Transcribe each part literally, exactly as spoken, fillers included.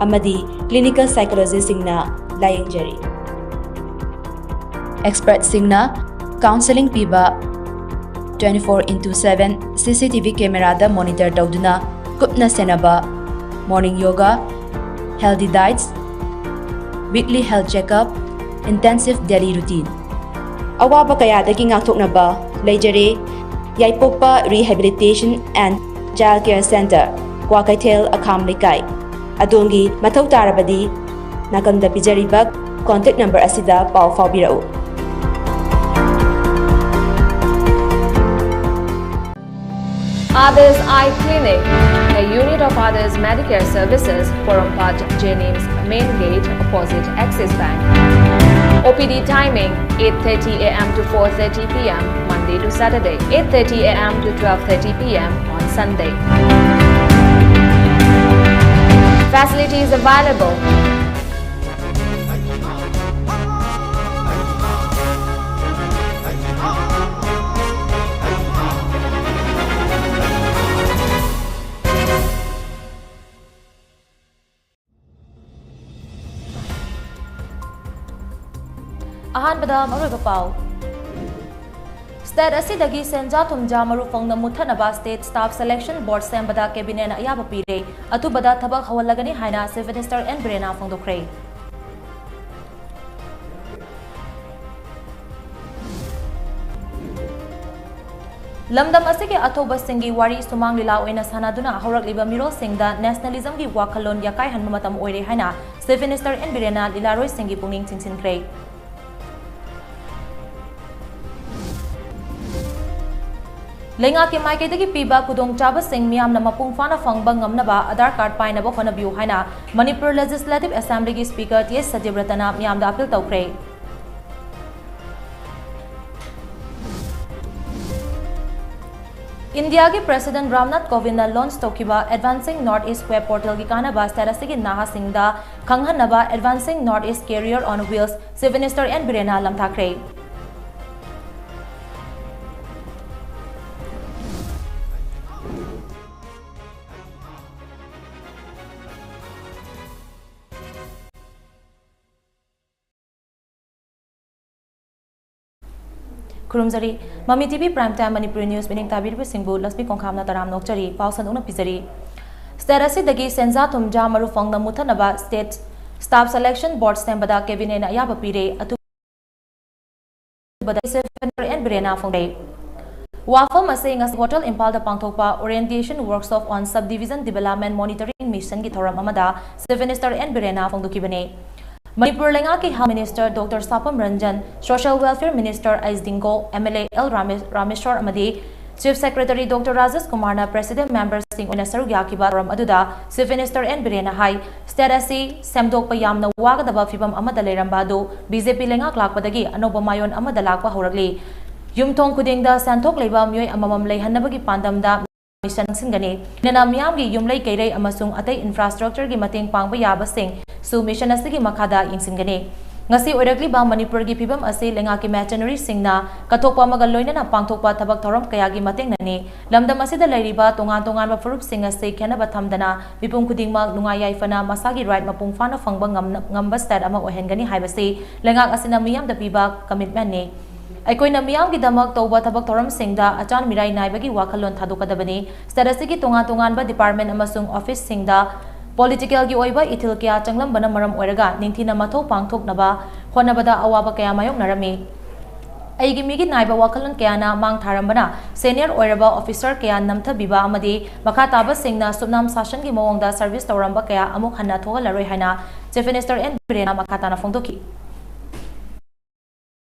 ꯑꯃꯗꯤ clinical psychologistꯁꯤꯡꯅ ꯂꯥꯌꯦꯡꯖꯔꯤ꯫ Expertꯁꯤꯡꯅ counselling ꯄꯤꯕ, twenty four into seven CCTV cameraꯗ monitor ꯇꯧꯗꯨꯅ ꯀꯨꯞꯅ ꯁꯦꯟꯅꯕ, morning yoga, healthy diets, weekly health checkup, intensive daily routine꯫ ꯑꯋꯥꯕ ꯀꯌꯥꯗꯒꯤ ꯉꯥꯛꯊꯣꯛꯅꯕ ꯂꯩꯖꯔꯦ ꯌꯥꯏꯄꯣꯛꯄ Rehabilitation and Child Care Centre, Kwakeithel ꯑꯈꯥꯝ ꯂꯩꯀꯥꯏ꯫ ꯑꯗꯣꯝꯒꯤ ꯃꯊꯧ ꯇꯥꯔꯕꯗꯤ ꯅꯥꯀꯟꯗ ꯄꯤꯖꯔꯤꯕ contact number ꯑꯁꯤꯗ ꯄꯥꯎ ꯐꯥꯎꯕꯤꯔꯛꯎ꯫ Others Eye Clinic, a unit of Others Medicare Services, Porompat, Jennings Main Gate, opposite Axis Bank. O P D timing, eight thirty a m to four thirty p m, Monday to Saturday, eight thirty a m to twelve thirty p m on Sunday. Facilities available. ꯑꯍꯥꯟꯕꯗ ꯃꯔꯨꯑꯣꯏꯕ ꯄꯥꯎ꯫ State ꯑꯁꯤꯗꯒꯤ ꯁꯦꯟꯖꯥ ꯊꯨꯝꯖꯥ ꯃꯔꯨ ꯐꯪꯅ ꯃꯨꯠꯊꯠꯅꯕ State Staff Selection Board ꯁꯦꯝꯕꯗ Cabinetꯅ ꯑꯌꯥꯕ ꯄꯤꯔꯦ꯫ ꯑꯊꯨꯕꯗ ꯊꯕꯛ ꯍꯧꯍꯜꯂꯒꯅꯤ ꯍꯥꯏꯅ Chief Minister N ꯕꯤꯔꯦꯟꯅ ꯐꯣꯡꯗꯣꯛꯈ꯭ꯔꯦ꯫ ꯂꯝꯗꯝ ꯑꯁꯤꯒꯤ ꯑꯊꯧꯕꯁꯤꯡꯒꯤ ꯋꯥꯔꯤ ꯁꯨꯃꯥꯡ ꯂꯤꯂꯥ ꯑꯣꯏꯅ ꯁꯥꯟꯅꯗꯨꯅ ꯍꯧꯔꯛꯂꯤꯕ ꯃꯤꯔꯣꯜꯁꯤꯡꯗ Nationalismꯒꯤ ꯋꯥꯈꯜꯂꯣꯟ ꯌꯥꯀꯥꯏꯍꯟꯕ ꯃꯇꯝ ꯑꯣꯏꯔꯦ ꯍꯥꯏꯅ Chief Minister N ꯕꯤꯔꯦꯟꯅ ꯂꯤꯂꯥꯔꯣꯏꯁꯤꯡꯒꯤ ꯄꯨꯛꯅꯤꯡ ꯆꯤꯡꯁꯤꯟꯈ꯭ꯔꯦ꯫ ꯂꯩꯉꯥꯛꯀꯤ ꯃꯥꯏꯀꯩꯗꯒꯤ ꯄꯤꯕ ꯈꯨꯗꯣꯡꯆꯥꯕꯁꯤꯡ ꯃꯤꯌꯥꯝꯅ ꯃꯄꯨꯡ ꯐꯥꯅ ꯐꯪꯕ ꯉꯝꯅꯕ Aadhaar card ꯄꯥꯏꯅꯕ ꯍꯣꯠꯅꯕꯤꯌꯨ ꯍꯥꯏꯅ Manipur Legislative Assemblyꯒꯤ Speaker T H ꯁꯇ꯭ꯌꯕ꯭ꯔꯇꯅ ꯃꯤꯌꯥꯝꯗ appeal ꯇꯧꯈ꯭ꯔꯦ꯫ ꯏꯟꯗꯤꯌꯥꯒꯤ President ꯔꯥꯝꯅꯥꯊ ꯀꯣꯕꯤꯟꯗꯅ launch ꯇꯧꯈꯤꯕ Advancing North East web portalꯒꯤ ꯀꯥꯟꯅꯕ state ꯑꯁꯤꯒꯤ ꯅꯍꯥꯁꯤꯡꯗ ꯈꯪꯍꯟꯅꯕ Advancing North East Career on Wheels Chief Minister N ꯕꯤꯔꯦꯟꯅ ꯂꯝꯊꯥꯈ꯭ꯔꯦ꯫ ꯈꯨꯔꯨꯝꯖꯔꯤ꯫ ꯃꯃꯤ TV Prime Time Manipuri news ꯃꯤꯠꯌꯦꯡ ꯇꯥꯕꯤꯔꯤꯕꯁꯤꯡꯕꯨ ꯂꯛꯁꯃꯤ ꯀꯣꯡꯈꯥꯝꯅ ꯇꯔꯥꯝꯅ ꯑꯣꯛꯆꯔꯤ꯫ ꯄꯥꯎ ꯁꯟꯗꯣꯛꯅ ꯄꯤꯖꯔꯤ꯫ ꯁ꯭ꯇꯦꯠ ꯑꯁꯤꯗꯒꯤ ꯁꯦꯟꯖꯥ ꯊꯨꯝꯖꯥ ꯃꯔꯨ ꯐꯪꯅ ꯃꯨꯠꯊꯅꯕ ꯁ꯭ꯇꯦꯠ ꯁ꯭ꯇꯥꯐ ꯁꯦꯂꯦꯛꯁꯟ ꯕꯣꯔꯗ ꯁꯦꯝꯕꯗ ꯀꯦꯕꯤꯅꯦꯠꯅ ꯑꯌꯥꯕ ꯄꯤꯔꯦ꯫ ꯑꯊꯨꯕꯗ ꯆꯤꯐ ꯃꯤꯅꯤꯁꯇꯔ ꯑꯦꯟ ꯕꯤꯔꯦꯟꯅ ꯐꯣꯡꯗꯣꯛꯏ꯫ ꯋꯥꯐꯝ ꯑꯁꯤ ꯉꯁꯤ ꯍꯣꯇꯦꯜ ꯏꯝꯐꯥꯜꯗ ꯄꯥꯡꯊꯣꯛꯄ Orientation Workshop on Subdivision Development Monitoring Missionꯒꯤ ꯊꯧꯔꯝ ꯑꯃꯗ ꯆꯤꯐ ꯃꯤꯅꯤꯁꯇꯔ ꯑꯦꯟ ꯕꯤꯔꯦꯟꯅ ꯐꯣꯡꯗꯣꯛꯈꯤꯕꯅꯤ꯫ ꯃꯅꯤꯄꯨꯔ ꯂꯩꯉꯥꯛꯀꯤ health minister doctor Sapam Ranjan, social welfare minister H Dingo, M L A L ꯔꯥꯃꯦ-, ꯔꯥꯃꯦꯁꯣꯔ ꯑꯃꯗꯤ ꯆꯤꯐ ꯁꯦꯀ꯭ꯔꯦꯇꯔꯤ ꯗꯣꯛꯇꯔ ꯔꯥꯖꯦꯁ ꯀꯨꯃꯥꯔꯅ ꯄ꯭ꯔꯦꯁꯤꯗꯦꯟꯠ ꯃꯦꯝꯕꯔꯁꯤꯡ ꯑꯣꯏꯅ ꯁꯔꯨꯛ ꯌꯥꯈꯤꯕ ꯊꯧꯔꯝ ꯑꯗꯨꯗ ꯆꯤꯐ ꯃꯤꯅꯤꯁꯇꯔ ꯑꯦꯟ ꯕꯤꯔꯦꯟꯅ ꯍꯥꯏ, ꯁ꯭ꯇꯦꯠ ꯑꯁꯤ ꯁꯦꯝꯗꯣꯛꯄ ꯌꯥꯝꯅ ꯋꯥꯒꯗꯕ ꯐꯤꯚꯝ ꯑꯃꯗ ꯂꯩꯔꯝꯕ ꯑꯗꯨ ꯕꯤ ꯖꯦ ꯄꯤ ꯂꯩꯉꯥꯛ ꯂꯥꯛꯄꯗꯒꯤ ꯑꯅꯧꯕ ꯃꯥꯏꯑꯣꯟ ꯑꯃꯗ ꯂꯥꯛꯄ ꯍꯧꯔꯛꯂꯤ꯫ ꯌꯨꯝꯊꯣꯡ ꯈꯨꯗꯤꯡꯗ ꯁꯦꯟꯊꯣꯛ ꯂꯩꯕ ꯃꯤꯑꯣꯏ ꯑꯃꯃꯝ ꯂꯩꯍꯟꯅꯕꯒꯤ ꯄꯥꯟꯗꯝꯗ ꯃꯤꯁꯟ ꯁꯤꯟꯒꯅꯤ꯫ ꯂꯣꯏꯅꯅ ꯃꯤꯌꯥꯝꯒꯤ ꯌꯨꯝꯂꯩ ꯀꯩꯔꯩ ꯑꯃꯁꯨꯡ ꯑꯇꯩ ꯏꯟꯐ꯭ꯔꯥꯁ꯭ꯇ꯭ꯔꯛꯆꯔꯒꯤ ꯃꯇꯦꯡ ꯄꯥꯡꯕ ꯌꯥꯕꯁꯤꯡꯁꯨ ꯃꯤꯁꯟ ꯑꯁꯤꯒꯤ ꯃꯈꯥꯗ ꯌꯦꯡꯁꯤꯟꯒꯅꯤ꯫ ꯉꯁꯤ ꯑꯣꯏꯔꯛꯂꯤꯕ ꯃꯅꯤꯄꯨꯔꯒꯤ ꯐꯤꯕꯝ ꯑꯁꯤ ꯂꯩꯉꯥꯛꯀꯤ ꯃꯦꯆꯤꯅꯔꯤꯁꯤꯡꯅ ꯀꯠꯊꯣꯛꯄ ꯑꯃꯒ ꯂꯣꯏꯅꯅ ꯄꯥꯡꯊꯣꯛꯄ ꯊꯕꯛ ꯊꯧꯔꯝ ꯀꯌꯥꯒꯤ ꯃꯇꯦꯡꯅꯅꯤ꯫ ꯂꯝꯗꯝ ꯑꯁꯤꯗ ꯂꯩꯔꯤꯕ ꯇꯣꯉꯥꯟ ꯇꯣꯉꯥꯟꯕ ꯐꯨꯔꯨꯞꯁꯤꯡ ꯑꯁꯤ ꯈꯦꯟꯅꯕ ꯊꯝꯗꯅ ꯃꯤꯄꯨꯝ ꯈꯨꯗꯤꯡꯃꯛ ꯅꯨꯡꯉꯥꯏ ꯌꯥꯏꯐꯅ ꯃꯁꯥꯒꯤ ꯔꯥꯏꯠ ꯃꯄꯨꯡ ꯐꯥꯅ ꯐꯪꯕ ꯉꯝꯅ-, ꯉꯝꯕ ꯁ꯭ꯇꯦꯠ ꯑꯃ ꯑꯣꯏꯍꯟꯒꯅꯤ ꯍꯥꯏꯕꯁꯤ ꯂꯩꯉꯥꯛ ꯑꯁꯤꯅ ꯃꯤꯌꯥꯝꯗ ꯄꯤꯕ ꯀꯃꯤꯠꯃꯦꯟꯠꯅꯤ꯫ ꯑꯩꯈꯣꯏꯅ ꯃꯤꯌꯥꯝꯒꯤꯗꯃꯛ ꯇꯧꯕ ꯊꯕꯛ ꯊꯧꯔꯝꯁꯤꯡꯗ ꯑꯆꯥꯟ ꯃꯤꯔꯥꯏ ꯅꯥꯏꯕꯒꯤ ꯋꯥꯈꯜꯂꯣꯟ ꯊꯥꯗꯣꯛꯀꯗꯕꯅꯤ꯫ ꯁ꯭ꯇꯦꯠ ꯑꯁꯤꯒꯤ ꯇꯣꯉꯥꯟ ꯇꯣꯉꯥꯟꯕ ꯗꯤꯄꯥꯔꯠꯃꯦꯟꯠ ꯑꯃꯁꯨꯡ ꯑꯣꯐꯤꯁꯁꯤꯡꯗ ꯄꯣꯂꯤꯇꯤꯀꯦꯜꯒꯤ ꯑꯣꯏꯕ ꯏꯊꯤꯜ ꯀꯌꯥ ꯆꯪꯂꯝꯕꯅ ꯃꯔꯝ ꯑꯣꯏꯔꯒ ꯅꯤꯡꯊꯤꯅ ꯃꯊꯧ ꯄꯥꯡꯊꯣꯛꯅꯕ ꯍꯣꯠꯅꯕꯗ ꯑꯋꯥꯕ ꯀꯌꯥ ꯃꯥꯌꯣꯛꯅꯔꯝꯃꯤ꯫ ꯑꯩꯒꯤ ꯃꯤꯒꯤ ꯅꯥꯏꯕ ꯋꯥꯈꯜꯂꯣꯟ ꯀꯌꯥꯅ ꯃꯥꯡ ꯊꯥꯔꯝꯕꯅ ꯁꯦꯅꯤꯌꯔ ꯑꯣꯏꯔꯕ ꯑꯣꯐꯤꯁꯔ ꯀꯌꯥ ꯅꯝꯊꯕꯤꯕ ꯑꯃꯗꯤ ꯃꯈꯥ ꯇꯥꯕꯁꯤꯡꯅ ꯁꯨꯞꯅꯝ ꯁꯥꯁꯟꯒꯤ ꯃꯑꯣꯡꯗ ꯁꯔꯚꯤꯁ ꯇꯧꯔꯝꯕ ꯀꯌꯥ ꯑꯃꯨꯛ ꯍꯟꯅ ꯊꯣꯛꯍꯜꯂꯔꯣꯏ ꯍꯥꯏꯅ ꯆꯤꯐ ꯃꯤꯅꯤꯁꯇꯔ ꯑꯦꯟ ꯕꯤꯔꯦꯟꯅ ꯃꯈꯥ ꯇꯥꯅ ꯐꯣꯡꯗꯣꯛꯈꯤ꯫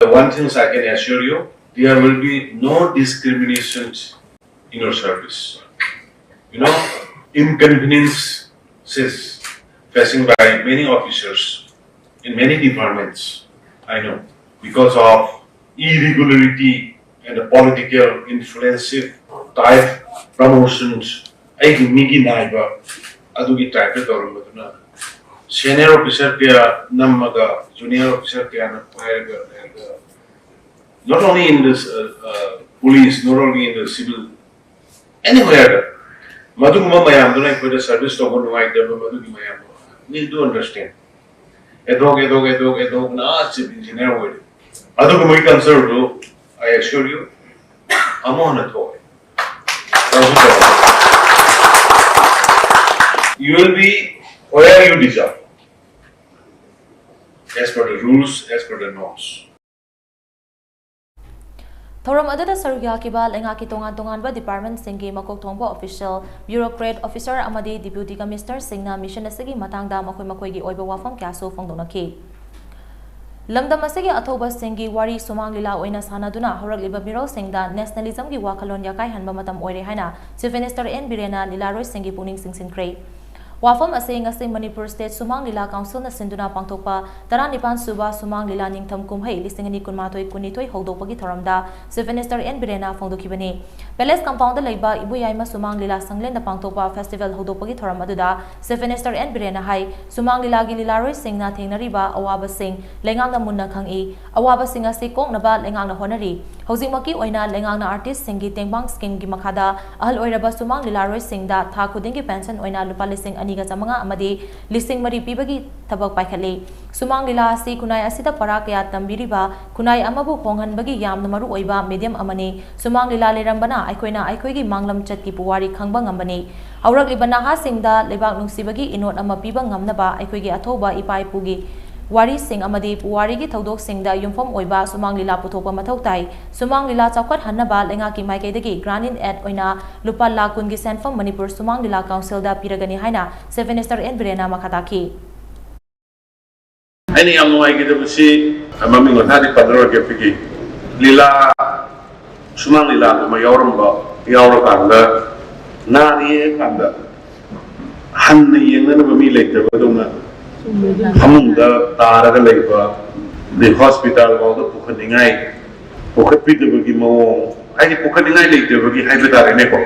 The one thing I can assure you, there will be no discriminations in your service. You know, inconveniences facing by many officers in many departments, I know, because of irregularity and the political influence type promotions, ꯑꯩꯒꯤ ꯃꯤꯒꯤ ꯅꯥꯏꯕ ꯑꯗꯨꯒꯤ type ꯇ ꯇꯧꯔꯝꯕꯗꯨꯅ senior officer ꯀꯌꯥ ꯅꯝꯃꯒ junior officer ꯀꯌꯥꯅ ꯄꯥꯏꯔꯒ ꯂꯩꯔꯒ, not only in this uh, uh, police, not only in the civil, anywhere, ꯃꯗꯨꯒꯨꯝꯕ ꯃꯌꯥꯝꯗꯨꯅ ꯑꯩꯈꯣꯏꯗ service ꯇꯧꯕ ꯅꯨꯡꯉꯥꯏꯇꯕ ꯃꯗꯨꯒꯤ ꯃꯌꯥꯝꯗꯣ, we do understand. ꯑꯦꯗꯣꯛ ꯑꯦꯗꯣꯛ ꯑꯦꯗꯣꯛ ꯑꯦꯗꯣꯛꯅ chief engineer ꯑꯣꯏꯔꯦ꯫ ꯑꯗꯨꯒꯨꯝꯕꯒꯤ concern do I assure you, ꯑꯃꯨꯛ ꯍꯟꯅ ꯊꯣꯛꯑꯣꯏ꯫ ꯇꯧꯁꯨ ꯇꯧꯔꯣꯏ꯫ You will be where you deserve, as per the rules, as per the norms. ꯊꯧꯔꯝ ꯑꯗꯨꯗ ꯁꯔꯨꯛ ꯌꯥꯈꯤꯕ ꯂꯩꯉꯥꯛꯀꯤ ꯇꯣꯉꯥꯟ ꯇꯣꯉꯥꯟꯕ ꯗꯤꯄꯥꯔꯠꯃꯦꯟꯠꯁꯤꯡꯒꯤ ꯃꯀꯣꯛ ꯊꯣꯡꯕ ꯑꯣꯐꯤꯁꯤꯌꯦꯜ, ꯕ꯭ꯌꯨꯔꯣꯀ꯭ꯔꯦꯠ ꯑꯣꯐꯤꯁꯥꯔ ꯑꯃꯗꯤ ꯗꯤꯄ꯭ꯌꯨꯇꯤ ꯀꯃꯤꯁꯅꯔꯁꯤꯡꯅ ꯃꯤꯁꯟ ꯑꯁꯤꯒꯤ ꯃꯇꯥꯡꯗ ꯃꯈꯣꯏ ꯃꯈꯣꯏꯒꯤ ꯑꯣꯏꯕ ꯋꯥꯐꯝ ꯀꯌꯥꯁꯨ ꯐꯣꯡꯗꯣꯛꯅꯈꯤ꯫ ꯂꯝꯗꯝ ꯑꯁꯤꯒꯤ ꯑꯊꯧꯕꯁꯤꯡꯒꯤ ꯋꯥꯔꯤ ꯁꯨꯃꯥꯡ ꯂꯤꯂꯥ ꯑꯣꯏꯅ ꯁꯥꯟꯅꯗꯨꯅ ꯍꯧꯔꯛꯂꯤꯕ ꯃꯤꯔꯣꯜꯁꯤꯡꯗ ꯅꯦꯁꯅꯦꯂꯤꯖꯝꯒꯤ ꯋꯥꯈꯜꯂꯣꯟ ꯌꯥꯀꯥꯏꯍꯟꯕ ꯃꯇꯝ ꯑꯣꯏꯔꯦ ꯍꯥꯏꯅ ꯆꯤꯐ ꯃꯤꯅꯤꯁꯇꯔ ꯑꯦꯟ ꯕꯤꯔꯦꯟꯅ ꯂꯤꯂꯥꯔꯣꯏꯁꯤꯡꯒꯤ ꯄꯨꯛꯅꯤꯡ ꯆꯤꯡꯁꯤꯟꯈ꯭ꯔꯦ꯫ ꯋꯥꯐꯝ ꯑꯁꯤ ꯉꯁꯤ ꯃꯅꯤꯄꯨꯔ ꯁ꯭ꯇꯦꯠ ꯁꯨꯃꯥꯡ ꯂꯤꯂꯥ ꯀꯥꯎꯟꯁꯤꯜꯅ ꯁꯤꯟꯗꯨꯅ ꯄꯥꯡꯊꯣꯛꯄ ꯇꯔꯥꯅꯤꯄꯥꯟ ꯁꯨꯕ ꯁꯨꯃꯥꯡ ꯂꯤꯂꯥ ꯅꯤꯡꯊꯝ ꯀꯨꯝꯍꯩ ꯂꯤꯁꯤꯡ ꯑꯅꯤ ꯀꯨꯟꯃꯥꯊꯣꯏ ꯀꯨꯟꯅꯤꯊꯣꯏ ꯍꯧꯗꯣꯛꯄꯒꯤ ꯊꯧꯔꯝꯗ ꯆꯤꯐ ꯃꯤꯅꯤꯁꯇꯔ ꯑꯦꯟ ꯕꯤꯔꯦꯟꯅ ꯐꯣꯡꯗꯣꯛꯈꯤꯕꯅꯤ꯫ ꯄꯦꯂꯦꯁ ꯀꯝꯄꯥꯎꯟꯗ ꯂꯩꯕ ꯏꯕꯨꯌꯥꯏꯃ ꯁꯨꯃꯥꯡ ꯂꯤꯂꯥ ꯁꯪꯂꯦꯟꯗ ꯄꯥꯡꯊꯣꯛꯄ ꯐꯦꯁꯇꯤꯚꯦꯜ ꯍꯧꯗꯣꯛꯄꯒꯤ ꯊꯧꯔꯝ ꯑꯗꯨꯗ ꯆꯤꯐ ꯃꯤꯅꯤꯁꯇꯔ ꯑꯦꯟ ꯕꯤꯔꯦꯟꯅ ꯍꯥꯏ, ꯁꯨꯃꯥꯡ ꯂꯤꯂꯥꯒꯤ ꯂꯤꯂꯥꯔꯣꯏꯁꯤꯡꯅ ꯊꯦꯡꯅꯔꯤꯕ ꯑꯋꯥꯕꯁꯤꯡ ꯂꯩꯉꯥꯛꯅ ꯃꯨꯟꯅ ꯈꯪꯏ꯫ ꯑꯋꯥꯕꯁꯤꯡ ꯑꯁꯤ ꯀꯣꯛꯅꯕ ꯂꯩꯉꯥꯛꯅ ꯍꯣꯠꯅꯔꯤ꯫ ꯍꯧꯖꯤꯛꯃꯛꯀꯤ ꯑꯣꯏꯅ ꯂꯩꯉꯥꯛꯅ ꯑꯥꯔꯇꯤꯁꯁꯤꯡꯒꯤ ꯇꯦꯡꯕꯥꯡ ꯁ꯭ꯀꯤꯝꯒꯤ ꯃꯈꯥꯗ ꯑꯍꯜ ꯑꯣꯏꯔꯕ ꯁꯨꯃꯥꯡ ꯂꯤꯂꯥꯔꯣꯏꯁꯤꯡꯗ ꯊꯥ ꯈꯨꯗꯤꯡꯒꯤ ꯄꯦꯟꯁꯟ ꯑꯣꯏꯅ ꯂꯨꯄꯥ ꯂꯤꯁꯤꯡ ꯑꯅꯤꯒ ꯆꯥꯃꯉꯥ ꯑꯃꯗꯤ ꯂꯤꯁꯤꯡ ꯃꯔꯤ ꯄꯤꯕꯒꯤ ꯊꯕꯛ ꯄꯥꯏꯈꯠꯂꯤ꯫ ꯁꯨꯃꯥꯡ ꯂꯤꯂꯥ ꯑꯁꯤ ꯈꯨꯟꯅꯥꯏ ꯑꯁꯤꯗ ꯄꯔꯥ ꯀꯌꯥ ꯇꯝꯕꯤꯔꯤꯕ ꯈꯨꯟꯅꯥꯏ ꯑꯃꯕꯨ ꯍꯣꯡꯍꯟꯕꯒꯤ ꯌꯥꯝꯅ ꯃꯔꯨ ꯑꯣꯏꯕ ꯃꯦꯗꯤꯌꯝ ꯑꯃꯅꯤ꯫ ꯁꯨꯃꯥꯡ ꯂꯤꯂꯥ ꯂꯩꯔꯝꯕꯅ ꯑꯩꯈꯣꯏꯅ ꯑꯩꯈꯣꯏꯒꯤ ꯃꯥꯡꯂꯝꯆꯠꯀꯤ ꯄꯨꯋꯥꯔꯤ ꯈꯪꯕ ꯉꯝꯕꯅꯤ꯫ ꯍꯧꯔꯛꯂꯤꯕ ꯅꯍꯥꯁꯤꯡꯗ ꯂꯩꯕꯥꯛ ꯅꯨꯡꯁꯤꯕꯒꯤ ꯏꯅꯣꯠ ꯑꯃ ꯄꯤꯕ ꯉꯝꯅꯕ ꯑꯩꯈꯣꯏꯒꯤ ꯑꯊꯧꯕ ꯏꯄꯥ ꯏꯄꯨꯒꯤ ꯋꯥꯔꯤꯁꯤꯡ ꯑꯃꯗꯤ ꯄꯨꯋꯥꯔꯤꯒꯤ ꯊꯧꯗꯣꯛꯁꯤꯡꯗ ꯌꯨꯝꯐꯝ ꯑꯣꯏꯕ ꯁꯨꯃꯥꯡ ꯂꯤꯂꯥ ꯄꯨꯊꯣꯛꯄ ꯃꯊꯧ ꯇꯥꯏ꯫ ꯁꯨꯃꯥꯡ ꯂꯤꯂꯥ ꯆꯥꯎꯈꯠꯍꯟꯅꯕ ꯂꯩꯉꯥꯛꯀꯤ ꯃꯥꯏꯀꯩꯗꯒꯤ ꯒ꯭ꯔꯥꯟ ꯏꯟ ꯑꯦꯗ ꯑꯣꯏꯅ ꯂꯨꯄꯥ ꯂꯥꯈ ꯀꯨꯟꯒꯤ ꯁꯦꯟꯐꯝ ꯃꯅꯤꯄꯨꯔ ꯁꯨꯃꯥꯡ ꯂꯤꯂꯥ ꯀꯥꯎꯟꯁꯤꯜꯗ ꯄꯤꯔꯒꯅꯤ ꯍꯥꯏꯅ ꯆꯤꯐ ꯃꯤꯅꯤꯁꯇꯔ ꯑꯦꯟ ꯕꯤꯔꯦꯟꯅ ꯃꯈꯥ ꯇꯥꯈꯤ꯫ ꯑꯩꯅ ꯌꯥꯝ ꯅꯨꯡꯉꯥꯏꯈꯤꯗꯕꯁꯤ, ꯃꯃꯤꯡ ꯃꯊꯥꯗꯤ ꯄꯟꯖꯔꯣꯏꯒꯦ, ꯑꯩꯈꯣꯏꯒꯤ ꯂꯤꯂꯥ, ꯁꯨꯃꯥꯡ ꯂꯤꯂꯥꯗꯨꯃ ꯌꯥꯎꯔꯝꯕ, ꯌꯥꯎꯔꯀꯥꯟꯗ ꯅꯥꯔꯦ ꯀꯥꯟꯗ ꯍꯟꯅ ꯌꯦꯡꯅꯅꯕ ꯃꯤ ꯂꯩꯇꯕꯗꯧꯅ ꯐꯃꯨꯡꯗ ꯇꯥꯔꯒ ꯂꯩꯕ, ꯑꯗꯩ ꯍꯣꯁꯄꯤꯇꯥꯜ ꯐꯥꯎꯗ ꯄꯨꯈꯠꯅꯤꯡꯉꯥꯏ, ꯄꯨꯈꯠꯄꯤꯗꯕꯒꯤ ꯃꯑꯣꯡ, ꯍꯥꯏꯗꯤ ꯄꯨꯈꯠꯅꯤꯡꯉꯥꯏ ꯂꯩꯇꯕꯒꯤ ꯍꯥꯏꯕ ꯇꯥꯔꯦꯅꯦꯀꯣ꯫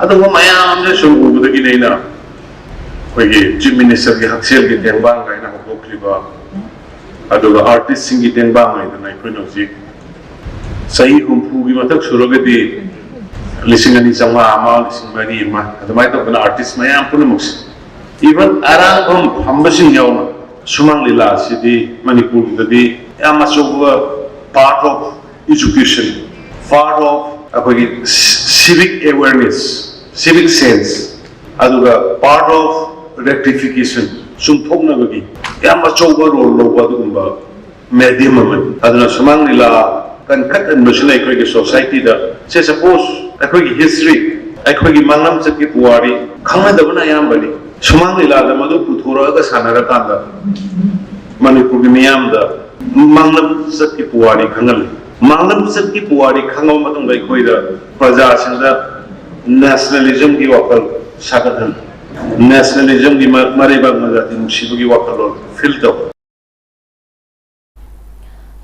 ꯑꯗꯨꯒꯨꯝꯕ ꯃꯌꯥꯝꯁꯦ ꯁꯨꯝ ꯎꯕꯗꯒꯤꯅꯦ ꯑꯩꯅ ꯑꯩꯈꯣꯏꯒꯤ ꯆꯤꯐ ꯃꯤꯅꯤꯁꯇꯔꯒꯤ ꯍꯛꯁꯦꯜꯒꯤ ꯇꯦꯡꯕꯥꯡ ꯍꯥꯏꯅ ꯍꯧꯗꯣꯛꯈ꯭ꯔꯤꯕ, ꯑꯗꯨꯒ ꯑꯥꯔꯇꯤꯁꯁꯤꯡꯒꯤ ꯇꯦꯡꯕꯥꯡ ꯍꯥꯏꯗꯅ ꯑꯩꯈꯣꯏꯅ ꯍꯧꯖꯤꯛ ꯆꯍꯤ ꯍꯨꯝꯐꯨꯒꯤ ꯃꯊꯛ ꯁꯨꯔꯒꯗꯤ ꯂꯤꯁꯤꯡ ꯑꯅꯤ ꯆꯥꯝꯃꯉꯥ ꯑꯃ, ꯂꯤꯁꯤꯡ ꯃꯔꯤ ꯑꯃ, ꯑꯗꯨꯃꯥꯏꯅ ꯇꯧꯗꯅ ꯑꯥꯔꯇꯤꯁ ꯃꯌꯥꯝ ꯄꯨꯝꯅꯃꯛꯁꯦ, ꯏꯚꯟ ꯑꯔꯥꯡꯐꯝ ꯐꯝꯕꯁꯤꯡ ꯌꯥꯎꯅ, ꯁꯨꯃꯥꯡ ꯂꯤꯂꯥ ꯑꯁꯤꯗꯤ ꯃꯅꯤꯄꯨꯔꯗꯗꯤ ꯌꯥꯝ ꯑꯆꯧꯕ part of education, part of ꯑꯩꯈꯣꯏꯒꯤ civic awareness, civic sense, ꯑꯗꯨꯒ part of rectification, ꯆꯨꯝꯊꯣꯛꯅꯕꯒꯤ ꯌꯥꯝ ꯑꯆꯧꯕ ꯔꯣꯜ ꯂꯧꯕ ꯑꯗꯨꯒꯨꯝꯕ ꯃꯦꯗꯤꯌꯝ ꯑꯃꯅꯤ꯫ ꯑꯗꯨꯅ ꯁꯨꯃꯥꯡ ꯂꯤꯂꯥ ꯀꯟꯈꯠꯍꯟꯕꯁꯤꯅ ꯑꯩꯈꯣꯏꯒꯤ ꯁꯣꯁꯥꯏꯇꯤꯗ, ꯁꯦ ꯁꯄꯣꯁ ꯑꯩꯈꯣꯏꯒꯤ ꯍꯤꯁꯇ꯭ꯔꯤ, ꯑꯩꯈꯣꯏꯒꯤ ꯃꯥꯡꯂꯝꯆꯠꯀꯤ ꯄꯨꯋꯥꯔꯤ ꯈꯪꯅꯗꯕꯅ ꯑꯌꯥꯝꯕꯅꯤ꯫ ꯁꯨꯃꯥꯡ ꯂꯤꯂꯥꯗ ꯃꯗꯨ ꯄꯨꯊꯣꯔꯛꯑꯒ ꯁꯥꯟꯅꯔꯀꯥꯟꯗ ꯃꯅꯤꯄꯨꯔꯒꯤ ꯃꯤꯌꯥꯝꯗ ꯃꯥꯡꯂꯝꯆꯠꯀꯤ ꯄꯨꯋꯥꯔꯤ ꯈꯪꯍꯜꯂꯤ꯫ ꯃꯥꯡꯂꯝꯆꯠꯀꯤ ꯄꯨꯋꯥꯔꯤ ꯈꯪꯉꯕ ꯃꯇꯨꯡꯗ ꯑꯩꯈꯣꯏꯗ ꯄ꯭ꯔꯖꯥꯁꯤꯡꯗ ꯅꯦꯁꯅꯦꯂꯤꯖꯝꯒꯤ ꯋꯥꯈꯜ ꯁꯥꯒꯠꯍꯜꯂꯤ꯫ ꯅꯦꯁꯅꯦꯂꯤꯖꯝꯒꯤ ꯃ- ꯃꯔꯩꯕꯥꯛ ꯃꯖꯥꯇꯤ ꯅꯨꯡꯁꯤꯕꯒꯤ ꯋꯥꯈꯜꯂꯣꯟ ꯐꯤꯜ ꯇꯧ꯫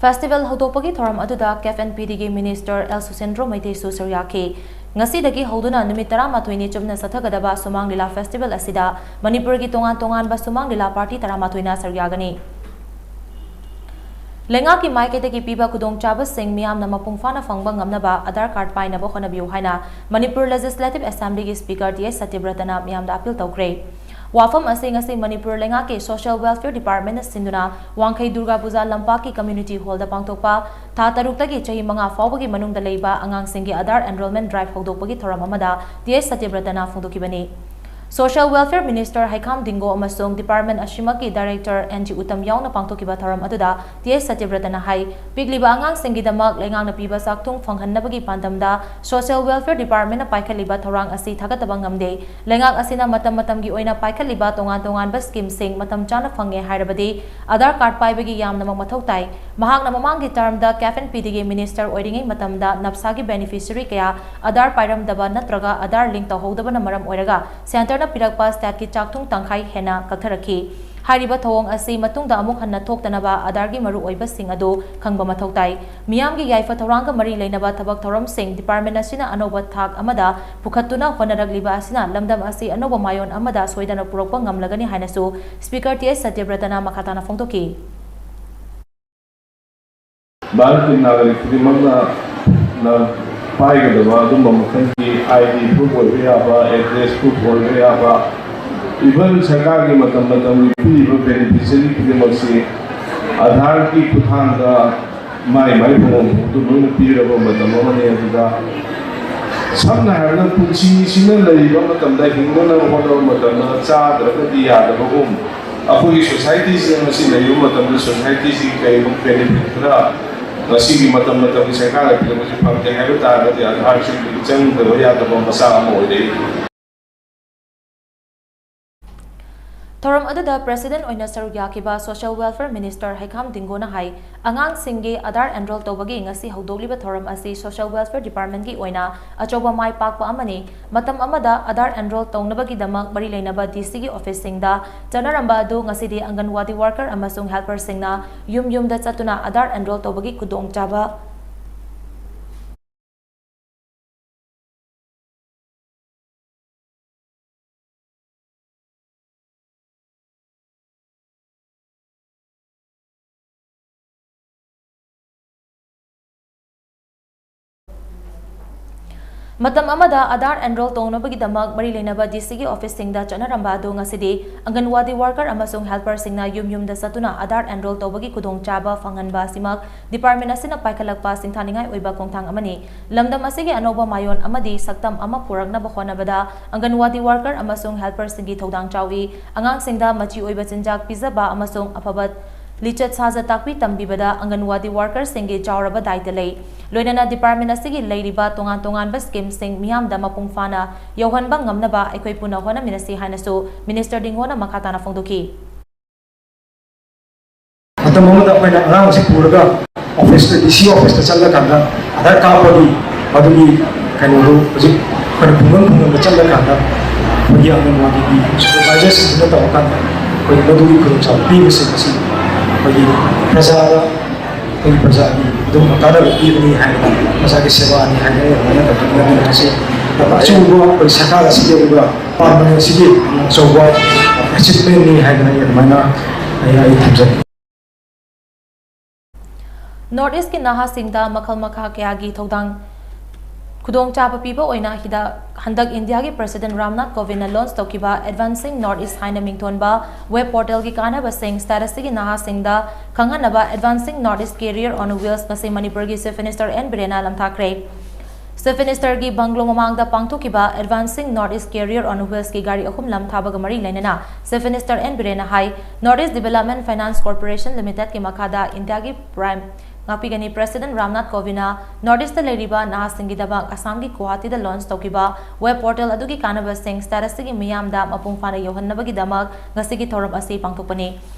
ꯐꯦꯁꯇꯤꯚꯦꯜ ꯍꯧꯗꯣꯛꯄꯒꯤ ꯊꯧꯔꯝ ꯑꯗꯨꯗ ꯀꯦꯐ ꯑꯦꯟ ꯄꯤ ꯗꯤꯒꯤ ꯃꯤꯅꯤꯁꯇꯔ ꯑꯦꯜ ꯁꯨꯁꯦꯟꯗ꯭ꯔꯣ ꯃꯩꯇꯩꯁꯨ ꯁꯔꯨꯛ ꯌꯥꯈꯤ꯫ ꯉꯁꯤꯗꯒꯤ ꯍꯧꯗꯨꯅ ꯅꯨꯃꯤꯠ ꯇꯔꯥꯃꯥꯊꯣꯏꯅꯤ ꯆꯨꯞꯅ ꯆꯠꯊꯒꯗꯕ ꯁꯨꯃꯥꯡ ꯂꯤꯂꯥ ꯐꯦꯁꯇꯤꯚꯦꯜ ꯑꯁꯤꯗ ꯃꯅꯤꯄꯨꯔꯒꯤ ꯇꯣꯉꯥꯟ ꯇꯣꯉꯥꯟꯕ ꯁꯨꯃꯥꯡ ꯂꯤꯂꯥ ꯄꯥꯔꯇꯤ ꯇꯔꯥꯃꯥꯊꯣꯏꯅ ꯁꯔꯨꯛ ꯌꯥꯒꯅꯤ꯫ ꯂꯩꯉꯥꯛꯀꯤ ꯃꯥꯏꯀꯩꯗꯒꯤ ꯄꯤꯕ ꯈꯨꯗꯣꯡꯆꯥꯕꯁꯤꯡ ꯃꯤꯌꯥꯝꯅ ꯃꯄꯨꯡ ꯐꯥꯅ ꯐꯪꯕ ꯉꯝꯅꯕ ꯑꯙꯥꯔ ꯀꯥꯔꯗ ꯄꯥꯏꯅꯕ ꯍꯣꯠꯅꯕꯤꯌꯨ ꯍꯥꯏꯅ ꯃꯅꯤꯄꯨꯔ ꯂꯦꯖꯤꯁꯂꯦꯇꯤꯚ ꯑꯦꯁꯦꯝꯕ꯭ꯂꯤꯒꯤ ꯁ꯭ꯄꯤꯀꯔ ꯇꯤ ꯑꯩꯆ ꯁꯇ꯭ꯌꯕ꯭ꯔꯇꯅ ꯃꯤꯌꯥꯝꯗ ꯑꯄꯤꯜ ꯇꯧꯈ꯭ꯔꯦ꯫ ꯋꯥꯐꯝ ꯑꯁꯤ ꯉꯁꯤ ꯃꯅꯤꯄꯨꯔ ꯂꯩꯉꯥꯛꯀꯤ ꯁꯣꯁꯤꯌꯦꯜ ꯋꯦꯜꯐꯤꯌꯔ ꯗꯤꯄꯥꯔꯠꯃꯦꯟꯅ ꯁꯤꯟꯗꯨꯅ ꯋꯥꯡꯈꯩ ꯗꯨꯔꯒꯥ ꯄꯨꯖꯥ ꯂꯝꯄꯥꯛꯀꯤ ꯀꯝꯃ꯭ꯌꯨꯅꯤꯇꯤ ꯍꯣꯜꯗ ꯄꯥꯡꯊꯣꯛꯄ ꯊꯥ ꯇꯔꯨꯛꯇꯒꯤ ꯆꯍꯤ ꯃꯉꯥ ꯐꯥꯎꯕꯒꯤ ꯃꯅꯨꯡꯗ ꯂꯩꯕ ꯑꯉꯥꯡꯁꯤꯡꯒꯤ ꯑꯙꯥꯔ ꯑꯦꯟꯔꯣꯜꯃꯦꯟ ꯗ꯭ꯔꯥꯏꯚ ꯍꯧꯗꯣꯛꯄꯒꯤ ꯊꯧꯔꯝ ꯑꯃꯗ ꯇꯤ ꯑꯩꯆ ꯁꯇ꯭ꯌꯕ꯭ꯔꯇꯅ ꯐꯣꯡꯗꯣꯛꯈꯤꯕꯅꯤ꯫ Social welfare minister Heikham Dingo ꯑꯃꯁꯨꯡ ꯗꯤꯄꯥꯔꯠꯃꯦꯟ ꯑꯁꯤꯃꯛꯀꯤ ꯗꯥꯏꯔꯦꯛꯇꯔ ꯑꯦꯟ ꯖꯤ ꯎꯇꯝ ꯌꯥꯎꯅ ꯄꯥꯡꯊꯣꯛꯈꯤꯕ ꯊꯧꯔꯝ ꯑꯗꯨꯗ ꯇꯤ ꯑꯩꯆ ꯁꯇ꯭ꯌꯕ꯭ꯔꯇꯅ ꯍꯥꯏ, ꯄꯤꯛꯂꯤꯕ ꯑꯉꯥꯡꯁꯤꯡꯒꯤꯗꯃꯛ ꯂꯩꯉꯥꯛꯅ ꯄꯤꯕ ꯆꯥꯛꯊꯨꯡ ꯐꯪꯍꯟꯅꯕꯒꯤ ꯄꯥꯟꯗꯝꯗ ꯁꯣꯁꯤꯌꯦꯜ ꯋꯦꯜꯐꯤꯌꯔ ꯗꯤꯄꯥꯔꯠꯃꯦꯟꯅ ꯄꯥꯏꯈꯠꯂꯤꯕ ꯊꯧꯔꯥꯡ ꯑꯁꯤ ꯊꯥꯒꯠꯇꯕ ꯉꯝꯗꯦ꯫ ꯂꯩꯉꯥꯛ ꯑꯁꯤꯅ ꯃꯇꯝ ꯃꯇꯝꯒꯤ ꯑꯣꯏꯅ ꯄꯥꯏꯈꯠꯂꯤꯕ ꯇꯣꯉꯥꯟ ꯇꯣꯉꯥꯟꯕ ꯁ꯭ꯀꯤꯝꯁꯤꯡ ꯃꯇꯝ ꯆꯥꯅ ꯐꯪꯉꯦ ꯍꯥꯏꯔꯕꯗꯤ ꯑꯙꯥꯔ ꯀꯥꯔꯗ ꯄꯥꯏꯕꯒꯤ ꯌꯥꯝꯅꯃꯛ ꯃꯊꯧ ꯇꯥꯏ꯫ ꯃꯍꯥꯛꯅ ꯃꯃꯥꯡꯒꯤ ꯇꯔꯝꯗ ꯀꯦꯐ ꯑꯦꯟ ꯄꯤ ꯗꯤꯒꯤ ꯃꯤꯅꯤꯁꯇꯔ ꯑꯣꯏꯔꯤꯉꯩ ꯃꯇꯝꯗ ꯅꯞꯁꯥꯒꯤ ꯕꯦꯅꯤꯐꯤꯁꯔꯤ ꯀꯌꯥ ꯑꯙꯥꯔ ꯄꯥꯏꯔꯝꯗꯕ ꯅꯠꯇ꯭ꯔꯒ ꯑꯙꯥꯔ ꯂꯤꯡ ꯇꯧꯍꯧꯗꯕꯅ ꯃꯔꯝ ꯑꯣꯏꯔꯒ ꯁꯦꯟꯇꯔꯅ ꯄꯤꯔꯛꯄ ꯁ꯭ꯇꯦꯠꯀꯤ ꯆꯥꯛꯊꯨꯡ ꯇꯪꯈꯥꯏ ꯍꯦꯟꯅ ꯀꯛꯊꯔꯛꯈꯤ꯫ ꯍꯥꯏꯔꯤꯕ ꯊꯧꯑꯣꯡ ꯑꯁꯤ ꯃꯇꯨꯡꯗ ꯑꯃꯨꯛ ꯍꯟꯅ ꯊꯣꯛꯇꯅꯕ ꯑꯙꯥꯔꯒꯤ ꯃꯔꯨꯑꯣꯏꯕꯁꯤꯡ ꯑꯗꯨ ꯈꯪꯕ ꯃꯊꯧ ꯇꯥꯏ꯫ ꯃꯤꯌꯥꯝꯒꯤ ꯌꯥꯏꯐ ꯊꯧꯔꯥꯡꯒ ꯃꯔꯤ ꯂꯩꯅꯕ ꯊꯕꯛ ꯊꯧꯔꯝꯁꯤꯡ ꯗꯤꯄꯥꯔꯠꯃꯦꯟ ꯑꯁꯤꯅ ꯑꯅꯧꯕ ꯊꯥꯛ ꯑꯃꯗ ꯄꯨꯈꯠꯇꯨꯅ ꯍꯣꯠꯅꯔꯛꯂꯤꯕ ꯑꯁꯤꯅ ꯂꯝꯗꯝ ꯑꯁꯤ ꯑꯅꯧꯕ ꯃꯥꯏꯑꯣꯟ ꯑꯃꯗ ꯁꯣꯏꯗꯅ ꯄꯨꯔꯛꯄ ꯉꯝꯂꯒꯅꯤ ꯍꯥꯏꯅꯁꯨ ꯁ꯭ꯄꯤꯀꯔ ꯇꯤ ꯑꯩꯆ ꯁꯇ꯭ꯌꯕ꯭ꯔꯇꯅ ꯃꯈꯥ ꯇꯥꯅ ꯐꯣꯡꯗꯣꯛꯈꯤ꯫ ꯚꯥꯔꯠꯀꯤ ꯅꯥꯒꯔꯤꯛ ꯈꯨꯗꯤꯡꯃꯛꯅ ꯅ ꯄꯥꯏꯒꯗꯕ ꯑꯗꯨꯝꯕ ꯃꯈꯜꯒꯤ ꯑꯥꯏ ꯗꯤ ꯄ꯭ꯔꯨꯐ ꯑꯣꯏꯕ ꯌꯥꯕ, ꯑꯦꯗ꯭ꯔꯦꯁ ꯄ꯭ꯔꯨꯐ ꯑꯣꯏꯕ ꯌꯥꯕ, ꯏꯚꯟ ꯁꯔꯀꯥꯔꯒꯤ ꯃꯇꯝ ꯃꯇꯝꯒꯤ ꯄꯤꯔꯤꯕ ꯕꯦꯅꯤꯐꯤꯁꯔꯤ ꯈꯨꯗꯤꯡꯃꯛꯁꯤ ꯑꯙꯥꯔꯒꯤ ꯈꯨꯠꯊꯥꯡꯗ ꯃꯥꯏ ꯃꯥꯏ ꯐꯪꯐꯝ ꯊꯣꯛꯄꯗꯨ ꯂꯣꯏꯅ ꯄꯤꯔꯕ ꯃꯇꯝ ꯑꯃꯅꯤ꯫ ꯑꯗꯨꯗ ꯁꯝꯅ ꯍꯥꯏꯔꯕꯗ ꯄꯨꯟꯁꯤꯁꯤꯅ ꯂꯩꯔꯤꯕ ꯃꯇꯝꯗ, ꯍꯤꯡꯅꯅꯕ ꯍꯣꯠꯅꯕ ꯃꯇꯝꯗ ꯆꯥꯗ꯭ꯔꯒꯗꯤ ꯌꯥꯗꯕꯒꯨꯝ, ꯑꯩꯈꯣꯏꯒꯤ ꯁꯣꯁꯥꯏꯇꯤꯁꯤꯗ ꯉꯁꯤ ꯂꯩꯔꯤꯕ ꯃꯇꯝꯗ ꯁꯣꯁꯥꯏꯇꯤꯁꯤꯒꯤ ꯀꯔꯤꯒꯨꯝꯕ ꯕꯦꯅꯤꯐꯤꯠ ꯈꯔ ꯉꯁꯤꯒꯤ ꯃꯇꯝ ꯃꯇꯝꯒꯤ ꯁꯔꯀꯥꯔꯅ ꯄꯤꯔꯛꯄꯁꯤ ꯐꯪꯗꯦ ꯍꯥꯏꯕ ꯇꯥꯔꯒꯗꯤ ꯑꯙꯥꯔꯁꯤ ꯆꯪꯗꯕ ꯌꯥꯗꯕ ꯃꯆꯥꯛ ꯑꯃ ꯑꯣꯏꯔꯛꯏ꯫ ꯊꯧꯔꯝ ꯑꯗꯨꯗ President ꯑꯣꯏꯅ ꯁꯔꯨꯛ ꯌꯥꯈꯤꯕ Social Welfare Minister ꯍꯩꯈꯥꯝ ꯗꯤꯡꯒꯣꯅ ꯍꯥꯏ, ꯑꯉꯥꯡꯁꯤꯡꯒꯤ ꯑꯙꯥꯔ enroll ꯇꯧꯕꯒꯤ ꯉꯁꯤ ꯍꯧꯗꯣꯛꯂꯤꯕ ꯊꯧꯔꯝ ꯑꯁꯤ Social Welfare Departmentꯀꯤ ꯑꯣꯏꯅ ꯑꯆꯧꯕ ꯃꯥꯏ ꯄꯥꯛꯄ ꯑꯃꯅꯤ꯫ ꯃꯇꯝ ꯑꯃꯗ ꯑꯙꯥꯔ enroll ꯇꯧꯅꯕꯒꯤꯗꯃꯛ ꯃꯔꯤ ꯂꯩꯅꯕ DCꯒꯤ officeꯁꯤꯡꯗ ꯆꯠꯅꯔꯝꯕ ꯑꯗꯨ ꯉꯁꯤꯗꯤ ꯑꯪꯒꯟꯋꯥꯗꯤ worker ꯑꯃꯁꯨꯡ helperꯁꯤꯡꯅ ꯌꯨꯝ ꯌꯨꯝꯗ ꯆꯠꯇꯨꯅ ꯑꯙꯥꯔ enroll ꯇꯧꯕꯒꯤ ꯈꯨꯗꯣꯡꯆꯥꯕ ꯃꯇꯝ ꯑꯃꯗ ꯑꯙꯥꯔ enroll ꯇꯧꯅꯕꯒꯤꯗꯃꯛ ꯃꯔꯤ ꯂꯩꯅꯕ DCꯒꯤ officeꯁꯤꯡꯗ ꯆꯠꯅꯔꯝꯕ ꯑꯗꯨ ꯉꯁꯤꯗꯤ ꯑꯪꯒꯟꯋꯥꯗꯤ worker ꯑꯃꯁꯨꯡ helperꯁꯤꯡꯅ ꯌꯨꯝ ꯌꯨꯝꯗ ꯆꯠꯇꯨꯅ ꯑꯙꯥꯔ enroll ꯇꯧꯕꯒꯤ ꯈꯨꯗꯣꯡꯆꯥꯕ ꯐꯪꯍꯟꯕ ꯑꯁꯤꯃꯛ department ꯑꯁꯤꯅ ꯄꯥꯏꯈꯠꯂꯛꯄ ꯁꯤꯡꯊꯥꯅꯤꯡꯉꯥꯏ ꯑꯣꯏꯕ ꯈꯣꯡꯊꯥꯡ ꯑꯃꯅꯤ꯫ ꯂꯝꯗꯝ ꯑꯁꯤꯒꯤ ꯑꯅꯧꯕ ꯃꯥꯏꯑꯣꯟ ꯑꯃꯗꯤ ꯁꯛꯇꯝ ꯑꯃ ꯄꯨꯔꯛꯅꯕ ꯍꯣꯠꯅꯕꯗ ꯑꯪꯒꯟꯋꯥꯗꯤ worker ꯑꯃꯁꯨꯡ helperꯁꯤꯡꯒꯤ ꯊꯧꯗꯥꯡ ꯆꯥꯎꯏ꯫ ꯑꯉꯥꯡꯁꯤꯡꯗ ꯃꯆꯤ ꯑꯣꯏꯕ ꯆꯤꯟꯖꯥꯛ ꯄꯤꯖꯕ ꯑꯃꯁꯨꯡ ꯑꯐꯕ ꯂꯤꯆꯠ ꯁꯥꯖꯠ ꯇꯥꯛꯄꯤ ꯇꯝꯕꯤꯕꯗ ꯑꯪꯒꯟꯋꯥꯗꯤ workerꯁꯤꯡꯒꯤ ꯆꯥꯎꯔꯕ ꯗꯥꯏꯇ ꯂꯩ꯫ ꯂꯣꯏꯅꯅ department ꯑꯁꯤꯒꯤ ꯂꯩꯔꯤꯕ ꯇꯣꯉꯥꯟ ꯇꯣꯉꯥꯟꯕ schemeꯁꯤꯡ ꯃꯤꯌꯥꯝꯗ ꯃꯄꯨꯡ ꯐꯥꯅ ꯌꯧꯍꯟꯕ ꯉꯝꯅꯕ ꯑꯩꯈꯣꯏ ꯄꯨꯟꯅ ꯍꯣꯠꯅꯃꯤꯟꯅꯁꯤ ꯍꯥꯏꯅꯁꯨ Minister ꯗꯤꯡꯒꯣꯅ ꯃꯈꯥ ꯇꯥꯅ ꯐꯣꯡꯗꯣꯛꯈꯤ꯫ ꯃꯇꯝ ꯑꯃꯗ ꯑꯩꯈꯣꯏꯅ ꯑꯉꯥꯡꯁꯤ ꯄꯨꯔꯒ officeꯇ, DC officeꯇ ꯆꯠꯂꯀꯥꯟꯗ ꯑꯙꯥꯔ ꯀꯥꯞꯄꯒꯤ ꯃꯗꯨꯒꯤ ꯀꯩꯅꯣꯗꯨ ꯍꯧꯖꯤꯛ ꯑꯩꯈꯣꯏꯅ ꯈꯨꯡꯒꯪ ꯈꯨꯡꯒꯪꯗ ꯆꯠꯂꯀꯥꯟꯗ ꯑꯩꯈꯣꯏꯒꯤ ꯑꯪꯒꯟꯋꯥꯗꯤꯒꯤ supervisorꯁꯤꯡꯗꯨꯅ ꯇꯧꯔꯀꯥꯟꯗ ꯑꯩꯈꯣꯏꯒꯤ ꯃꯗꯨꯒꯤ ꯈꯨꯗꯣꯡꯆꯥꯕ ꯄꯤꯕꯁꯤꯡ ꯑꯁꯤ ꯑꯩꯈꯣꯏꯒꯤ ꯄ꯭ꯔꯖꯥꯗ, ꯑꯩꯈꯣꯏꯒꯤ ꯄ꯭ꯔꯖꯥꯒꯤ ꯑꯗꯨꯒꯨꯝꯕ ꯀꯥꯟꯅꯕ ꯄꯤꯕꯅꯤ ꯍꯥꯏꯅ, ꯄ꯭ꯔꯖꯥꯒꯤ ꯁꯦꯕꯥꯅꯤ ꯍꯥꯏꯅ ꯑꯗꯨꯃꯥꯏꯅ ꯇꯧꯗꯨꯅ ꯂꯩꯃꯤꯟꯅꯁꯤ꯫ ꯑꯗꯨꯒ ꯑꯆꯧꯕ ꯑꯩꯈꯣꯏ ꯁꯔꯀꯥꯔ ꯑꯁꯤꯒꯤ ꯑꯣꯏꯕ department ꯑꯁꯤꯒꯤ ꯑꯆꯧꯕ achievementꯅꯤ ꯍꯥꯏꯗꯅ ꯑꯩ ꯑꯗꯨꯃꯥꯏꯅ ꯑꯩ, ꯑꯩ ꯊꯝꯖꯒꯦ꯫ North Eastꯀꯤ ꯅꯍꯥꯁꯤꯡꯗ ꯃꯈꯜ ꯃꯈꯥ ꯀꯌꯥꯒꯤ ꯊꯧꯗꯥꯡ ꯈꯨꯗꯣꯡꯆꯥꯕ ꯄꯤꯕ ꯑꯣꯏꯅ ꯍꯤꯗꯥꯛ ꯍꯟꯗꯛ ꯏꯟꯗꯤꯌꯥꯒꯤ ꯄ꯭ꯔꯁꯤꯗꯦꯟ ꯔꯥꯝꯅꯥꯊ ꯀꯣꯕꯤꯟꯗꯅ ꯂꯣꯟꯆ ꯇꯧꯈꯤꯕ ꯑꯦꯗꯚꯥꯟꯁꯤꯡ ꯅꯣꯔꯠ ꯏꯁ ꯍꯥꯏꯅ ꯃꯤꯡꯊꯣꯟꯕ ꯋꯦꯕ ꯄꯣꯔꯇꯦꯜꯒꯤ ꯀꯥꯟꯅꯕꯁꯤꯡ ꯁ꯭ꯇꯦꯠ ꯑꯁꯤꯒꯤ ꯅꯍꯥꯁꯤꯡꯗ ꯈꯪꯍꯟꯅꯕ Advancing North East Career on Wheels ꯉꯁꯤ ꯃꯅꯤꯄꯨꯔꯒꯤ ꯆꯤꯐ ꯃꯤꯅꯤꯁꯇꯔ ꯑꯦꯟ ꯕꯤꯔꯦꯟꯅ ꯂꯝꯊꯥꯈ꯭ꯔꯦ꯫ ꯆꯤꯐ ꯃꯤꯅꯤꯁꯇꯔꯒꯤ ꯕꯪꯒ꯭ꯂꯣ ꯃꯃꯥꯡꯗ ꯄꯥꯡꯊꯣꯛꯈꯤꯕ Advancing North East Career on Wheelsꯀꯤ ꯒꯥꯔꯤ ꯑꯍꯨꯝ ꯂꯝꯊꯥꯕꯒ ꯃꯔꯤ ꯂꯩꯅꯅ ꯆꯤꯐ ꯃꯤꯅꯤꯁꯇꯔ ꯑꯦꯟ ꯕꯤꯔꯦꯟꯅ ꯍꯥꯏ, North East Development Finance Corporation Limitedꯀꯤ ꯃꯈꯥꯗ ꯏꯟꯗꯤꯌꯥꯒꯤ ꯄ꯭ꯔꯥꯏꯝ ꯉꯥꯛꯄꯤꯒꯅꯤ꯫ ꯄ꯭ꯔꯁꯤꯗꯦꯟ ꯔꯥꯝꯅꯥꯊ ꯀꯣꯕꯤꯟꯗꯅ ꯅꯣꯔꯠ ꯏꯁꯇ ꯂꯩꯔꯤꯕ ꯅꯍꯥꯁꯤꯡꯒꯤꯗꯃꯛ ꯑꯁꯥꯝꯒꯤ ꯒꯨꯋꯥꯍꯥꯇꯤꯗ ꯂꯣꯟꯆ ꯇꯧꯈꯤꯕ ꯋꯦꯕ ꯄꯣꯔꯇꯦꯜ ꯑꯗꯨꯒꯤ ꯀꯥꯟꯅꯕꯁꯤꯡ ꯁ꯭ꯇꯦꯠ ꯑꯁꯤꯒꯤ ꯃꯤꯌꯥꯝꯗ ꯃꯄꯨꯡ ꯐꯥꯅ ꯌꯧꯍꯟꯅꯕꯒꯤꯗꯃꯛ ꯉꯁꯤꯒꯤ ꯊꯧꯔꯝ ꯑꯁꯤ ꯄꯥꯡꯊꯣꯛꯄꯅꯤ꯫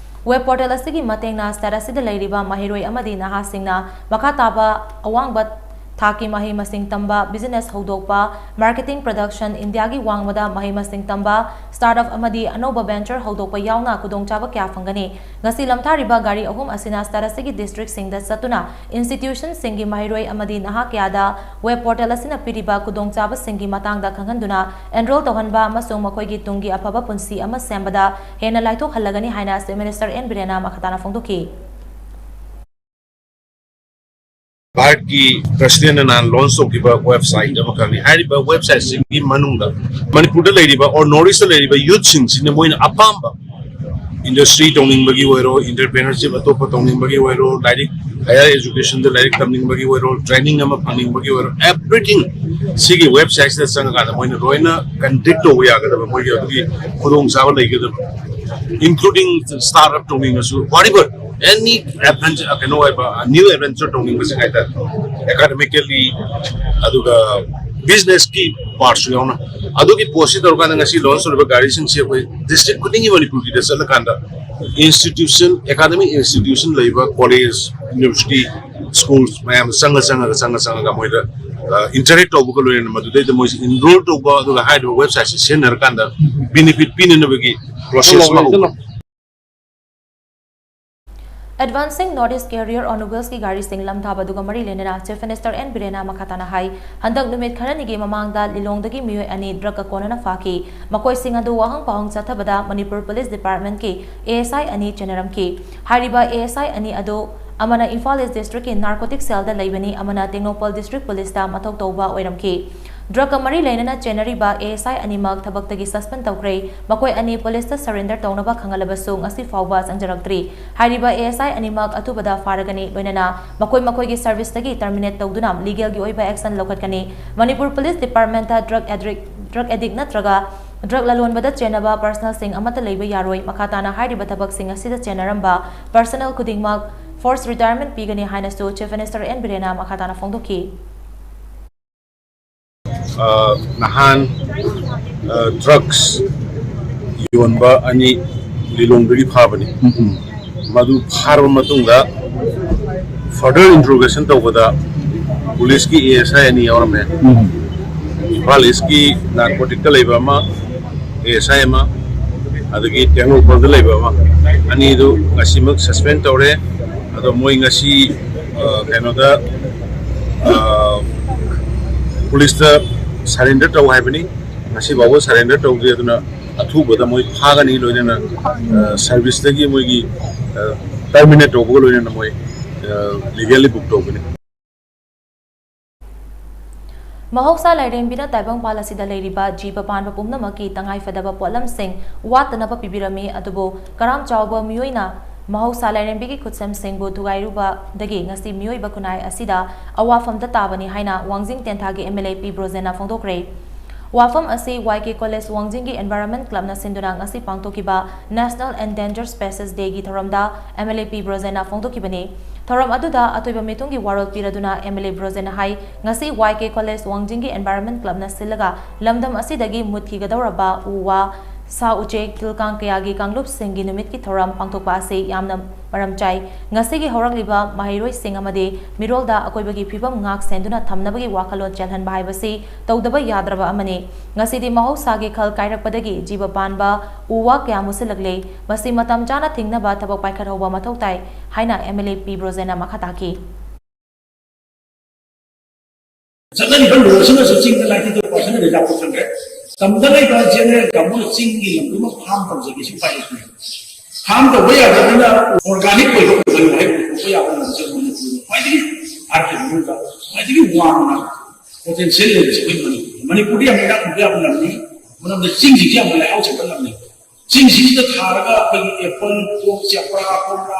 ꯋꯦꯕ ꯄꯣꯔꯇꯦꯜ ꯑꯁꯤꯒꯤ ꯃꯇꯦꯡꯅ ꯁ꯭ꯇꯦꯠ ꯑꯁꯤꯗ ꯂꯩꯔꯤꯕ ꯃꯍꯩꯔꯣꯏ ꯑꯃꯗꯤ ꯅꯍꯥꯁꯤꯡꯅ ꯃꯈꯥ ꯇꯥꯕ ꯑꯋꯥꯡꯕ ꯊꯥꯛꯀꯤ ꯃꯍꯩ ꯃꯁꯤꯡ ꯇꯝꯕ, ꯕꯤꯖꯤꯅꯦꯁ ꯍꯧꯗꯣꯛꯄ, ꯃꯥꯔꯀꯦꯇꯤꯡ, ꯄ꯭ꯔꯗꯛꯁꯟ, ꯏꯟꯗꯤꯌꯥꯒꯤ ꯋꯥꯡꯃꯗ ꯃꯍꯩ ꯃꯁꯤꯡ ꯇꯝꯕ, ꯁ꯭ꯇꯥꯔꯠ ꯑꯞ ꯑꯃꯗꯤ ꯑꯅꯧꯕ ꯚꯦꯟꯆꯔ ꯍꯧꯗꯣꯛꯄ ꯌꯥꯎꯅ ꯈꯨꯗꯣꯡꯆꯥꯕ ꯀꯌꯥ ꯐꯪꯒꯅꯤ꯫ ꯉꯁꯤ ꯂꯝꯊꯥꯔꯤꯕ ꯒꯥꯔꯤ ꯑꯍꯨꯝ ꯑꯁꯤꯅ ꯁ꯭ꯇꯦꯠ ꯑꯁꯤꯒꯤ ꯗꯤꯁꯇ꯭ꯔꯤꯛꯁꯤꯡꯗ ꯆꯠꯇꯨꯅ ꯏꯟꯁꯇꯤꯇ꯭ꯌꯨꯁꯟꯁꯤꯡꯒꯤ ꯃꯍꯩꯔꯣꯏ ꯑꯃꯗꯤ ꯅꯍꯥ ꯀꯌꯥꯗ ꯋꯦꯕ ꯄꯣꯔꯇꯦꯜ ꯑꯁꯤꯅ ꯄꯤꯔꯤꯕ ꯈꯨꯗꯣꯡꯆꯥꯕꯁꯤꯡꯒꯤ ꯃꯇꯥꯡꯗ ꯈꯪꯍꯟꯗꯨꯅ ꯑꯦꯟꯔꯣꯜ ꯇꯧꯍꯟꯕ ꯑꯃꯁꯨꯡ ꯃꯈꯣꯏꯒꯤ ꯇꯨꯡꯒꯤ ꯑꯐꯕ ꯄꯨꯟꯁꯤ ꯑꯃ ꯁꯦꯝꯕꯗ ꯍꯦꯟꯅ ꯂꯥꯏꯊꯣꯛꯍꯜꯂꯒꯅꯤ ꯍꯥꯏꯅ ꯆꯤꯐ ꯃꯤꯅꯤꯁꯇꯔ ꯑꯦꯟ ꯕꯤꯔꯦꯟꯅ ꯃꯈꯥ ꯇꯥꯅ ꯐꯣꯡꯗꯣꯛꯈꯤ꯫ ꯚꯥꯔꯠꯀꯤ ꯄ꯭ꯔꯁꯤꯗꯦꯟꯅ ꯅꯍꯥꯟ ꯂꯣꯟꯆ ꯇꯧꯈꯤꯕ ꯋꯦꯕꯁꯥꯏꯠ ꯑꯃꯈꯛꯅꯤ꯫ ꯍꯥꯏꯔꯤꯕ ꯋꯦꯕꯁꯥꯏꯠꯁꯤꯒꯤ ꯃꯅꯨꯡꯗ ꯃꯅꯤꯄꯨꯔꯗ ꯂꯩꯔꯤꯕ ꯑꯣꯔ ꯅꯣꯔꯠ ꯏꯁꯇ ꯂꯩꯔꯤꯕ ꯌꯨꯠꯁꯤꯡꯁꯤꯅ ꯃꯣꯏꯅ ꯑꯄꯥꯝꯕ ꯏꯟꯗꯁꯇ꯭ꯔꯤ ꯇꯧꯅꯤꯡꯕꯒꯤ ꯑꯣꯏꯔꯣ, ꯏꯟꯇꯔꯄ꯭ꯔꯦꯅꯔꯁꯤꯞ ꯑꯇꯣꯞꯄ ꯇꯧꯅꯤꯡꯕꯒꯤ ꯑꯣꯏꯔꯣ, ꯂꯥꯏꯔꯤꯛ, ꯍꯥꯌꯔ ꯑꯦꯖꯨꯀꯦꯁꯟꯗ ꯂꯥꯏꯔꯤꯛ ꯇꯝꯅꯤꯡꯕꯒꯤ ꯑꯣꯏꯔꯣ, ꯇ꯭ꯔꯦꯅꯤꯡ ꯑꯃ ꯐꯪꯅꯤꯡꯕꯒꯤ ꯑꯣꯏꯔꯣ, ꯑꯦꯚ꯭ꯔꯤꯊꯤꯡ ꯁꯤꯒꯤ ꯋꯦꯕꯁꯥꯏꯠꯁꯤꯗ ꯆꯪꯉꯀꯥꯟꯗ ꯃꯣꯏꯅ ꯂꯣꯏꯅ ꯀꯟꯇꯦꯛ ꯇꯧꯕ ꯌꯥꯒꯗꯕ, ꯃꯣꯏꯒꯤ ꯑꯗꯨꯒꯤ ꯈꯨꯗꯣꯡꯆꯥꯕ ꯂꯩꯒꯗꯕ, including startup ꯇꯧꯅꯤꯡꯉꯁꯨ, whatever, any adventure, ꯀꯩꯅꯣ ꯑꯣꯏꯕ, new adventure ꯇꯧꯅꯤꯡꯕꯁꯤꯡ ꯍꯥꯏꯇꯥꯔꯦ, ꯑꯦꯀꯥꯗꯃꯤꯀꯦꯜꯂꯤ, ꯑꯗꯨꯒ ꯕꯤꯖꯤꯅꯦꯁꯀꯤ ꯄꯥꯔꯠꯁꯨ ꯌꯥꯎꯅ꯫ ꯑꯗꯨꯒꯤ ꯄꯣꯠꯁꯤ ꯇꯧꯔꯀꯥꯟꯗ ꯉꯁꯤ ꯂꯣꯟꯆ ꯇꯧꯔꯤꯕ ꯒꯥꯔꯤꯁꯤꯡꯁꯤ ꯑꯩꯈꯣꯏ ꯗꯤꯁꯇ꯭ꯔꯤꯛ ꯈꯨꯗꯤꯡꯒꯤ ꯃꯅꯤꯄꯨꯔꯒꯤꯗ ꯆꯠꯂꯀꯥꯟꯗ ꯏꯟꯁꯇꯤꯇ꯭ꯌꯨꯁꯟ, ꯑꯦꯀꯥꯗꯃꯤꯛ ꯏꯟꯁꯇꯤꯇ꯭ꯌꯨꯁꯟ ꯂꯩꯕ ꯀꯣꯂꯦꯖ, ꯌꯨꯅꯤꯚꯔꯁꯤꯇꯤ, ꯁ꯭ꯀꯨꯜꯁ ꯃꯌꯥꯝ ꯆꯪꯉ ꯆꯪꯉꯒ, ꯆꯪꯉ ꯆꯪꯉꯒ ꯃꯣꯏꯗ, ꯑ, ꯏꯟꯇꯔꯦꯛ ꯇꯧꯕꯒ ꯂꯣꯏꯅꯅ ꯃꯗꯨꯗꯩꯗ ꯃꯣꯏꯁꯦ ꯏꯟꯔꯣꯜ ꯇꯧꯕ, ꯑꯗꯨꯒ ꯍꯥꯏꯔꯤꯕ ꯋꯦꯕꯁꯥꯏꯠꯁꯦ ꯁꯤꯖꯤꯟꯅꯔꯀꯥꯟꯗ ꯕꯤꯅꯤꯐꯤꯠ ꯄꯤꯅꯅꯕꯒꯤ ꯄ꯭ꯔꯣꯁꯦꯁ ꯑꯃ ꯍꯧꯕ꯫ Advancing North East Career on Wheelsꯀꯤ ꯒꯥꯔꯤꯁꯤꯡ ꯂꯝꯊꯥꯕꯗꯨꯒ ꯃꯔꯤ ꯂꯩꯅꯅ ꯆꯤꯐ ꯃꯤꯅꯤꯁꯇꯔ ꯑꯦꯟ ꯕꯤꯔꯦꯟꯅ ꯃꯈꯥ ꯇꯥꯅ ꯍꯥꯏ, ꯍꯟꯗꯛ ꯅꯨꯃꯤꯠ ꯈꯔꯅꯤꯒꯤ ꯃꯃꯥꯡꯗ ꯂꯤꯂꯣꯡꯗꯒꯤ ꯃꯤꯑꯣꯏ ꯑꯅꯤ ꯗ꯭ꯔꯒꯀ ꯀꯣꯟꯅꯅ ꯐꯥꯈꯤ꯫ ꯃꯈꯣꯏꯁꯤꯡ ꯑꯗꯨ ꯋꯥꯍꯪ ꯄꯥꯎꯍꯪ ꯆꯠꯊꯕꯗ ꯃꯅꯤꯄꯨꯔ ꯄꯨꯂꯤꯁ ꯗꯤꯄꯥꯔꯠꯃꯦꯟꯠꯀꯤ ꯑꯦ ꯑꯦꯁ ꯑꯥꯏ ꯑꯅꯤ ꯆꯦꯟꯅꯔꯝꯈꯤ꯫ ꯍꯥꯏꯔꯤꯕ ꯑꯦ ꯑꯦꯁ ꯑꯥꯏ ꯑꯅꯤ ꯑꯗꯨ ꯑꯃꯅ ꯏꯝꯐꯥꯜ ꯏꯁ ꯗꯤꯁꯇ꯭ꯔꯤꯛꯀꯤ ꯅꯥꯔꯀꯣꯇꯤꯛ ꯁꯦꯜꯗ ꯂꯩꯕꯅꯤ, ꯑꯃꯅ ꯇꯦꯡꯅꯧꯄꯜ ꯗꯤꯁꯇ꯭ꯔꯤꯛ ꯄꯨꯂꯤꯁꯇ ꯃꯊꯧ ꯇꯧꯕ ꯑꯣꯏꯔꯝꯈꯤ꯫ ꯗ꯭ꯔꯒꯀ ꯃꯔꯤ ꯂꯩꯅꯅ ꯆꯦꯟꯅꯔꯤꯕ ꯑꯦ ꯑꯦꯁ ꯑꯥꯏ ꯑꯅꯤꯃꯛ ꯊꯕꯛꯇꯒꯤ ꯁꯁꯄꯦꯟ ꯇꯧꯈ꯭ꯔꯦ꯫ ꯃꯈꯣꯏ ꯑꯅꯤ ꯄꯨꯂꯤꯁꯇ ꯁꯔꯦꯟꯗꯔ ꯇꯧꯅꯕ ꯈꯪꯍꯜꯂꯕꯁꯨ ꯉꯁꯤ ꯐꯥꯎꯕ ꯆꯪꯖꯔꯛꯇ꯭ꯔꯤ꯫ ꯍꯥꯏꯔꯤꯕ ꯑꯦ ꯑꯦꯁ ꯑꯥꯏ ꯑꯅꯤꯃꯛ ꯑꯊꯨꯕꯗ ꯐꯥꯔꯒꯅꯤ, ꯂꯣꯏꯅꯅ ꯃꯈꯣꯏ ꯃꯈꯣꯏꯒꯤ ꯁꯔꯚꯤꯁꯇꯒꯤ ꯇꯔꯃꯤꯅꯦꯠ ꯇꯧꯗꯨꯅ ꯂꯤꯒꯦꯜꯒꯤ ꯑꯣꯏꯕ ꯑꯦꯛꯁꯟ ꯂꯧꯈꯠꯀꯅꯤ꯫ ꯃꯅꯤꯄꯨꯔ ꯄꯨꯂꯤꯁ ꯗꯤꯄꯥꯔꯠꯃꯦꯟꯇ ꯗ꯭ꯔꯒ ꯑꯦꯗ꯭ꯔꯤꯛ, ꯗ꯭ꯔꯒ ꯑꯦꯗꯤꯛ ꯅꯠꯇ꯭ꯔꯒ ꯗ꯭ꯔꯒ ꯂꯂꯣꯟꯕꯗ ꯆꯦꯟꯅꯕ ꯄꯔꯁꯅꯦꯜꯁꯤꯡ ꯑꯃꯠꯇ ꯂꯩꯕ ꯌꯥꯔꯣꯏ꯫ ꯃꯈꯥ ꯇꯥꯅ ꯍꯥꯏꯔꯤꯕ ꯊꯕꯛꯁꯤꯡ ꯑꯁꯤꯗ ꯆꯦꯟꯅꯔꯝꯕ ꯄꯔꯁꯅꯦꯜ ꯈꯨꯗꯤꯡꯃꯛ ꯐꯣꯔꯁ ꯔꯤꯇꯥꯌꯔꯃꯦꯟ ꯄꯤꯒꯅꯤ ꯍꯥꯏꯅꯁꯨ ꯆꯤꯐ ꯃꯤꯅꯤꯁꯇꯔ ꯑꯦꯟ ꯕꯤꯔꯦꯟꯅ ꯃꯈꯥ ꯇꯥꯅ ꯐꯣꯡꯗꯣꯛꯈꯤ꯫ ꯑ, ꯅꯍꯥꯟ ꯗ꯭ꯔꯒꯁ ꯌꯣꯟꯕ ꯑꯅꯤ ꯂꯤꯂꯣꯡꯗꯒꯤ ꯐꯥꯕꯅꯤ꯫ ꯃꯗꯨ ꯐꯥꯔꯕ ꯃꯇꯨꯡꯗ ꯐꯔꯗꯔ ꯏꯟꯇ꯭ꯔꯣꯒꯦꯁꯟ ꯇꯧꯕꯗ ꯄꯨꯂꯤꯁꯀꯤ ꯑꯦ ꯑꯦꯁ ꯑꯥꯏ ꯑꯅꯤ ꯌꯥꯎꯔꯝꯃꯦ꯫ ꯏꯝꯐꯥꯜ ꯏꯁꯀꯤ ꯅꯥꯔꯀꯣꯇꯤꯛꯇ ꯂꯩꯕ ꯑꯃ, ꯑꯦ ꯑꯦꯁ ꯑꯥꯏ ꯑꯃ, ꯑꯗꯒꯤ ꯇꯦꯡꯅꯧꯄꯜꯗ ꯂꯩꯕ ꯑꯃ, ꯑꯅꯤꯗꯨ ꯉꯁꯤꯃꯛ ꯁꯁꯄꯦꯟ ꯇꯧꯔꯦ꯫ ꯑꯗꯣ ꯃꯣꯏ ꯉꯁꯤ ꯑ, ꯀꯩꯅꯣꯗ ꯑ, ꯄꯨꯂꯤꯁꯇ ꯁꯔꯦꯟꯗꯔ ꯇꯧ ꯍꯥꯏꯕꯅꯤ꯫ ꯉꯁꯤ ꯐꯥꯎꯕ ꯁꯔꯦꯟꯗꯔ ꯇꯧꯗ꯭ꯔꯤ꯫ ꯑꯗꯨꯅ ꯑꯊꯨꯕꯗ ꯃꯣꯏ ꯐꯥꯒꯅꯤ, ꯂꯣꯏꯅꯅ ꯑ, ꯁꯔꯚꯤꯁꯇꯒꯤ ꯃꯣꯏꯒꯤ ꯇꯔꯃꯤꯅꯦꯠ ꯇꯧꯕꯒ ꯂꯣꯏꯅꯅ ꯃꯣꯏ ꯂꯤꯒꯦꯜꯂꯤ ꯕꯨꯛ ꯇꯧꯒꯅꯤ꯫ ꯃꯍꯧꯁꯥ ꯂꯥꯏꯔꯦꯝꯕꯤꯅ ꯇꯥꯏꯕꯪꯄꯥꯜ ꯑꯁꯤꯗ ꯂꯩꯔꯤꯕ ꯖꯤꯕ ꯄꯥꯟꯕ ꯄꯨꯝꯅꯃꯛꯀꯤ ꯇꯉꯥꯏꯐꯗꯕ ꯄꯣꯠꯂꯝꯁꯤꯡ ꯋꯥꯠꯇꯅꯕ ꯄꯤꯕꯤꯔꯝꯃꯤ, ꯑꯗꯨꯕꯨ ꯀꯔꯥꯝ ꯆꯥꯎꯕ ꯃꯤꯑꯣꯏꯅ ꯃꯍꯧꯁꯥ ꯂꯥꯏꯔꯦꯝꯕꯤꯒꯤ ꯈꯨꯠꯁꯦꯝꯁꯤꯡꯕꯨ ꯊꯨꯒꯥꯏꯔꯨꯕꯗꯒꯤ ꯉꯁꯤ ꯃꯤꯑꯣꯏꯕ ꯈꯨꯟꯅꯥꯏ ꯑꯁꯤꯗ ꯑꯋꯥꯐꯝꯗ ꯇꯥꯕꯅꯤ ꯍꯥꯏꯅ ꯋꯥꯡꯖꯤꯡ ꯇꯦꯟꯊꯥꯒꯤ ꯑꯦꯝ ꯑꯦꯜ ꯑꯦ ꯄꯤ ꯕ꯭ꯔꯣꯖꯦꯟꯅ ꯐꯣꯡꯗꯣꯛꯈ꯭ꯔꯦ꯫ ꯋꯥꯐꯝ ꯑꯁꯤ ꯋꯥꯏ ꯀꯦ ꯀꯣꯂꯦꯖ ꯋꯥꯡꯖꯤꯡꯒꯤ ꯑꯦꯟꯚꯥꯏꯔꯣꯟꯃꯦꯟ ꯀ꯭ꯂꯕꯅ ꯁꯤꯟꯗꯨꯅ ꯉꯁꯤ ꯄꯥꯡꯊꯣꯛꯈꯤꯕ National Endangered Species Dayꯒꯤ ꯊꯧꯔꯝꯗ ꯑꯦꯝ ꯑꯦꯜ ꯑꯦ ꯄꯤ ꯕ꯭ꯔꯣꯖꯦꯟꯅ ꯐꯣꯡꯗꯣꯛꯈꯤꯕꯅꯤ꯫ ꯊꯧꯔꯝ ꯑꯗꯨꯗ ꯑꯇꯣꯏꯕ ꯃꯤꯊꯨꯡꯒꯤ ꯋꯥꯔꯣꯜ ꯄꯤꯔꯗꯨꯅ ꯑꯦꯝ ꯑꯦꯜ ꯑꯦ ꯕ꯭ꯔꯣꯖꯦꯟꯅ ꯍꯥꯏ, ꯉꯁꯤ ꯋꯥꯏ ꯀꯦ ꯀꯣꯂꯦꯖ ꯋꯥꯡꯖꯤꯡꯒꯤ ꯑꯦꯟꯚꯥꯏꯔꯣꯟꯃꯦꯟ ꯀ꯭ꯂꯕꯅ ꯁꯤꯜꯂꯒ ꯂꯝꯗꯝ ꯑꯁꯤꯗꯒꯤ ꯃꯨꯠꯈꯤꯒꯗꯧꯔꯕ ꯎ ꯋꯥ, ꯁꯥ ꯎꯆꯦꯛ, ꯇꯤꯜ ꯀꯥꯡ ꯀꯌꯥꯒꯤ ꯀꯥꯡꯂꯨꯞꯁꯤꯡꯒꯤ ꯅꯨꯃꯤꯠꯀꯤ ꯊꯧꯔꯝ ꯄꯥꯡꯊꯣꯛꯄ ꯑꯁꯤ ꯌꯥꯝꯅ ꯃꯔꯝ ꯆꯥꯏ꯫ ꯉꯁꯤꯒꯤ ꯍꯧꯔꯛꯂꯤꯕ ꯃꯍꯩꯔꯣꯏꯁꯤꯡ ꯑꯃꯗꯤ ꯃꯤꯔꯣꯜꯗ ꯑꯀꯣꯏꯕꯒꯤ ꯐꯤꯕꯝ ꯉꯥꯛ ꯁꯦꯟꯗꯨꯅ ꯊꯝꯅꯕꯒꯤ ꯋꯥꯈꯜꯂꯣꯟ ꯆꯦꯜꯍꯟꯕ ꯍꯥꯏꯕꯁꯤ ꯇꯧꯗꯕ ꯌꯥꯗ꯭ꯔꯕ ꯑꯃꯅꯤ꯫ ꯉꯁꯤꯗꯤ ꯃꯍꯧꯁꯥꯒꯤ ꯈꯜ ꯀꯥꯏꯔꯛꯄꯗꯒꯤ ꯖꯤꯕ ꯄꯥꯟꯕ, ꯎ ꯋꯥ ꯀꯌꯥ ꯃꯨꯠꯁꯤꯜꯂꯛꯂꯦ꯫ ꯃꯁꯤ ꯃꯇꯝ ꯆꯥꯅ ꯊꯤꯡꯅꯕ ꯊꯕꯛ ꯄꯥꯏꯈꯠꯍꯧꯕ ꯃꯊꯧ ꯇꯥꯏ ꯍꯥꯏꯅ ꯑꯦꯝ ꯑꯦꯜ ꯑꯦ ꯄꯤ ꯕ꯭ꯔꯣꯖꯦꯟꯅ ꯃꯈꯥ ꯇꯥꯈꯤ꯫ ꯆꯠꯅꯔꯤꯕ ꯂꯣꯁꯤꯡ ꯑꯁꯤ ꯆꯤꯡꯗ ꯂꯥꯏꯊꯤꯛꯇ ꯄꯥꯏꯁꯤꯟꯅꯕ ꯌꯥꯄꯣꯠ ꯆꯪꯈ꯭ꯔꯦ꯫ ꯇꯝꯗ ꯂꯩꯕ ꯖꯦꯅꯦꯔꯦꯜ ꯀꯥꯡꯕꯨꯅ ꯆꯤꯡꯒꯤ ꯂꯝꯗꯨꯃ ꯐꯥꯝ ꯇꯧꯖꯒꯦꯁꯨ ꯎꯄꯥꯏ ꯂꯩꯇ꯭ꯔꯦ꯫ ꯐꯥꯔꯝ ꯇꯧꯕ ꯌꯥꯗꯕꯅꯤꯅ ꯑꯣꯔꯒꯥꯅꯤꯛ ꯑꯣꯏꯕ ꯎꯍꯩ ꯋꯥꯍꯩ ꯄꯨꯊꯣꯛꯄ ꯌꯥꯕ ꯂꯝꯁꯦ ꯃꯅꯤꯄꯨꯔꯅ ꯈ꯭ꯋꯥꯏꯗꯒꯤ ꯚꯥꯔꯠꯀꯤ ꯃꯅꯨꯡꯗ ꯈ꯭ꯋꯥꯏꯗꯒꯤ ꯋꯥꯡꯅ ꯄꯣꯇꯦꯟꯁꯤꯌꯦꯜ ꯂꯩꯕꯁꯦ ꯑꯩꯈꯣꯏ ꯃꯅꯤꯄꯨꯔꯅꯤ꯫ ꯃꯅꯤꯄꯨꯔꯗ ꯌꯥꯝ ꯏꯅꯥꯛ ꯈꯨꯟꯕ ꯌꯥꯕ ꯂꯝꯅꯤ꯫ ꯃꯔꯝꯗꯤ ꯆꯤꯡꯁꯤꯡꯁꯦ ꯌꯥꯝꯅ ꯂꯩꯍꯥꯎ ꯆꯦꯟꯕ ꯂꯝꯅꯤ꯫ ꯆꯤꯡꯁꯤꯡꯁꯤꯗ ꯊꯥꯔꯒ ꯑꯩꯈꯣꯏꯒꯤ ꯑꯦꯄꯜ, ꯀꯣꯝ, ꯆꯝꯄ꯭ꯔꯥ, ꯀꯣꯝꯂꯥ,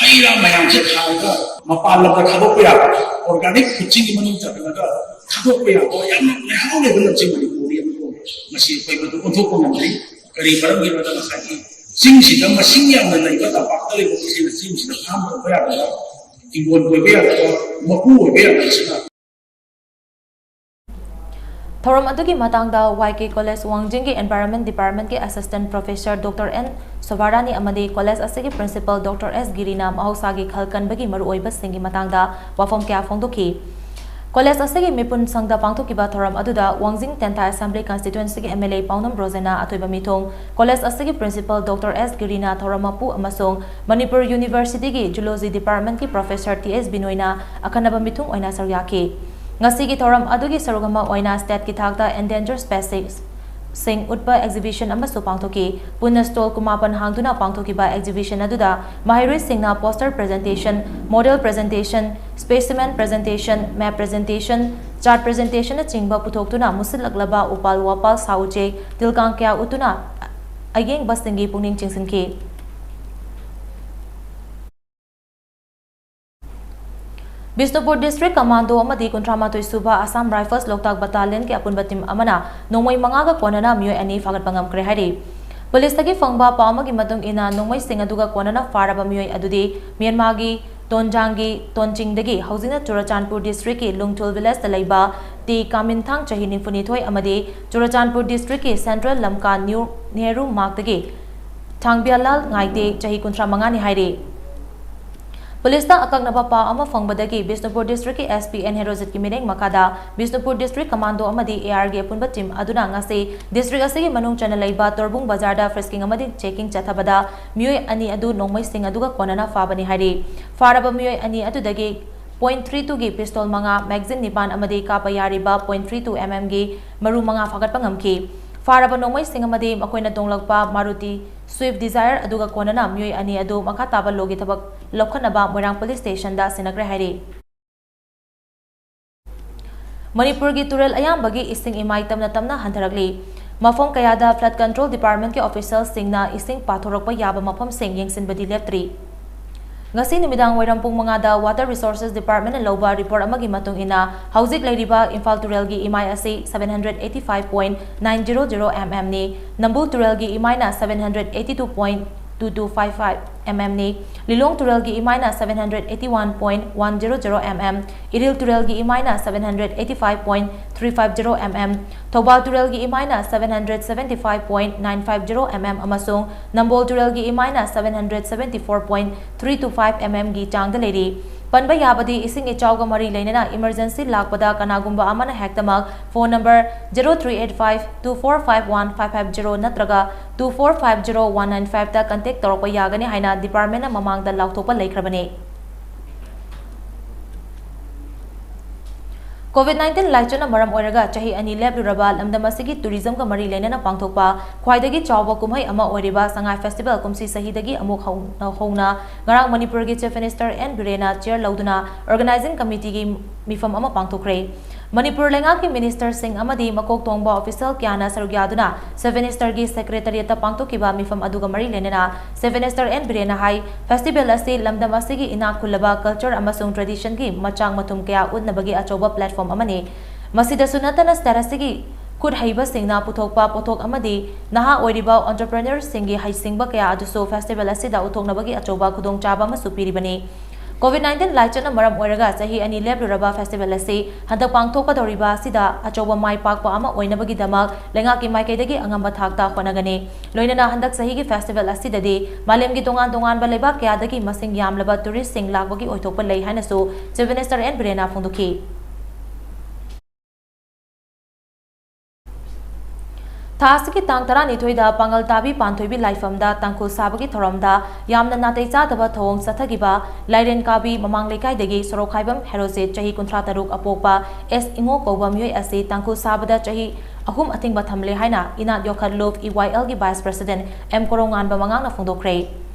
ꯍꯩ ꯔꯥ ꯃꯌꯥꯝꯁꯦ ꯊꯥꯔꯒ ꯃꯄꯥꯟ ꯂꯝꯗ ꯊꯥꯗꯣꯛꯄ ꯌꯥꯕ, ꯑꯣꯔꯒꯥꯅꯤꯛ ꯐꯨꯗꯁꯤꯡꯒꯤ ꯃꯅꯨꯡ ꯆꯟꯁꯤꯜꯂꯒ ꯊꯥꯗꯣꯛꯄ ꯌꯥꯕ ꯌꯥꯝꯅ ꯂꯩꯍꯥꯎ ꯂꯩꯕ ꯂꯝꯁꯤꯡ ꯃꯅꯤꯄꯨꯔꯗꯤ ꯑꯃꯨꯛ ꯃꯁꯤ ꯑꯩꯈꯣꯏ ꯃꯗꯨ ꯑꯣꯟꯊꯣꯛꯄ ꯉꯝꯗ꯭ꯔꯤ꯫ ꯀꯔꯤ ꯃꯔꯝꯒꯤꯅꯣꯗ ꯉꯁꯥꯏꯒꯤ ꯆꯤꯡꯁꯤꯗ ꯃꯁꯤꯡ ꯌꯥꯝꯅ ꯂꯩꯕ ꯇꯝꯄꯥꯛꯇ ꯂꯩꯕ ꯃꯤꯁꯤꯡꯅ ꯆꯤꯡꯁꯤꯗ ꯐꯥꯔꯝ ꯇꯧꯕ ꯌꯥꯗꯕ, ꯍꯤꯡꯒꯣꯜ ꯀꯣꯏꯕ ꯌꯥꯗꯕ, ꯃꯄꯨ ꯑꯣꯏꯕ ꯌꯥꯗꯕꯁꯤꯅ ꯊꯧꯔꯝ ꯑꯗꯨꯒꯤ ꯃꯇꯥꯡꯗ ꯋꯥꯏ ꯀꯦ ꯀꯣꯂꯦꯖ ꯋꯥꯡꯖꯤꯡꯒꯤ Environment Departmentꯀꯤ Assistant Professor Doctor N Sobharani ꯑꯃꯗꯤ ꯀꯣꯂꯦꯖ ꯑꯁꯤꯒꯤ Principal Doctor S ꯒꯤꯔꯤꯅ ꯃꯍꯧꯁꯥꯒꯤ ꯈꯜ ꯀꯟꯕꯒꯤ ꯃꯔꯨꯑꯣꯏꯕꯁꯤꯡꯒꯤ ꯃꯇꯥꯡꯗ ꯋꯥꯐꯝ ꯀꯌꯥ ꯐꯣꯡꯗꯣꯛꯈꯤ꯫ ꯀꯣꯂꯦꯖ ꯑꯁꯤꯒꯤ ꯃꯤꯄꯨꯟ ꯁꯪꯗ ꯄꯥꯡꯊꯣꯛꯈꯤꯕ ꯊꯧꯔꯝ ꯑꯗꯨꯗ ꯋꯥꯡꯖꯤꯡ ꯇꯦꯟꯊꯥ Assembly Constituencyꯒꯤ M L A ꯄꯥꯎꯅꯝ ꯔꯣꯖꯦꯅꯥ ꯑꯊꯣꯏꯕ ꯃꯤꯊꯨꯡ, ꯀꯣꯂꯦꯖ ꯑꯁꯤꯒꯤ Principal Doctor S ꯒꯤꯔꯤꯅ ꯊꯧꯔꯝ ꯃꯄꯨ ꯑꯃꯁꯨꯡ ꯃꯅꯤꯄꯨꯔ Universityꯒꯤ Zoology Departmentꯀꯤ Professor ꯇꯤ ꯑꯦꯁ ꯕꯤꯅꯣꯏꯅ ꯑꯈꯟꯅꯕ ꯃꯤꯊꯨꯡ ꯑꯣꯏꯅ ꯁꯔꯨꯛ ꯌꯥꯈꯤ꯫ ꯉꯁꯤꯒꯤ ꯊꯧꯔꯝ ꯑꯗꯨꯒꯤ ꯁꯔꯨꯛ ꯑꯃ ꯑꯣꯏꯅ stateꯀꯤ ꯊꯥꯛꯇ endangered speciesꯁꯤꯡ ꯎꯠꯄ exhibition ꯑꯃꯁꯨ ꯄꯥꯡꯊꯣꯛꯈꯤ꯫ ꯄꯨꯟꯅ stall ꯀꯨꯟꯃꯥꯄꯟ ꯍꯥꯡꯗꯨꯅ ꯄꯥꯡꯊꯣꯛꯈꯤꯕ exhibition ꯑꯗꯨꯗ ꯃꯍꯩꯔꯣꯏꯁꯤꯡꯅ poster presentation, model presentation, specimen presentation, map presentation, chart presentationꯅꯆꯤꯡꯕ ꯄꯨꯊꯣꯛꯇꯨꯅ ꯃꯨꯁꯤꯜꯂꯛꯂꯕ ꯎꯄꯥꯜ ꯋꯥꯄꯥꯜ, ꯁꯥ ꯎꯆꯦꯛ, ꯇꯤꯜ ꯀꯥꯡ ꯀꯌꯥ ꯎꯠꯇꯨꯅ ꯑꯌꯦꯡꯕꯁꯤꯡꯒꯤ ꯄꯨꯛꯅꯤꯡ ꯆꯤꯡꯁꯤꯟꯈꯤ꯫ ꯕꯤꯁꯅꯨꯄꯨꯔ District Commando ꯑꯃꯗꯤ ꯀꯨꯟꯊ꯭ꯔꯥ ꯃꯥꯊꯣꯏ ꯁꯨꯕ Assam Rifles ꯂꯣꯛꯇꯥꯛ Battalionꯒꯤ ꯑꯄꯨꯟꯕ team ꯑꯃꯅ ꯅꯣꯡꯃꯩ ꯃꯉꯥꯒ ꯀꯣꯟꯅꯅ ꯃꯤꯑꯣꯏ ꯑꯅꯤ ꯐꯥꯒꯠꯄ ꯉꯝꯈ꯭ꯔꯦ ꯍꯥꯏꯔꯤ꯫ ꯄꯨꯂꯤꯁꯇꯒꯤ ꯐꯪꯕ ꯄꯥꯎ ꯑꯃꯒꯤ ꯃꯇꯨꯡ ꯏꯟꯅ, ꯅꯣꯡꯃꯩꯁꯤꯡ ꯑꯗꯨꯒ ꯀꯣꯟꯅꯅ ꯐꯥꯔꯕ ꯃꯤꯑꯣꯏ ꯑꯗꯨꯗꯤ ꯃ꯭ꯌꯥꯟꯃꯥꯔꯒꯤ ꯇꯣꯟꯖꯥꯡꯒꯤ ꯇꯣꯟꯆꯤꯡꯗꯒꯤ ꯍꯧꯖꯤꯛꯅ ꯆꯨꯔꯆꯥꯟꯄꯨꯔ Districtꯀꯤ ꯂꯨꯡꯊꯨꯜ Villageꯇ ꯂꯩꯕ ꯇꯤ ꯀꯥꯃꯤꯟꯊꯥꯡ, ꯆꯍꯤ ꯅꯤꯐꯨꯅꯤꯊꯣꯏ ꯑꯃꯗꯤ ꯆꯨꯔꯆꯥꯟꯄꯨꯔ Districtꯀꯤ Central ꯂꯝꯀꯥ ꯅ꯭ꯌꯨ ꯅꯦꯍꯔꯨ ꯃꯥꯔꯛꯇꯒꯤ ꯊꯥꯡꯕꯤꯌꯥꯂꯥꯜ ꯉꯥꯏꯇꯦ, ꯆꯍꯤ ꯀꯨꯟꯊ꯭ꯔꯥ ꯃꯉꯥꯅꯤ ꯍꯥꯏꯔꯤ꯫ ꯄꯨꯂꯤꯁꯇ ꯑꯀꯛꯅꯕ ꯄꯥꯎ ꯑꯃ ꯐꯪꯕꯗꯒꯤ ꯕꯤꯁꯅꯨꯄꯨꯔ Districtꯀꯤ S P N ꯍꯦꯔꯣꯖꯤꯠꯀꯤ ꯃꯤꯠꯌꯦꯡ ꯃꯈꯥꯗ ꯕꯤꯁꯅꯨꯄꯨꯔ District Commando ꯑꯃꯗꯤ A Rꯒꯤ ꯑꯄꯨꯟꯕ team ꯑꯗꯨꯅ ꯉꯁꯤ district ꯑꯁꯤꯒꯤ ꯃꯅꯨꯡ ꯆꯟꯅ ꯂꯩꯕ ꯇꯣꯔꯕꯨꯡ ꯕꯖꯥꯔꯗ frisking ꯑꯃꯗꯤ checking ꯆꯠꯊꯕꯗ ꯃꯤꯑꯣꯏ ꯑꯅꯤ ꯑꯗꯨ ꯅꯣꯡꯃꯩꯁꯤꯡ ꯑꯗꯨꯒ ꯀꯣꯟꯅꯅ ꯐꯥꯕꯅꯤ ꯍꯥꯏꯔꯤ꯫ ꯐꯥꯔꯕ ꯃꯤꯑꯣꯏ ꯑꯅꯤ ꯑꯗꯨꯗꯒꯤ point three twoꯒꯤ pistol ꯃꯉꯥ, magazine ꯅꯤꯄꯥꯟ ꯑꯃꯗꯤ ꯀꯥꯞꯄ ꯌꯥꯔꯤꯕ point three two mmꯒꯤ ꯃꯔꯨ ꯃꯉꯥ ꯐꯥꯒꯠꯄ ꯉꯝꯈꯤ꯫ ꯐꯥꯔꯕ ꯅꯣꯡꯃꯩꯁꯤꯡ ꯑꯃꯗꯤ ꯃꯈꯣꯏꯅ ꯇꯣꯡꯂꯛꯄ Maruti Swift Dzire ꯑꯗꯨꯒ ꯀꯣꯟꯅꯅ ꯃꯤꯑꯣꯏ ꯑꯅꯤ ꯑꯗꯨ ꯃꯈꯥ ꯇꯥꯕ ꯂꯣꯒꯤ ꯊꯕꯛ ꯂꯧꯈꯠꯅꯕ ꯃꯣꯏꯔꯥꯡ ꯄꯨꯂꯤꯁ ꯁ꯭ꯇꯦꯁꯟꯗ ꯁꯤꯟꯅꯈ꯭ꯔꯦ ꯍꯥꯏꯔꯤ꯫ ꯃꯅꯤꯄꯨꯔꯒꯤ ꯇꯨꯔꯦꯜ ꯑꯌꯥꯝꯕꯒꯤ ꯏꯁꯤꯡ ꯏꯃꯥꯏ ꯇꯞꯅ ꯇꯞꯅ ꯍꯟꯊꯔꯛꯂꯤ꯫ ꯃꯐꯝ ꯀꯌꯥꯗ flood control department ꯀꯤ official ꯁꯤꯡꯅ ꯏꯁꯤꯡ ꯄꯥꯊꯣꯔꯛꯄ ꯌꯥꯕ ꯃꯐꯝꯁꯤꯡ ꯌꯦꯡꯁꯤꯟꯕꯗꯤ ꯂꯦꯞꯇ꯭ꯔꯤ꯫ ꯉꯁꯤ ꯅꯨꯃꯤꯗꯥꯡ ꯋꯥꯏꯔꯝ ꯄꯨꯡ ꯃꯉꯥꯗ Water Resources Department ꯅ ꯂꯧꯕ report ꯑꯃꯒꯤ ꯃꯇꯨꯡ ꯏꯟꯅ, ꯍꯧꯖꯤꯛ ꯂꯩꯔꯤꯕ ꯏꯝꯐꯥꯜ ꯇꯨꯔꯦꯜꯒꯤ ꯏꯃꯥꯏ ꯑꯁꯤ seven hundred eighty five point nine zero zero mm ꯅꯤ, ꯅꯝꯕꯨꯜ ꯇꯨꯔꯦꯜꯒꯤ ꯏꯃꯥꯏꯅ seven hundred eighty two point two two five five mm ꯅꯤ, ꯂꯤꯂꯣꯡ ꯇꯨꯔꯦꯜꯒꯤ ꯏꯃꯥꯏꯅ seven hundred eighty one point one zero zero mm, Iril ꯇꯨꯔꯦꯜꯒꯤ ꯏꯃꯥꯏꯅ seven hundred eighty five point three five zero mm, Thoubal ꯇꯨꯔꯦꯜꯒꯤ ꯏꯃꯥꯏꯅ seven hundred seventy five point nine five zero mm ꯑꯃꯁꯨꯡ ꯅꯝꯕꯣꯜ ꯇꯨꯔꯦꯜꯒꯤ ꯏꯃꯥꯏꯅ seven hundred seventy four point three two five mm ꯒꯤ ꯆꯥꯡꯗ ꯂꯩꯔꯤ꯫ ꯄꯟꯕ ꯌꯥꯕꯗꯤ, ꯏꯁꯤꯡ ꯏꯆꯥꯎꯒ ꯃꯔꯤ ꯂꯩꯅꯅ emergency ꯂꯥꯛꯄꯗ ꯀꯅꯥꯒꯨꯝꯕ ꯑꯃꯅ ꯍꯦꯛꯇꯃꯛ phone number zero three eight five two four five one five five zero ꯅꯠꯇ꯭ꯔꯒ two four five zero one nine five ꯇ contact ꯇꯧꯔꯛꯄ ꯌꯥꯒꯅꯤ ꯍꯥꯏꯅ department ꯅ ꯃꯃꯥꯡꯗ ꯂꯥꯎꯊꯣꯛꯄ ꯂꯩꯈ꯭ꯔꯕꯅꯤ꯫ COVID nineteen ꯂꯥꯏꯆꯠꯅ ꯃꯔꯝ ꯑꯣꯏꯔꯒ ꯆꯍꯤ ꯑꯅꯤ ꯂꯦꯞꯂꯨꯔꯕ ꯂꯝꯗꯝ ꯑꯁꯤꯒꯤ tourism ꯒ ꯃꯔꯤ ꯂꯩꯅꯅ ꯄꯥꯡꯊꯣꯛꯄ ꯈ꯭ꯋꯥꯏꯗꯒꯤ ꯆꯥꯎꯕ ꯀꯨꯝꯍꯩ ꯑꯃ ꯑꯣꯏꯔꯤꯕ ꯁꯉꯥꯏ festival ꯀꯨꯝꯁꯤ ꯆꯍꯤꯗꯒꯤ ꯑꯃꯨꯛ ꯍꯧ-, ꯍꯧꯅ ꯉꯔꯥꯡ ꯃꯅꯤꯄꯨꯔꯒꯤ Chief Minister ꯑꯦꯟ ꯕꯤꯔꯦꯟꯅ chair ꯂꯧꯗꯨꯅ organizing committee ꯒꯤ ꯃꯤꯐꯝ ꯑꯃ ꯄꯥꯡꯊꯣꯛꯈ꯭ꯔꯦ꯫ ꯃꯅꯤꯄꯨꯔ ꯂꯩꯉꯥꯛꯀꯤ minister ꯁꯤꯡ ꯑꯃꯗꯤ ꯃꯀꯣꯛ ꯊꯣꯡꯕ official ꯀꯌꯥꯅ ꯁꯔꯨꯛ ꯌꯥꯗꯨꯅ Chief Minister ꯒꯤ secretariat ꯇ ꯄꯥꯡꯊꯣꯛꯈꯤꯕ ꯃꯤꯐꯝ ꯑꯗꯨꯒ ꯃꯔꯤ ꯂꯩꯅꯅ Chief Minister ꯑꯦꯟ ꯕꯤꯔꯦꯟꯅ ꯍꯥꯏ, festival ꯑꯁꯤ ꯂꯝꯗꯝ ꯑꯁꯤꯒꯤ ꯏꯅꯥꯛ ꯈꯨꯜꯂꯕ culture ꯑꯃꯁꯨꯡ tradition ꯒꯤ ꯃꯆꯥꯛ ꯃꯊꯨꯝ ꯀꯌꯥ ꯎꯠꯅꯕꯒꯤ ꯑꯆꯧꯕ platform ꯑꯃꯅꯤ꯫ ꯃꯁꯤꯗꯁꯨ ꯅꯠꯇꯅ state ꯑꯁꯤꯒꯤ ꯈꯨꯠ ꯍꯩꯕꯁꯤꯡꯅ ꯄꯨꯊꯣꯛꯄ ꯄꯣꯠꯊꯣꯛ ꯑꯃꯗꯤ ꯅꯍꯥ ꯑꯣꯏꯔꯤꯕ entrepreneur ꯁꯤꯡꯒꯤ ꯍꯩꯁꯤꯡꯕ ꯀꯌꯥ ꯑꯗꯨꯁꯨ festival ꯑꯁꯤꯗ ꯎꯠꯊꯣꯛꯅꯕꯒꯤ ꯑꯆꯧꯕ ꯈꯨꯗꯣꯡꯆꯥꯕ ꯑꯃꯁꯨ ꯄꯤꯔꯤꯕꯅꯤ꯫ COVID nineteen ꯂꯥꯏꯆꯠꯅ ꯃꯔꯝ ꯑꯣꯏꯔꯒ ꯆꯍꯤ ꯑꯅꯤ ꯂꯦꯞꯂꯨꯔꯕ festival ꯑꯁꯤ ꯍꯟꯗꯛ ꯄꯥꯡꯊꯣꯛꯀꯗꯧꯔꯤꯕ ꯑꯁꯤꯗ ꯑꯆꯧꯕ ꯃꯥꯏ ꯄꯥꯛꯄ ꯑꯃ ꯑꯣꯏꯅꯕꯒꯤꯗꯃꯛ ꯂꯩꯉꯥꯛꯀꯤ ꯃꯥꯏꯀꯩꯗꯒꯤ ꯑꯉꯝꯕ ꯊꯥꯛꯇ ꯍꯣꯠꯅꯒꯅꯤ꯫ ꯂꯣꯏꯅꯅ ꯍꯟꯗꯛ ꯆꯍꯤꯒꯤ festival ꯑꯁꯤꯗꯗꯤ ꯃꯥꯂꯦꯝꯒꯤ ꯇꯣꯉꯥꯟ ꯇꯣꯉꯥꯟꯕ ꯂꯩꯕꯥꯛ ꯀꯌꯥꯗꯒꯤ ꯃꯁꯤꯡ ꯌꯥꯝꯂꯕ tourist ꯁꯤꯡ ꯂꯥꯛꯄꯒꯤ ꯑꯣꯏꯊꯣꯛꯄ ꯂꯩ ꯍꯥꯏꯅꯁꯨ Chief Minister ꯑꯦꯟ ꯕꯤꯔꯦꯟꯅ ꯐꯣꯡꯗꯣꯛꯈꯤ꯫ ꯊꯥ ꯑꯁꯤꯒꯤ ꯇꯥꯡ ꯇꯔꯥꯅꯤꯊꯣꯏꯗ ꯄꯥꯡꯒꯜ ꯇꯥꯕꯤ ꯄꯥꯟꯊꯣꯏꯕꯤ ꯂꯥꯏꯐꯝꯗ ꯇꯥꯡꯈꯨꯜ ꯁꯥꯕꯒꯤ ꯊꯧꯔꯝꯗ ꯌꯥꯝꯅ ꯅꯥꯇꯩ ꯆꯥꯗꯕ ꯊꯧꯑꯣꯡ ꯆꯠꯊꯈꯤꯕ ꯂꯥꯏꯔꯦꯟ ꯀꯥꯕꯤ ꯃꯃꯥꯡ ꯂꯩꯀꯥꯏꯗꯒꯤ ꯁꯣꯔꯣꯛꯈꯥꯏꯕꯝ ꯍꯦꯔꯣꯖꯤꯠ, ꯆꯍꯤ ꯀꯨꯟꯊ꯭ꯔꯥ ꯇꯔꯨꯛ ꯑꯄꯣꯛꯄ ꯑꯦꯁ ꯏꯉꯣ ꯀꯧꯕ ꯃꯤꯑꯣꯏ ꯑꯁꯤ ꯇꯥꯡꯈꯨꯜ ꯁꯥꯕꯗ ꯆꯍꯤ ꯑꯍꯨꯝ ꯑꯊꯤꯡꯕ ꯊꯝꯂꯦ ꯍꯥꯏꯅ ꯏꯅꯥꯠ ꯌꯣꯛꯈꯠꯂꯨꯞ, ꯏ ꯋꯥꯏ ꯑꯦꯜꯒꯤ vice president ꯑꯦꯝ ꯀꯣꯔꯧꯉꯥꯟꯕ ꯃꯉꯥꯡꯅ ꯐꯣꯡꯗꯣꯛꯈ꯭ꯔꯦ꯫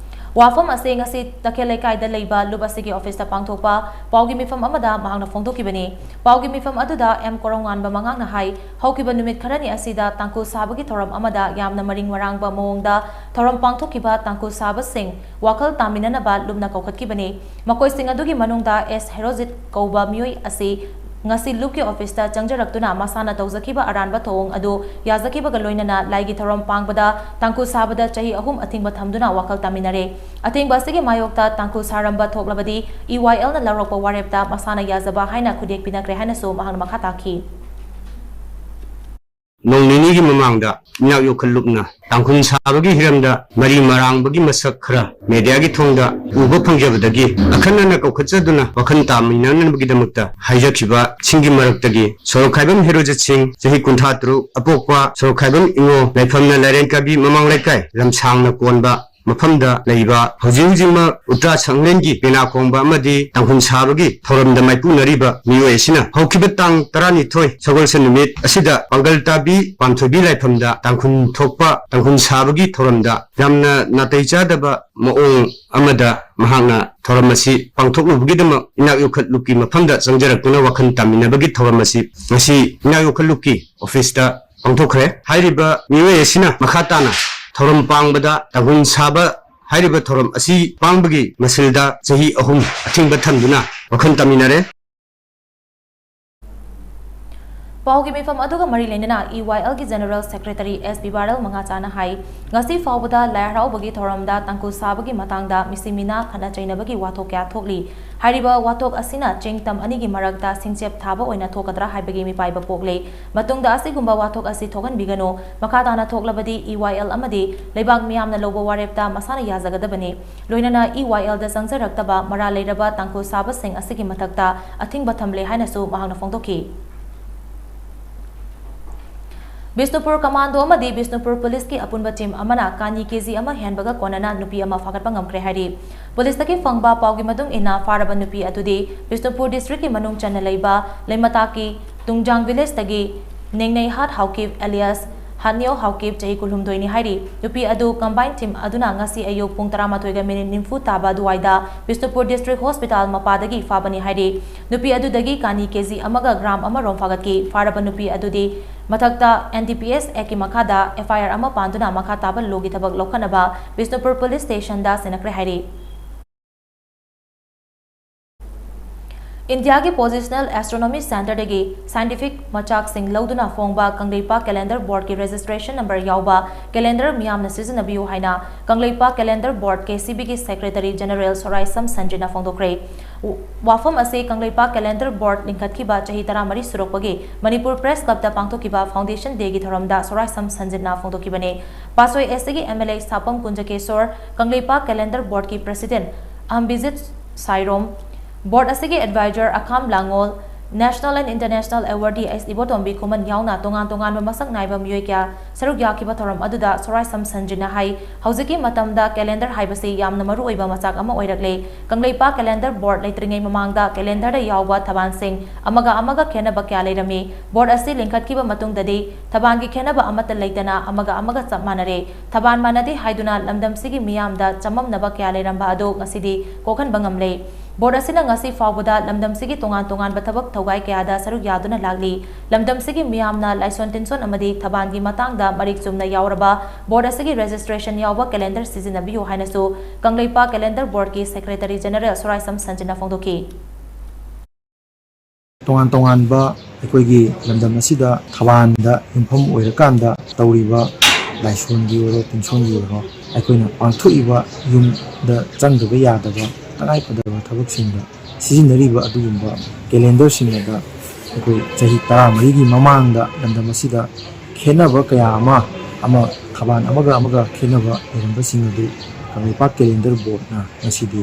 ꯋꯥꯐꯝ ꯑꯁꯤ ꯉꯁꯤ ꯇꯈꯦꯜ ꯂꯩꯀꯥꯏꯗ ꯂꯩꯕ ꯂꯨꯞ ꯑꯁꯤꯒꯤ ꯑꯣꯐꯤꯁꯇ ꯄꯥꯡꯊꯣꯛꯄ ꯄꯥꯎꯒꯤ ꯃꯤꯐꯝ ꯑꯃꯗ ꯃꯍꯥꯛꯅ ꯐꯣꯡꯗꯣꯛꯈꯤꯕꯅꯤ꯫ ꯄꯥꯎꯒꯤ ꯃꯤꯐꯝ ꯑꯗꯨꯗ ꯑꯦꯝ ꯀꯣꯔꯧꯉꯥꯟꯕ ꯃꯉꯥꯡꯅ ꯍꯥꯏ, ꯍꯧꯈꯤꯕ ꯅꯨꯃꯤꯠ ꯈꯔꯅꯤ ꯑꯁꯤꯗ ꯇꯥꯡꯈꯨꯜ ꯁꯥꯕꯒꯤ ꯊꯧꯔꯝ ꯑꯃꯗ ꯌꯥꯝꯅ ꯃꯔꯤꯡ ꯃꯔꯥꯡꯕ ꯃꯑꯣꯡꯗ ꯊꯧꯔꯝ ꯄꯥꯡꯊꯣꯛꯈꯤꯕ ꯇꯥꯡꯈꯨꯜ ꯁꯥꯕꯁꯤꯡ ꯋꯥꯈꯜ ꯇꯥꯃꯤꯟꯅꯅꯕ ꯂꯨꯞꯅ ꯀꯧꯈꯠꯈꯤꯕꯅꯤ꯫ ꯃꯈꯣꯏꯁꯤꯡ ꯑꯗꯨꯒꯤ ꯃꯅꯨꯡꯗ ꯑꯦꯁ ꯍꯦꯔꯣꯖꯤꯠ ꯀꯧꯕ ꯃꯤꯑꯣꯏ ꯑꯁꯤ ꯉꯁꯤ ꯂꯨꯞꯀꯤ ꯑꯣꯐꯤꯁꯇ ꯆꯪꯖꯔꯛꯇꯨꯅ ꯃꯁꯥꯅ ꯇꯧꯖꯈꯤꯕ ꯑꯔꯥꯟꯕ ꯊꯧꯑꯣꯡ ꯑꯗꯨ ꯌꯥꯖꯈꯤꯕꯒ ꯂꯣꯏꯅꯅ ꯂꯥꯏꯒꯤ ꯊꯧꯔꯝ ꯄꯥꯡꯕꯗ ꯇꯥꯡꯈꯨꯜ ꯁꯥꯕꯗ ꯆꯍꯤ ꯑꯍꯨꯝ ꯑꯊꯤꯡꯕ ꯊꯝꯗꯨꯅ ꯋꯥꯈꯜ ꯇꯥꯃꯤꯟꯅꯔꯦ꯫ ꯑꯊꯤꯡꯕ ꯑꯁꯤꯒꯤ ꯃꯥꯌꯣꯛꯇ ꯇꯥꯡꯈꯨꯜ ꯁꯥꯔꯝꯕ ꯊꯣꯛꯂꯕꯗꯤ ꯏ ꯋꯥꯏ ꯑꯦꯜꯅ ꯂꯧꯔꯛꯄ ꯋꯥꯔꯦꯞꯇ ꯃꯁꯥꯅ ꯌꯥꯖꯕ ꯍꯥꯏꯅ ꯈꯨꯗꯦꯛ ꯄꯤꯅꯈ꯭ꯔꯦ ꯍꯥꯏꯅꯁꯨ ꯃꯍꯥꯛꯅ ꯃꯈꯥ ꯇꯥꯈꯤ꯫ ꯅꯣꯡ ꯅꯤꯅꯤꯒꯤ ꯃꯃꯥꯡꯗ ꯏꯅꯥꯛ ꯌꯣꯛꯈꯠ ꯂꯨꯞꯅ ꯇꯥꯡꯈꯨꯜ ꯁꯥꯕꯒꯤ ꯍꯤꯔꯝꯗ ꯃꯔꯤ ꯃꯔꯥꯡꯕꯒꯤ ꯃꯁꯛ ꯈꯔ ꯃꯦꯗꯤꯌꯥꯒꯤ ꯊꯣꯡꯗ ꯎꯕ ꯐꯪꯖꯕꯗꯒꯤ ꯑꯈꯟꯅꯅ ꯀꯧꯈꯠꯆꯗꯨꯅ ꯋꯥꯈꯜ ꯇꯥꯃꯤꯟꯅꯅꯕꯒꯤꯗꯃꯛꯇ ꯍꯥꯏꯖꯈꯤꯕꯁꯤꯡꯒꯤ ꯃꯔꯛꯇꯒꯤ ꯁꯣꯔꯣꯛꯈꯥꯏꯕꯝ ꯍꯦꯔꯣꯖꯤꯠ ꯁꯤꯡ, ꯆꯍꯤ ꯀꯨꯟꯊ꯭ꯔꯥ ꯇꯔꯨꯛ ꯑꯄꯣꯛꯄ ꯁꯣꯔꯣꯛꯈꯥꯏꯕꯝ ꯏꯉꯣ, ꯂꯩꯐꯝꯅ ꯂꯥꯏꯔꯦꯟꯀꯥꯕꯤ ꯃꯃꯥꯡ ꯂꯩꯀꯥꯏ, ꯂꯝꯁꯥꯡꯅ ꯀꯣꯟꯕ ꯃꯐꯝꯗ ꯂꯩꯕ, ꯍꯧꯖꯤꯛ ꯍꯧꯖꯤꯛꯃꯛ ꯎꯇ꯭ꯔꯥ ꯁꯪꯂꯦꯟꯒꯤ ꯄꯦꯅꯥ ꯈꯣꯡꯕ ꯑꯃꯗꯤ ꯇꯥꯡꯈꯨꯜ ꯁꯥꯕꯒꯤ ꯊꯧꯔꯝꯗ ꯃꯥꯏꯄꯨꯅꯔꯤꯕ ꯃꯤꯑꯣꯏ ꯑꯁꯤꯅ ꯍꯧꯈꯤꯕ ꯇꯥꯡ ꯇꯔꯥꯅꯤꯊꯣꯏ ꯁꯒꯣꯜꯁꯦꯟ ꯅꯨꯃꯤꯠ ꯑꯁꯤꯗ ꯄꯥꯡꯒꯜ ꯇꯥꯕꯤ ꯄꯥꯟꯊꯣꯏꯕꯤ ꯂꯥꯏꯐꯝꯗ ꯇꯥꯡꯈꯨꯜ ꯊꯣꯛꯄ ꯇꯥꯡꯈꯨꯜ ꯁꯥꯕꯒꯤ ꯊꯧꯔꯝꯗ ꯌꯥꯝꯅ ꯅꯥꯇꯩ ꯆꯥꯗꯕ ꯃꯑꯣꯡ ꯑꯃꯗ ꯃꯍꯥꯛꯅ ꯊꯧꯔꯝ ꯑꯁꯤ ꯄꯥꯡꯊꯣꯛꯂꯨꯕꯒꯤꯗꯃꯛ ꯏꯅꯥꯛ ꯌꯣꯛꯈꯠ ꯂꯨꯞꯀꯤ ꯃꯐꯝꯗ ꯆꯪꯖꯔꯛꯇꯨꯅ ꯋꯥꯈꯜ ꯇꯥꯃꯤꯟꯅꯕꯒꯤ ꯊꯧꯔꯝ ꯑꯁꯤ ꯉꯁꯤ ꯏꯅꯥꯛ ꯌꯣꯛꯈꯠ ꯂꯨꯞꯀꯤ ꯑꯣꯐꯤꯁꯇ ꯄꯥꯡꯊꯣꯛꯈ꯭ꯔꯦ꯫ ꯍꯥꯏꯔꯤꯕ ꯃꯤꯑꯣꯏ ꯑꯁꯤꯅ ꯃꯈꯥ ꯇꯥꯅ ꯊꯧꯔꯝ ꯄꯥꯡꯕꯗ ꯇꯥꯡꯈꯨꯜ ꯁꯥꯕ ꯍꯥꯏꯔꯤꯕ ꯊꯧꯔꯝ ꯑꯁꯤ ꯄꯥꯡꯕꯒꯤ ꯃꯁꯤꯜꯗ ꯆꯍꯤ ꯑꯍꯨꯝ ꯑꯊꯤꯡꯕ ꯊꯝꯗꯨꯅ ꯋꯥꯈꯜ ꯇꯥꯃꯤꯟꯅꯔꯦ꯫ ꯄꯥꯎꯒꯤ ꯃꯤꯐꯝ ꯑꯗꯨꯒ ꯃꯔꯤ ꯂꯩꯅꯅ ꯏ ꯋꯥꯏ ꯑꯦꯜꯒꯤ General Secretary ꯑꯦꯁ ꯕꯤꯕꯥꯔꯦꯜ ꯃꯉꯥꯆꯥꯅ ꯍꯥꯏ, ꯉꯁꯤ ꯐꯥꯎꯕꯗ ꯂꯥꯏ ꯍꯔꯥꯎꯕꯒꯤ ꯊꯧꯔꯝꯗ ꯇꯥꯡꯈꯨꯜ ꯁꯥꯕꯒꯤ ꯃꯇꯥꯡꯗ ꯃꯤꯁꯤ ꯃꯤꯅꯥ ꯈꯠꯅ ꯆꯩꯅꯕꯒꯤ ꯋꯥꯊꯣꯛ ꯀꯌꯥ ꯊꯣꯛꯂꯤ꯫ ꯍꯥꯏꯔꯤꯕ ꯋꯥꯊꯣꯛ ꯑꯁꯤꯅ ꯆꯤꯡ ꯇꯝ ꯑꯅꯤꯒꯤ ꯃꯔꯛꯇ ꯁꯤꯡꯆꯦꯞ ꯊꯥꯕ ꯑꯣꯏꯅ ꯊꯣꯛꯀꯗ꯭ꯔꯥ ꯍꯥꯏꯕꯒꯤ ꯃꯤꯄꯥꯏꯕ ꯄꯣꯛꯂꯦ꯫ ꯃꯇꯨꯡꯗ ꯑꯁꯤꯒꯨꯝꯕ ꯋꯥꯊꯣꯛ ꯑꯁꯤ ꯊꯣꯛꯍꯟꯕꯤꯒꯅꯨ꯫ ꯃꯈꯥ ꯇꯥꯅ ꯊꯣꯛꯂꯕꯗꯤ ꯏ ꯋꯥꯏ ꯑꯦꯜ ꯑꯃꯗꯤ ꯂꯩꯕꯥꯛ ꯃꯤꯌꯥꯝꯅ ꯂꯧꯕ ꯋꯥꯔꯦꯞꯇ ꯃꯁꯥꯅ ꯌꯥꯖꯒꯗꯕꯅꯤ꯫ ꯂꯣꯏꯅꯅ ꯏ ꯋꯥꯏ ꯑꯦꯜꯗ ꯆꯪꯖꯔꯛꯇꯕ ꯃꯔꯥꯜ ꯂꯩꯔꯕ ꯇꯥꯡꯈꯨꯜ ꯁꯥꯕꯁꯤꯡ ꯑꯁꯤꯒꯤ ꯃꯊꯛꯇ ꯑꯊꯤꯡꯕ ꯊꯝꯂꯦ ꯍꯥꯏꯅꯁꯨ ꯃꯍꯥꯛꯅ ꯐꯣꯡꯗꯣꯛꯈꯤ꯫ ꯕꯤꯁꯅꯨꯄꯨꯔ ꯀꯃꯥꯟꯗꯣ ꯑꯃꯗꯤ ꯕꯤꯁꯅꯨꯄꯨꯔ ꯄꯨꯂꯤꯁꯀꯤ ꯑꯄꯨꯟꯕ ꯇꯤꯝ ꯑꯃꯅ ꯀꯥꯅꯤ ꯀꯦꯖꯤ ꯑꯃ ꯍꯦꯟꯕꯒ ꯀꯣꯟꯅꯅ ꯅꯨꯄꯤ ꯑꯃ ꯐꯥꯒꯠꯄ ꯉꯝꯈ꯭ꯔꯦ ꯍꯥꯏꯔꯤ꯫ ꯄꯨꯂꯤꯁꯇꯒꯤ ꯐꯪꯕ ꯄꯥꯎꯒꯤ ꯃꯇꯨꯡ ꯏꯟꯅ, ꯐꯥꯔꯕ ꯅꯨꯄꯤ ꯑꯗꯨꯗꯤ ꯕꯤꯁꯅꯨꯄꯨꯔ ꯗꯤꯁꯇ꯭ꯔꯤꯛꯀꯤ ꯃꯅꯨꯡ ꯆꯟꯅ ꯂꯩꯕ ꯂꯩꯃꯇꯥꯛꯀꯤ ꯇꯨꯡꯖꯥꯡ ꯚꯤꯂꯦꯖꯇꯒꯤ ꯅꯦꯡꯅꯩꯍꯥꯠ ꯍꯥꯎꯀꯤꯞ ꯑꯦꯂꯤꯌꯥꯁ ꯍꯥꯠꯅꯤꯌꯣ ꯍꯥꯎꯀꯤꯞ, ꯆꯍꯤ ꯀꯨꯟꯍꯨꯝꯗꯣꯏꯅꯤ ꯍꯥꯏꯔꯤ꯫ ꯅꯨꯄꯤ ꯑꯗꯨ ꯀꯝꯕꯥꯏꯟ ꯇꯤꯝ ꯑꯗꯨꯅ ꯉꯁꯤ ꯑꯌꯨꯛ ꯄꯨꯡ ꯇꯔꯥꯃꯥꯊꯣꯏꯒ ꯃꯤꯅꯤꯠ ꯅꯤꯐꯨ ꯇꯥꯕ ꯑꯗꯨꯋꯥꯏꯗ ꯕꯤꯁꯅꯨꯄꯨꯔ ꯗꯤꯁꯇ꯭ꯔꯤꯛ ꯍꯣꯁꯄꯤꯇꯥꯜ ꯃꯄꯥꯗꯒꯤ ꯐꯥꯕꯅꯤ ꯍꯥꯏꯔꯤ꯫ ꯅꯨꯄꯤ ꯑꯗꯨꯗꯒꯤ ꯀꯥꯅꯤ ꯀꯦꯖꯤ ꯑꯃꯒ ꯒ꯭ꯔꯥꯝ ꯑꯃ ꯔꯣꯝ ꯐꯥꯒꯠꯈꯤ꯫ ꯐꯥꯔꯕ ꯅꯨꯄꯤ ꯑꯗꯨꯗꯤ ꯃꯊꯛꯇ ꯑꯦꯟ ꯗꯤ ꯄꯤ ꯑꯦꯁ ꯑꯦꯛꯀꯤ ꯃꯈꯥꯗ ꯑꯦꯐ ꯑꯥꯏ ꯑꯥꯔ ꯑꯃ ꯄꯥꯟꯗꯨꯅ ꯃꯈꯥ ꯇꯥꯕ ꯂꯣꯒꯤ ꯊꯕꯛ ꯂꯧꯈꯠꯅꯕ ꯕꯤꯁꯅꯨꯄꯨꯔ ꯄꯨꯂꯤꯁ ꯁ꯭ꯇꯦꯁꯟꯗ ꯁꯤꯟꯅꯈ꯭ꯔꯦ ꯍꯥꯏꯔꯤ꯫ ꯏꯟꯗꯤꯌꯥꯒꯤ ꯄꯣꯖꯤꯁꯅꯦꯜ ꯑꯦꯁꯇ꯭ꯔꯣꯅꯣꯃꯤ ꯁꯦꯟꯇꯔꯗꯒꯤ ꯁꯥꯏꯟꯇꯤꯐꯤꯛ ꯃꯆꯥꯛꯁꯤꯡ ꯂꯧꯗꯨꯅ ꯐꯣꯡꯕ ꯀꯪꯂꯩꯄꯥꯛ ꯀꯦꯂꯦꯟꯗꯔ ꯕꯣꯔꯗꯀꯤ ꯔꯦꯖꯤꯁꯇ꯭ꯔꯦꯁꯟ ꯅꯝꯕꯔ ꯌꯥꯎꯕ ꯀꯦꯂꯦꯟꯗꯔ ꯃꯤꯌꯥꯝꯅ ꯁꯤꯖꯤꯟꯅꯕꯤꯌꯨ ꯍꯥꯏꯅ ꯀꯪꯂꯩꯄꯥꯛ ꯀꯦꯂꯦꯟꯗꯔ ꯕꯣꯔꯗ, ꯀꯦ ꯁꯤ ꯕꯤꯒꯤ ꯁꯦꯀ꯭ꯔꯦꯇꯔꯤ ꯖꯦꯅꯔꯦꯜ ꯁꯣꯔꯥꯏꯁꯝ ꯁꯟꯖꯤꯠꯅ ꯐꯣꯡꯗꯣꯛꯈ꯭ꯔꯦ꯫ ꯋꯥꯐꯝ ꯑꯁꯤ ꯀꯪꯂꯩꯄꯥꯛ ꯀꯦꯂꯦꯟꯗꯔ ꯕꯣꯔꯗ ꯂꯤꯡꯈꯠꯈꯤꯕ ꯆꯍꯤ ꯇꯔꯥꯃꯔꯤ ꯁꯨꯔꯛꯄꯒꯤ ꯃꯅꯤꯄꯨꯔ ꯄ꯭ꯔꯦꯁ ꯀ꯭ꯂꯕꯇ ꯄꯥꯡꯊꯣꯛꯈꯤꯕ ꯐꯥꯎꯟꯗꯦꯁꯟ ꯗꯦꯒꯤ ꯊꯧꯔꯝꯗ ꯁꯣꯔꯥꯏꯁꯝ ꯁꯟꯖꯤꯠꯅ ꯐꯣꯡꯗꯣꯛꯈꯤꯕꯅꯤ꯫ ꯄꯥꯠꯁꯣꯏ ꯑꯦꯁꯇꯒꯤ M L A Sapam Kunjakeshor, Kangleipak calendar ꯕꯣꯔꯗꯀꯤ ꯄ꯭ꯔꯦꯁꯤꯗꯦꯟꯠ ꯑꯍꯝꯕꯤꯖꯤꯠ ꯁꯥꯏꯔꯣꯝ, ꯕꯣꯔꯗ ꯑꯁꯤꯒꯤ adviser Akham Langol, national and international awardee S Ibotombi Khuman ꯌꯥꯎꯅ ꯇꯣꯉꯥꯟ ꯇꯣꯉꯥꯟꯕ ꯃꯁꯛ ꯅꯥꯏꯕ ꯃꯤꯑꯣꯏ ꯀꯌꯥ ꯁꯔꯨꯛ ꯌꯥꯈꯤꯕ ꯊꯧꯔꯝ ꯑꯗꯨꯗ ꯁꯣꯔꯥꯏꯁꯝ ꯁꯟꯖꯤꯠꯅ ꯍꯥꯏ, ꯍꯧꯖꯤꯛꯀꯤ ꯃꯇꯝꯗ ꯀꯦꯂꯦꯟꯗꯔ ꯍꯥꯏꯕꯁꯤ ꯌꯥꯝꯅ ꯃꯔꯨ ꯑꯣꯏꯕ ꯃꯆꯥꯛ ꯑꯃ ꯑꯣꯏꯔꯛꯂꯦ꯫ ꯀꯪꯂꯩꯄꯥꯛ ꯀꯦꯂꯦꯟꯗꯔ ꯕꯣꯔꯗ ꯂꯩꯇ꯭ꯔꯤꯉꯩ ꯃꯃꯥꯡꯗ ꯀꯦꯂꯦꯟꯗꯔꯗ ꯌꯥꯎꯕ ꯊꯕꯥꯟꯁꯤꯡ ꯑꯃꯒ ꯑꯃꯒ ꯈꯦꯠꯅꯕ ꯀꯌꯥ ꯂꯩꯔꯝꯃꯤ꯫ ꯕꯣꯔꯗ ꯑꯁꯤ ꯂꯤꯡꯈꯠꯈꯤꯕ ꯃꯇꯨꯡꯗꯗꯤ ꯊꯕꯥꯟꯒꯤ ꯈꯦꯠꯅꯕ ꯑꯃꯠꯇ ꯂꯩꯇꯅ ꯑꯃꯒ ꯑꯃꯒ ꯆꯞ ꯃꯥꯟꯅꯔꯦ꯫ ꯊꯕꯥꯟ ꯃꯥꯟꯅꯗꯦ ꯍꯥꯏꯗꯨꯅ ꯂꯝꯗꯝꯁꯤꯒꯤ ꯃꯤꯌꯥꯝꯗ ꯆꯃꯝꯅꯕ ꯀꯌꯥ ꯂꯩꯔꯝꯕ ꯑꯗꯨ ꯉꯁꯤꯗꯤ ꯀꯣꯛꯍꯟꯕ ꯉꯝꯂꯦ꯫ ꯕꯣꯔꯗ ꯑꯁꯤꯅ ꯉꯁꯤ ꯐꯥꯎꯕꯗ ꯂꯝꯗꯝꯁꯤꯒꯤ ꯇꯣꯉꯥꯟ ꯇꯣꯉꯥꯟꯕ ꯊꯕꯛ ꯊꯧꯒꯥꯏ ꯀꯌꯥꯗ ꯁꯔꯨꯛ ꯌꯥꯗꯨꯅ ꯂꯥꯛꯂꯤ꯫ ꯂꯝꯗꯝꯁꯤꯒꯤ ꯃꯤꯌꯥꯝꯅ ꯂꯥꯏꯁꯣꯟ ꯇꯤꯟꯁꯣꯟ ꯑꯃꯗꯤ ꯊꯕꯥꯟꯒꯤ ꯃꯇꯥꯡꯗ ꯃꯔꯤꯛ ꯆꯨꯝꯅ ꯌꯥꯎꯔꯕ ꯕꯣꯔꯗ ꯑꯁꯤꯒꯤ ꯔꯦꯖꯤꯁꯇ꯭ꯔꯦꯁꯟ ꯌꯥꯎꯕ ꯀꯦꯂꯦꯟꯗꯔ ꯁꯤꯖꯤꯟꯅꯕꯤꯌꯨ ꯍꯥꯏꯅꯁꯨ ꯀꯪꯂꯩꯄꯥꯛ ꯀꯦꯂꯦꯟꯗꯔ ꯕꯣꯔꯗꯀꯤ ꯁꯦꯀ꯭ꯔꯦꯇꯔꯤ ꯖꯦꯅꯔꯦꯜ ꯁꯣꯔꯥꯏꯁꯝ ꯁꯟꯖꯤꯠꯅ ꯐꯣꯡꯗꯣꯛꯈꯤ꯫ ꯇꯣꯉꯥꯟ ꯇꯣꯉꯥꯟꯕ ꯑꯩꯈꯣꯏꯒꯤ ꯂꯝꯗꯝ ꯑꯁꯤꯗ ꯊꯕꯥꯟꯗ ꯌꯨꯝꯐꯝ ꯑꯣꯏꯔꯀꯥꯟꯗ ꯇꯧꯔꯤꯕ ꯂꯥꯏꯁꯣꯟꯒꯤ ꯑꯣꯏꯔꯣ, ꯇꯤꯟꯁꯣꯟꯒꯤ ꯑꯣꯏꯔꯣ, ꯑꯩꯈꯣꯏꯅ ꯄꯥꯡꯊꯣꯛꯏꯕ ꯌꯨꯝꯗ ꯆꯪꯗꯕ ꯌꯥꯗꯕ ꯇꯉꯥꯏꯐꯗꯕ ꯊꯕꯛꯁꯤꯡꯗ ꯁꯤꯖꯤꯟꯅꯔꯤꯕ ꯑꯗꯨꯒꯨꯝꯕ ꯀꯦꯂꯦꯟꯗꯔꯁꯤꯡ ꯑꯗ ꯑꯩꯈꯣꯏ ꯆꯍꯤ ꯇꯔꯥꯃꯔꯤꯒꯤ ꯃꯃꯥꯡꯗ ꯂꯝꯗꯝ ꯑꯁꯤꯗ ꯈꯦꯠꯅꯕ ꯀꯌꯥ ꯑꯃ, ꯑꯃ ꯊꯕꯥꯟ ꯑꯃꯒ ꯑꯃꯒ ꯈꯦꯠꯅꯕ ꯂꯩꯔꯝꯕꯁꯤꯡ ꯑꯗꯨ ꯀꯪꯂꯩꯄꯥꯛ ꯀꯦꯂꯦꯟꯗꯔ ꯕꯣꯔꯗꯅ ꯉꯁꯤꯗꯤ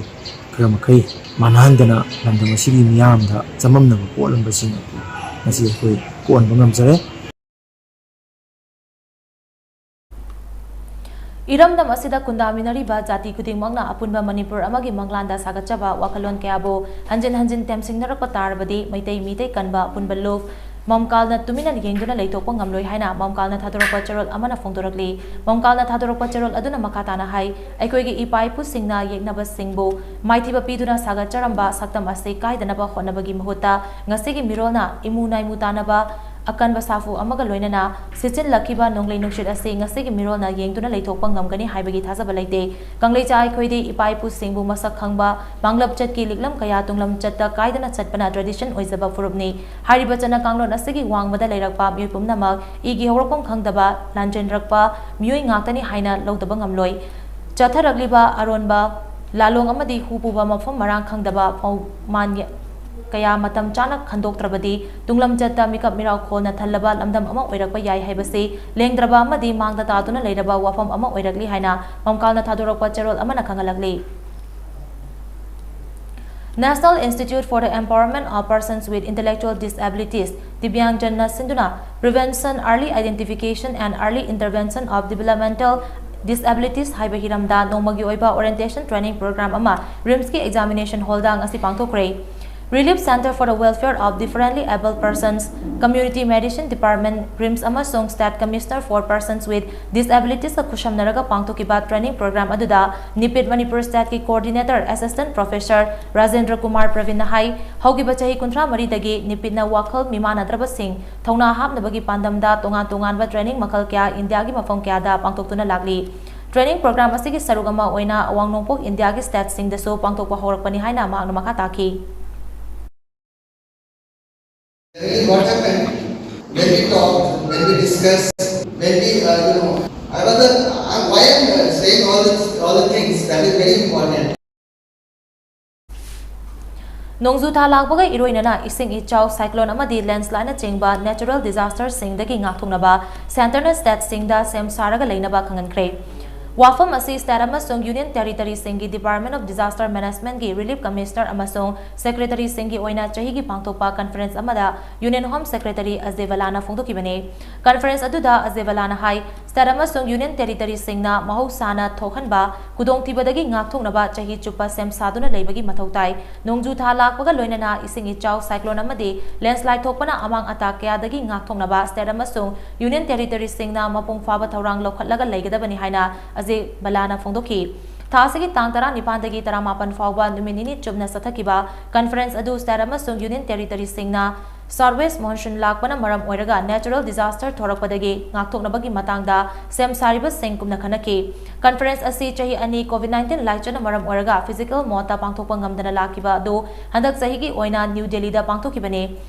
ꯈꯔ ꯃꯈꯩ ꯃꯥꯟꯅꯍꯟꯗꯅ ꯂꯝꯗꯝ ꯑꯁꯤꯒꯤ ꯃꯤꯌꯥꯝꯗ ꯆꯃꯝꯅꯕ ꯄꯣꯛꯂꯝꯕꯁꯤꯡ ꯑꯗꯨ ꯉꯁꯤ ꯑꯩꯈꯣꯏ ꯀꯣꯛꯍꯟꯕ ꯉꯝꯖꯔꯦ꯫ ꯏꯔꯝꯗꯝ ꯑꯁꯤꯗ ꯈꯨꯟꯗꯥꯃꯤꯟꯅꯔꯤꯕ ꯖꯥꯇꯤ ꯈꯨꯗꯤꯡꯃꯛꯅ ꯑꯄꯨꯟꯕ ꯃꯅꯤꯄꯨꯔ ꯑꯃꯒꯤ ꯃꯪꯂꯥꯟꯗ ꯁꯥꯒꯠꯆꯕ ꯋꯥꯈꯜꯂꯣꯟ ꯀꯌꯥꯕꯨ ꯍꯟꯖꯤꯟ ꯍꯟꯖꯤꯟ ꯇꯦꯝꯁꯤꯡꯅꯔꯛꯄ ꯇꯥꯔꯕꯗꯤ ꯃꯩꯇꯩ ꯃꯤꯇꯩ ꯀꯟꯕ ꯑꯄꯨꯟꯕ ꯂꯨꯞ ꯃꯝꯀꯥꯜꯅ ꯇꯨꯃꯤꯟꯅ ꯌꯦꯡꯗꯨꯅ ꯂꯩꯊꯣꯛꯄ ꯉꯝꯂꯣꯏ ꯍꯥꯏꯅ ꯃꯝꯀꯥꯜꯅ ꯊꯥꯗꯣꯔꯛꯄ ꯆꯦꯔꯣꯜ ꯑꯃꯅ ꯐꯣꯡꯗꯣꯔꯛꯂꯤ꯫ ꯃꯝꯀꯥꯜꯅ ꯊꯥꯗꯣꯔꯛꯄ ꯆꯦꯔꯣꯜ ꯑꯗꯨꯅ ꯃꯈꯥ ꯇꯥꯅ ꯍꯥꯏ, ꯑꯩꯈꯣꯏꯒꯤ ꯏꯄꯥ ꯏꯄꯨꯁꯤꯡꯅ ꯌꯦꯛꯅꯕꯁꯤꯡꯕꯨ ꯃꯥꯏꯊꯤꯕ ꯄꯤꯗꯨꯅ ꯁꯥꯒꯠꯆꯔꯝꯕ ꯁꯛꯇꯝ ꯑꯁꯤ ꯀꯥꯏꯗꯅꯕ ꯍꯣꯠꯅꯕꯒꯤ ꯃꯍꯨꯠꯇ ꯉꯁꯤꯒꯤ ꯃꯤꯔꯣꯜꯅ ꯏꯃꯨ ꯅꯥꯏꯃꯨ ꯇꯥꯅꯕ ꯑꯀꯟꯕ ꯁꯥꯐꯨ ꯑꯃꯒ ꯂꯣꯏꯅꯅ ꯁꯤꯠꯆꯤꯜꯂꯛꯈꯤꯕ ꯅꯣꯡꯂꯩ ꯅꯨꯡꯁꯤꯠ ꯑꯁꯤ ꯉꯁꯤꯒꯤ ꯃꯤꯔꯣꯜꯅ ꯌꯦꯡꯗꯨꯅ ꯂꯩꯊꯣꯛꯄ ꯉꯝꯒꯅꯤ ꯍꯥꯏꯕꯒꯤ ꯊꯥꯖꯕ ꯂꯩꯇꯦ꯫ ꯀꯪꯂꯩꯆꯥ ꯑꯩꯈꯣꯏꯗꯤ ꯏꯄꯥ ꯏꯄꯨꯁꯤꯡꯕꯨ ꯃꯁꯛ ꯈꯪꯕ, ꯃꯥꯡꯂꯞ ꯆꯠꯀꯤ ꯂꯤꯛꯂꯝ ꯀꯌꯥ ꯇꯨꯡꯂꯝ ꯆꯠꯇ ꯀꯥꯏꯗꯅ ꯆꯠꯄꯅ tradition ꯑꯣꯏꯖꯕ ꯐꯨꯔꯨꯞꯅꯤ꯫ ꯍꯥꯏꯔꯤꯕ ꯆꯠꯅ ꯀꯥꯡꯂꯣꯟ ꯑꯁꯤꯒꯤ ꯋꯥꯡꯃꯗ ꯂꯩꯔꯛꯄ ꯃꯤꯑꯣꯏ ꯄꯨꯝꯅꯃꯛ ꯏꯒꯤ ꯍꯧꯔꯛꯐꯝ ꯈꯪꯗꯕ, ꯂꯥꯟꯖꯦꯟꯔꯛꯄ ꯃꯤꯑꯣꯏ ꯉꯥꯛꯇꯅꯤ ꯍꯥꯏꯅ ꯂꯧꯗꯕ ꯉꯝꯂꯣꯏ꯫ ꯆꯠꯊꯔꯛꯂꯤꯕ ꯑꯔꯣꯟꯕ ꯂꯥꯂꯣꯡ ꯑꯃꯗꯤ ꯍꯨ ꯄꯨꯕ ꯃꯐꯝ ꯃꯔꯥꯡ ꯈꯪꯗꯕ ꯄꯧꯃꯥꯟ ꯀꯌꯥ ꯃꯇꯝ ꯆꯥꯅ ꯈꯟꯗꯣꯛꯇ꯭ꯔꯕꯗꯤ ꯇꯨꯡꯂꯝꯆꯠꯇ ꯃꯤꯀꯞ ꯃꯤꯔꯥꯎꯈꯣꯜꯅ ꯊꯜꯂꯕ ꯂꯝꯗꯝ ꯑꯃ ꯑꯣꯏꯔꯛꯄ ꯌꯥꯏ ꯍꯥꯏꯕꯁꯤ ꯂꯦꯡꯗ꯭ꯔꯕ ꯑꯃꯗꯤ ꯃꯥꯡꯗ ꯇꯥꯗꯨꯅ ꯂꯩꯔꯕ ꯋꯥꯐꯝ ꯑꯃ ꯑꯣꯏꯔꯛꯂꯤ ꯍꯥꯏꯅ ꯃꯝꯀꯥꯜꯅ ꯊꯥꯗꯣꯔꯛꯄ ꯆꯦꯔꯣꯜ ꯑꯃꯅ ꯈꯪꯍꯜꯂꯛꯂꯤ꯫ National Institute for the Empowerment of Persons with Intellectual Disabilities, ꯗꯤꯕ꯭ꯌꯥꯡꯖꯟꯅ ꯁꯤꯟꯗꯨꯅ Prevention, Early Identification and Early Intervention of Developmental Disabilities ꯍꯥꯏꯕ ꯍꯤꯔꯝꯗ ꯅꯣꯡꯃꯒꯤ ꯑꯣꯏꯕ orientation training program ꯑꯃ ꯔꯤꯝꯁꯀꯤ examination hallꯗ ꯉꯁꯤ ꯄꯥꯡꯊꯣꯛꯈ꯭ꯔꯦ꯫ Relief Center for the Welfare of Differently Abled Persons, Community Medicine Department, RIMS ꯑꯃꯁꯨꯡ State Commissioner for Persons with Disabilitiesꯀ ꯈꯨꯠꯁꯝꯅꯔꯒ ꯄꯥꯡꯊꯣꯛꯈꯤꯕ training program ꯑꯗꯨꯗ ꯅꯤꯄꯤꯠ Manipur stateꯀꯤ coordinator assistant professor Rajendra Kumar ꯄ꯭ꯔꯕꯤꯟꯅ ꯍꯥꯏ, ꯍꯧꯈꯤꯕ ꯆꯍꯤ ꯀꯨꯟꯊ꯭ꯔꯥ ꯃꯔꯤꯗꯒꯤ ꯅꯤꯄꯤꯠꯅ ꯋꯥꯈꯜ ꯃꯤꯃꯥꯟꯅꯗ꯭ꯔꯕꯁꯤꯡ ꯊꯧꯅꯥ ꯍꯥꯞꯅꯕꯒꯤ ꯄꯥꯟꯗꯝꯗ ꯇꯣꯉꯥꯟ ꯇꯣꯉꯥꯟꯕ training ꯃꯈꯜ ꯀꯌꯥ ꯏꯟꯗꯤꯌꯥꯒꯤ ꯃꯐꯝ ꯀꯌꯥꯗ ꯄꯥꯡꯊꯣꯛꯇꯨꯅ ꯂꯥꯛꯂꯤ꯫ Training program ꯑꯁꯤꯒꯤ ꯁꯔꯨꯛ ꯑꯃ ꯑꯣꯏꯅ ꯑꯋꯥꯡ ꯅꯣꯡꯄꯣꯛ ꯏꯟꯗꯤꯌꯥꯒꯤ stateꯁꯤꯡꯗꯁꯨ ꯄꯥꯡꯊꯣꯛꯄ ꯍꯧꯔꯛꯄꯅꯤ ꯍꯥꯏꯅ ꯃꯍꯥꯛꯅ ꯃꯈꯥ ꯇꯥꯈꯤ꯫ Generally, what happened when we talk, when we discuss, when we, uh, you know, I was, uh, I'm, why I'm uh, saying all this, all the things that is very important. ꯅꯣꯡꯖꯨ ꯊꯥ ꯂꯥꯛꯄꯒ ꯏꯔꯣꯏꯅꯅ ꯏꯁꯤꯡ ꯏꯆꯥꯎ, cyclone ꯑꯃꯗꯤ landslideꯅꯆꯤꯡꯕ natural disasterꯁꯤꯡꯗꯒꯤ ꯉꯥꯛꯊꯣꯛꯅꯕ centreꯅ stateꯁꯤꯡꯗ ꯁꯦꯝ ꯁꯥꯔꯒ ꯂꯩꯅꯕ ꯈꯪꯍꯟꯈ꯭ꯔꯦ꯫ ꯋꯥꯐꯝ ꯑꯁꯤ state ꯑꯃꯁꯨꯡ union territoryꯁꯤꯡꯒꯤ Department of Disaster Managementꯀꯤ relief commissioner ꯑꯃꯁꯨꯡ secretaryꯁꯤꯡꯒꯤ ꯑꯣꯏꯅ ꯆꯍꯤꯒꯤ ꯄꯥꯡꯊꯣꯛꯄ conference ꯑꯃꯗ Union Home Secretary ꯑꯖꯦ ꯚꯂꯥꯅ ꯐꯣꯡꯗꯣꯛꯈꯤꯕꯅꯤ꯫ Conference ꯑꯗꯨꯗ ꯑꯖꯦ ꯚꯂꯥꯅ ꯍꯥꯏ, ꯁ꯭ꯇꯦꯠ ꯑꯃꯁꯨꯡ ꯌꯨꯅꯤꯌꯟ ꯇꯦꯔꯤꯇꯔꯤꯁꯤꯡꯅ ꯃꯍꯧꯁꯥꯅ ꯊꯣꯛꯍꯟꯕ ꯈꯨꯗꯣꯡꯊꯤꯕꯗꯒꯤ ꯉꯥꯛꯊꯣꯛꯅꯕ ꯆꯍꯤ ꯆꯨꯞꯄ ꯁꯦꯝ ꯁꯥꯗꯨꯅ ꯂꯩꯕꯒꯤ ꯃꯊꯧ ꯇꯥꯏ꯫ ꯅꯣꯡꯖꯨ ꯊꯥ ꯂꯥꯛꯄꯒ ꯂꯣꯏꯅꯅ ꯏꯁꯤꯡ ꯏꯆꯥꯎ, ꯁꯥꯏꯀ꯭ꯂꯣꯟ ꯑꯃꯗꯤ ꯂꯦꯟꯁꯂꯥꯏꯗ ꯊꯣꯛꯄꯅ ꯑꯃꯥꯡ ꯑꯇꯥ ꯀꯌꯥꯗꯒꯤ ꯉꯥꯛꯊꯣꯛꯅꯕ ꯁ꯭ꯇꯦꯠ ꯑꯃꯁꯨꯡ ꯌꯨꯅꯤꯌꯟ ꯇꯦꯔꯤꯇꯔꯤꯁꯤꯡꯅ ꯃꯄꯨꯡ ꯐꯥꯕ ꯊꯧꯔꯥꯡ ꯂꯧꯈꯠꯂꯒ ꯂꯩꯒꯗꯕꯅꯤ ꯍꯥꯏꯅ ꯑꯖꯦ ꯕꯂꯥꯅ ꯐꯣꯡꯗꯣꯛꯈꯤ꯫ ꯊꯥ ꯑꯁꯤꯒꯤ ꯇꯥꯡ ꯇꯔꯥꯅꯤꯄꯥꯟꯗꯒꯤ ꯇꯔꯥꯃꯥꯄꯟ ꯐꯥꯎꯕ ꯅꯨꯃꯤꯠ ꯅꯤꯅꯤ ꯆꯨꯞꯅ ꯆꯠꯊꯈꯤꯕ ꯀꯟꯐꯔꯦꯟꯁ ꯑꯗꯨ ꯁ꯭ꯇꯦꯠ ꯑꯃꯁꯨꯡ ꯌꯨꯅꯤꯌꯟ ꯇꯦꯔꯤꯇꯔꯤꯁꯤꯡꯅ ꯁꯥꯎꯠ ꯋꯦꯁ ꯃꯣꯟꯁꯨꯟ ꯂꯥꯛꯄꯅ ꯃꯔꯝ ꯑꯣꯏꯔꯒ ꯅꯦꯆꯔꯦꯜ ꯗꯤꯖꯥꯁꯇꯔ ꯊꯣꯔꯛꯄꯗꯒꯤ ꯉꯥꯛꯊꯣꯛꯅꯕꯒꯤ ꯃꯇꯥꯡꯗ ꯁꯦꯝ ꯁꯥꯔꯤꯕꯁꯤꯡ ꯀꯨꯞꯅ ꯈꯟꯅꯈꯤ꯫ ꯀꯟꯐꯔꯦꯟꯁ ꯑꯁꯤ ꯆꯍꯤ ꯑꯅꯤ ꯀꯣꯚꯤꯗ ꯅꯥꯏꯟꯇꯤꯟ ꯂꯥꯏꯆꯠꯅ ꯃꯔꯝ ꯑꯣꯏꯔꯒ ꯐꯤꯖꯤꯀꯦꯜ ꯃꯣꯗꯇ ꯄꯥꯡꯊꯣꯛꯄ ꯉꯝꯗꯅ ꯂꯥꯛꯈꯤꯕ ꯑꯗꯨ ꯍꯟꯗꯛ ꯆꯍꯤꯒꯤ ꯑꯣꯏꯅ ꯅ꯭ꯌꯨ ꯗꯦꯜꯂꯤꯗ ꯄꯥꯡꯊꯣꯛꯈꯤꯕꯅꯤ꯫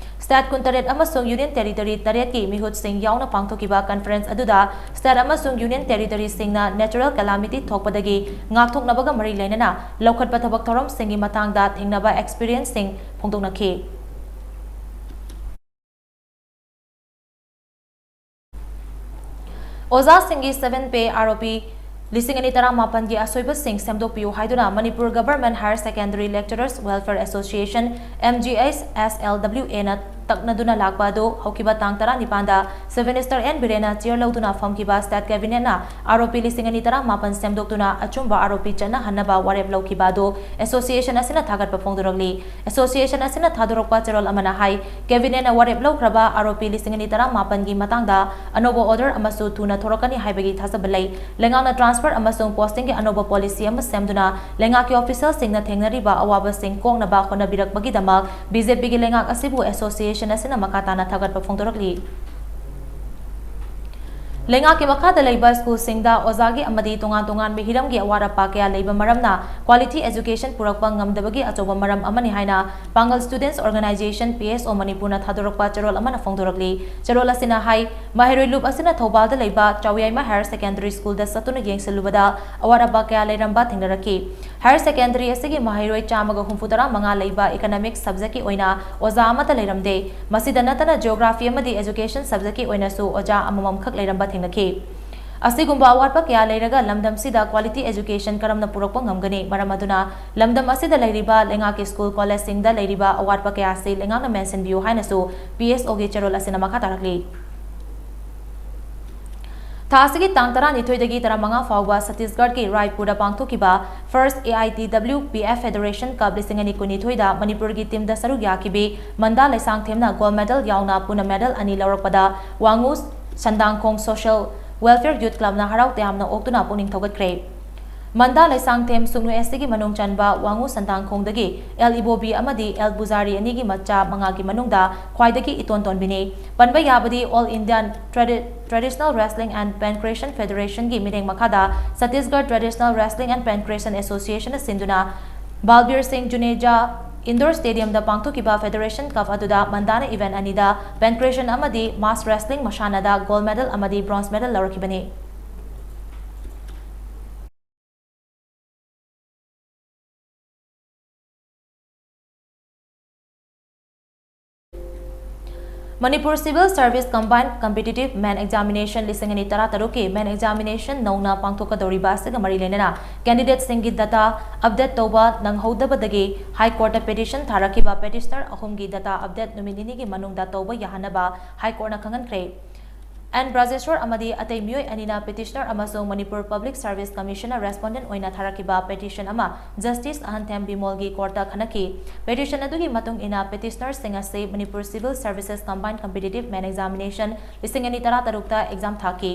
ꯁ꯭ꯇꯦꯠ ꯀꯨꯟꯇꯔꯦꯠ ꯑꯃꯁꯨꯡ ꯌꯨꯅꯤꯌꯟ ꯇꯦꯔꯤꯇꯔꯤ ꯇꯔꯦꯠꯀꯤ ꯃꯤꯍꯨꯠꯁꯤꯡ ꯌꯥꯎꯅ ꯄꯥꯡꯊꯣꯛꯈꯤꯕ ꯀꯟꯐꯔꯦꯟꯁ ꯑꯗꯨꯗ ꯁ꯭ꯇꯦꯠ ꯑꯃꯁꯨꯡ ꯌꯨꯅꯤꯌꯟ ꯇꯦꯔꯤꯇꯔꯤꯁꯤꯡꯅ ꯅꯦꯆꯔꯦꯜ ꯀꯦꯂꯥꯃꯤꯇꯤ ꯊꯣꯛꯄꯗꯒꯤ ꯉꯥꯛꯊꯣꯛꯅꯕꯒ ꯃꯔꯤ ꯂꯩꯅꯅ ꯂꯧꯈꯠꯄ ꯊꯕꯛ ꯊꯧꯔꯝꯁꯤꯡꯒꯤ ꯃꯇꯥꯡꯗ ꯊꯦꯡꯅꯕ ꯑꯦꯛꯁꯄꯤꯔꯤꯌꯦꯟꯁꯁꯤꯡ ꯐꯣꯡꯗꯣꯛꯅꯈꯤ꯫ ꯑꯣꯖꯥꯁꯤꯡꯒꯤ ꯁꯚꯦꯟ ꯄꯦ ꯑꯥꯔ ꯑꯣ ꯄꯤ ꯂꯤꯁꯤꯡ ꯑꯅꯤ ꯇꯔꯥꯃꯥꯄꯟꯒꯤ ꯑꯁꯣꯏꯕꯁꯤꯡ ꯁꯦꯝꯗꯣꯛꯄꯤꯌꯨ ꯍꯥꯏꯗꯨꯅ Manipur government higher secondary lecturers welfare association, M G S L W ꯑꯦꯅ ꯇꯛꯅꯗꯨꯅ ꯂꯥꯛꯄ ꯑꯗꯨ ꯍꯧꯈꯤꯕ ꯇꯥꯡ ꯇꯔꯥꯅꯤꯄꯥꯟꯗ ꯆꯤꯐ ꯃꯤꯅꯤꯁꯇꯔ ꯑꯦꯟ ꯕꯤꯔꯦꯟꯅ ꯆꯤꯌꯔ ꯂꯧꯗꯨꯅ ꯐꯝꯈꯤꯕ ꯁ꯭ꯇꯦꯠ ꯀꯦꯕꯤꯅꯦꯠꯅ ꯑꯥꯔ ꯑꯣ ꯄꯤ ꯂꯤꯁꯤꯡ ꯑꯅꯤ ꯇꯔꯥꯃꯥꯄꯟ ꯁꯦꯝꯗꯣꯛꯇꯨꯅ ꯑꯆꯨꯝꯕ ꯑꯥꯔ ꯑꯣ ꯄꯤ ꯆꯠꯅꯍꯟꯅꯕ ꯋꯥꯔꯦꯞ ꯂꯧꯈꯤꯕ ꯑꯗꯨ ꯑꯦꯁꯣꯁꯤꯌꯦꯁꯟ ꯑꯁꯤꯅ ꯊꯥꯒꯠꯄ ꯐꯣꯡꯗꯣꯔꯛꯂꯤ꯫ ꯑꯦꯁꯣꯁꯤꯌꯦꯁꯟ ꯑꯁꯤꯅ ꯊꯥꯗꯣꯔꯛꯄ ꯆꯦꯔꯣꯜ ꯑꯃꯅ ꯍꯥꯏ, ꯀꯦꯕꯤꯅꯦꯠꯅ ꯋꯥꯔꯦꯞ ꯂꯧꯈ꯭ꯔꯕ ꯑꯥꯔ ꯑꯣ ꯄꯤ ꯂꯤꯁꯤꯡ ꯑꯅꯤ ꯇꯔꯥꯃꯥꯄꯟꯒꯤ ꯃꯇꯥꯡꯗ ꯑꯅꯧꯕ ꯑꯣꯔꯗꯔ ꯑꯃꯁꯨ ꯊꯨꯅ ꯊꯣꯔꯛꯀꯅꯤ ꯍꯥꯏꯕꯒꯤ ꯊꯥꯖꯕ ꯂꯩ꯫ ꯂꯩꯉꯥꯛꯅ ꯇ꯭ꯔꯥꯟꯁꯐꯔ ꯑꯃꯁꯨꯡ ꯄꯣꯁꯇꯤꯡꯒꯤ ꯑꯅꯧꯕ ꯄꯣꯂꯤꯁꯤ ꯑꯃ ꯁꯦꯝꯗꯨꯅ ꯂꯩꯉꯥꯛꯀꯤ ꯑꯣꯐꯤꯁꯤꯌꯦꯜꯁꯤꯡꯅ ꯊꯦꯡꯅꯔꯤꯕ ꯑꯋꯥꯕꯁꯤꯡ ꯀꯣꯛꯅꯕ ꯍꯣꯠꯅꯕꯤꯔꯛꯄꯒꯤꯗꯃꯛ ꯕꯤ ꯖꯦ ꯄꯤꯒꯤ ꯂꯩꯉꯥꯛ ꯑꯁꯤꯕꯨ ꯑꯦꯁꯣꯁꯤꯌꯦꯁꯟ ꯑꯁꯤꯅ ꯃꯈꯥ ꯇꯥꯅ ꯊꯥꯒꯠꯄ ꯐꯣꯡꯗꯣꯔꯛꯂꯤ꯫ ꯂꯩꯉꯥꯛꯀꯤ ꯃꯈꯥꯗ ꯂꯩꯕ ꯁ꯭ꯀꯨꯜꯁꯤꯡꯗ ꯑꯣꯖꯥꯒꯤ ꯑꯃꯗꯤ ꯇꯣꯉꯥꯟ ꯇꯣꯉꯥꯟꯕ ꯍꯤꯔꯝꯒꯤ ꯑꯋꯥꯠ ꯑꯄꯥ ꯀꯌꯥ ꯂꯩꯕ ꯃꯔꯝꯅ ꯀ꯭ꯋꯥꯂꯤꯇꯤ ꯑꯦꯖꯨꯀꯦꯁꯟ ꯄꯨꯔꯛꯄ ꯉꯝꯗꯕꯒꯤ ꯑꯆꯧꯕ ꯃꯔꯝ ꯑꯃꯅꯤ ꯍꯥꯏꯅ ꯄꯥꯡꯒꯜ ꯁ꯭ꯇꯨꯗꯦꯟꯠꯁ ꯑꯣꯔꯒꯅꯥꯏꯖꯦꯁꯟ, ꯄꯤ ꯑꯦꯁ ꯑꯣ, ꯃꯅꯤꯄꯨꯔꯅ ꯊꯥꯗꯣꯔꯛꯄ ꯆꯦꯔꯣꯜ ꯑꯃꯅ ꯐꯣꯡꯗꯣꯔꯛꯂꯤ꯫ ꯆꯦꯔꯣꯜ ꯑꯁꯤꯅ ꯍꯥꯏ, ꯃꯍꯩꯔꯣꯏ ꯂꯨꯞ ꯑꯁꯤꯅ ꯊꯧꯕꯥꯜꯗ ꯂꯩꯕ ꯆꯥꯎꯌꯥꯏꯃ ꯍꯥꯌꯔ ꯁꯦꯀꯦꯟꯗꯔꯤ ꯁ꯭ꯀꯨꯜꯗ ꯆꯠꯇꯨꯅ ꯌꯦꯡꯁꯤꯜꯂꯨꯕꯗ ꯑꯋꯥꯠ ꯑꯄꯥ ꯀꯌꯥ ꯂꯩꯔꯝꯕ ꯊꯦꯡꯅꯔꯛꯈꯤ꯫ ꯍꯥꯌꯔ ꯁꯦꯀꯦꯟꯗꯔꯤ ꯑꯁꯤꯒꯤ ꯃꯍꯩꯔꯣꯏ ꯆꯥꯝꯃꯒ ꯍꯨꯝꯐꯨꯇꯔꯥ ꯃꯉꯥ ꯂꯩꯕ ꯏꯀꯅꯃꯤꯛꯁ ꯁꯕꯖꯦꯛꯀꯤ ꯑꯣꯏꯅ ꯑꯣꯖꯥ ꯑꯃꯠꯇ ꯂꯩꯔꯝꯗꯦ꯫ ꯃꯁꯤꯗ ꯅꯠꯇꯅ ꯖꯤꯑꯣꯒ꯭ꯔꯥꯐꯤ ꯑꯃꯗꯤ ꯑꯦꯖꯨꯀꯦꯁꯟ ꯁꯕꯖꯦꯛꯀꯤ ꯑꯣꯏꯅꯁꯨ ꯑꯣꯖꯥ ꯑꯃꯃꯝꯈꯛ ꯂꯩꯔꯝꯕ ꯊꯦꯡꯅꯈꯤ꯫ ꯑꯁꯤꯒꯨꯝꯕ ꯑꯋꯥꯠꯄ ꯀꯌꯥ ꯂꯩꯔꯒ ꯂꯝꯗꯝꯁꯤꯗ ꯀ꯭ꯋꯥꯂꯤꯇꯤ ꯑꯦꯖꯨꯀꯦꯁꯟ ꯀꯔꯝꯅ ꯄꯨꯔꯛꯄ ꯉꯝꯒꯅꯤ? ꯃꯔꯝ ꯑꯗꯨꯅ ꯂꯝꯗꯝ ꯑꯁꯤꯗ ꯂꯩꯔꯤꯕ ꯂꯩꯉꯥꯛꯀꯤ ꯁ꯭ꯀꯨꯜ ꯀꯣꯂꯦꯖꯁꯤꯡꯗ ꯂꯩꯔꯤꯕ ꯑꯋꯥꯠꯄ ꯀꯌꯥ ꯑꯁꯤ ꯂꯩꯉꯥꯛꯅ ꯃꯦꯟꯁꯤꯟꯕꯤꯌꯨ ꯍꯥꯏꯅꯁꯨ ꯄꯤ ꯑꯦꯁ ꯑꯣꯒꯤ ꯆꯦꯔꯣꯜ ꯑꯁꯤꯅ ꯃꯈꯥ ꯇꯥꯔꯛꯂꯤ꯫ ꯊꯥ ꯑꯁꯤꯒꯤ ꯇꯥꯡ ꯇꯔꯥꯅꯤꯊꯣꯏꯗꯒꯤ ꯇꯔꯥꯃꯉꯥ ꯐꯥꯎꯕ ꯁꯠꯇꯤꯁꯒꯔꯒꯤ ꯔꯥꯏꯄꯨꯔꯗ ꯄꯥꯡꯊꯣꯛꯈꯤꯕ First A I T W P F Federation Cup ꯂꯤꯁꯤꯡ ꯑꯅꯤ ꯀꯨꯟꯅꯤꯊꯣꯏꯗ ꯃꯅꯤꯄꯨꯔꯒꯤ teamꯗ ꯁꯔꯨꯛ ꯌꯥꯈꯤꯕꯤ ꯃꯟꯗꯥ ꯂꯩꯁꯥꯡꯊꯦꯝꯅ gold medal ꯌꯥꯎꯅ ꯄꯨꯟꯅ medal ꯑꯅꯤ ꯂꯧꯔꯛꯄꯗ ꯋꯥꯉꯨ ꯁꯟꯗꯥꯡꯈꯣꯡ Social Welfare Youth Clubꯅ ꯍꯔꯥꯎ ꯇꯌꯥꯝꯅ ꯑꯣꯛꯇꯨꯅ ꯄꯨꯛꯅꯤꯡ ꯊꯧꯒꯠꯈ꯭ꯔꯦ꯫ ꯃꯟꯗꯥ ꯂꯩꯁꯥꯡꯊꯦꯝ ꯁꯨꯡꯅꯨ S Tꯒꯤ ꯃꯅꯨꯡ ꯆꯟꯕ ꯋꯥꯉꯨ ꯁꯟꯗꯥꯡꯈꯣꯡꯗꯒꯤ L ꯏꯕꯣꯕꯤ ꯑꯃꯗꯤ L ꯕꯨꯖꯥꯔꯤ ꯑꯅꯤꯒꯤ ꯃꯆꯥ ꯃꯉꯥꯒꯤ ꯃꯅꯨꯡꯗ ꯈ꯭ꯋꯥꯏꯗꯒꯤ ꯏꯇꯣꯟ ꯇꯣꯟꯕꯤꯅꯤ꯫ ꯄꯟꯕ ꯌꯥꯕꯗꯤ All India Tradi-, Traditional Wrestling and Pankration Federationꯒꯤ ꯃꯤꯠꯌꯦꯡ ꯃꯈꯥꯗ Chhattisgarh Traditional Wrestling and Pankration Associationꯅ ꯁꯤꯟꯗꯨꯅ ꯕꯥꯜꯕꯤꯔ ꯁꯤꯡ ꯖꯨꯅꯦꯖꯥ Indoor Stadiumꯗ ꯄꯥꯡꯊꯣꯛꯈꯤꯕ Federation Cup ꯑꯗꯨꯗ ꯃꯟꯗꯥꯅ event ꯑꯅꯤꯗ Pankration ꯑꯃꯗꯤ Mass Wrestling ꯃꯁꯥꯟꯅꯗ gold medal ꯑꯃꯗꯤ bronze medal ꯂꯧꯔꯛꯈꯤꯕꯅꯤ꯫ Manipur Civil Service Combined Competitive Men Examination ꯂꯤꯁꯤꯡ ꯑꯅꯤ ꯇꯔꯥꯇꯔꯨꯛꯀꯤ Men Examination ꯅꯧꯅ ꯄꯥꯡꯊꯣꯛꯀꯗꯧꯔꯤꯕ ꯑꯁꯤꯒ ꯃꯔꯤ ꯂꯩꯅꯅ candidateꯁꯤꯡꯒꯤ data update ꯇꯧꯕ ꯅꯪꯍꯧꯗꯕꯗꯒꯤ High Courtꯇ petition ꯊꯥꯔꯛꯈꯤꯕ petitioner ꯑꯍꯨꯝꯒꯤ data update ꯅꯨꯃꯤꯠ ꯅꯤꯅꯤꯒꯤ ꯃꯅꯨꯡꯗ ꯇꯧꯕ ꯌꯥꯍꯟꯅꯕ High Courtꯅ ꯈꯪꯍꯟꯈ꯭ꯔꯦ꯫ ꯑꯦꯟ ꯕ꯭ꯔꯥꯖꯦꯁꯣꯔ ꯑꯃꯗꯤ ꯑꯇꯩ ꯃꯤꯑꯣꯏ ꯑꯅꯤꯅ petitioner ꯑꯃꯁꯨꯡ ꯃꯅꯤꯄꯨꯔ Public Service Commissionꯅ respondent ꯑꯣꯏꯅ ꯊꯥꯔꯛꯈꯤꯕ petition ꯑꯃ Justice ꯑꯍꯟꯊꯦꯝ ꯕꯤꯃꯣꯜꯒꯤ courtꯇ ꯈꯟꯅꯈꯤ꯫ Petition ꯑꯗꯨꯒꯤ ꯃꯇꯨꯡ ꯏꯟꯅ petitionerꯁꯤꯡ ꯑꯁꯤ Manipur Civil Services Combined Competitive Men Examination ꯂꯤꯁꯤꯡ ꯑꯅꯤ ꯇꯔꯥꯇꯔꯨꯛꯇ exam ꯊꯥꯈꯤ꯫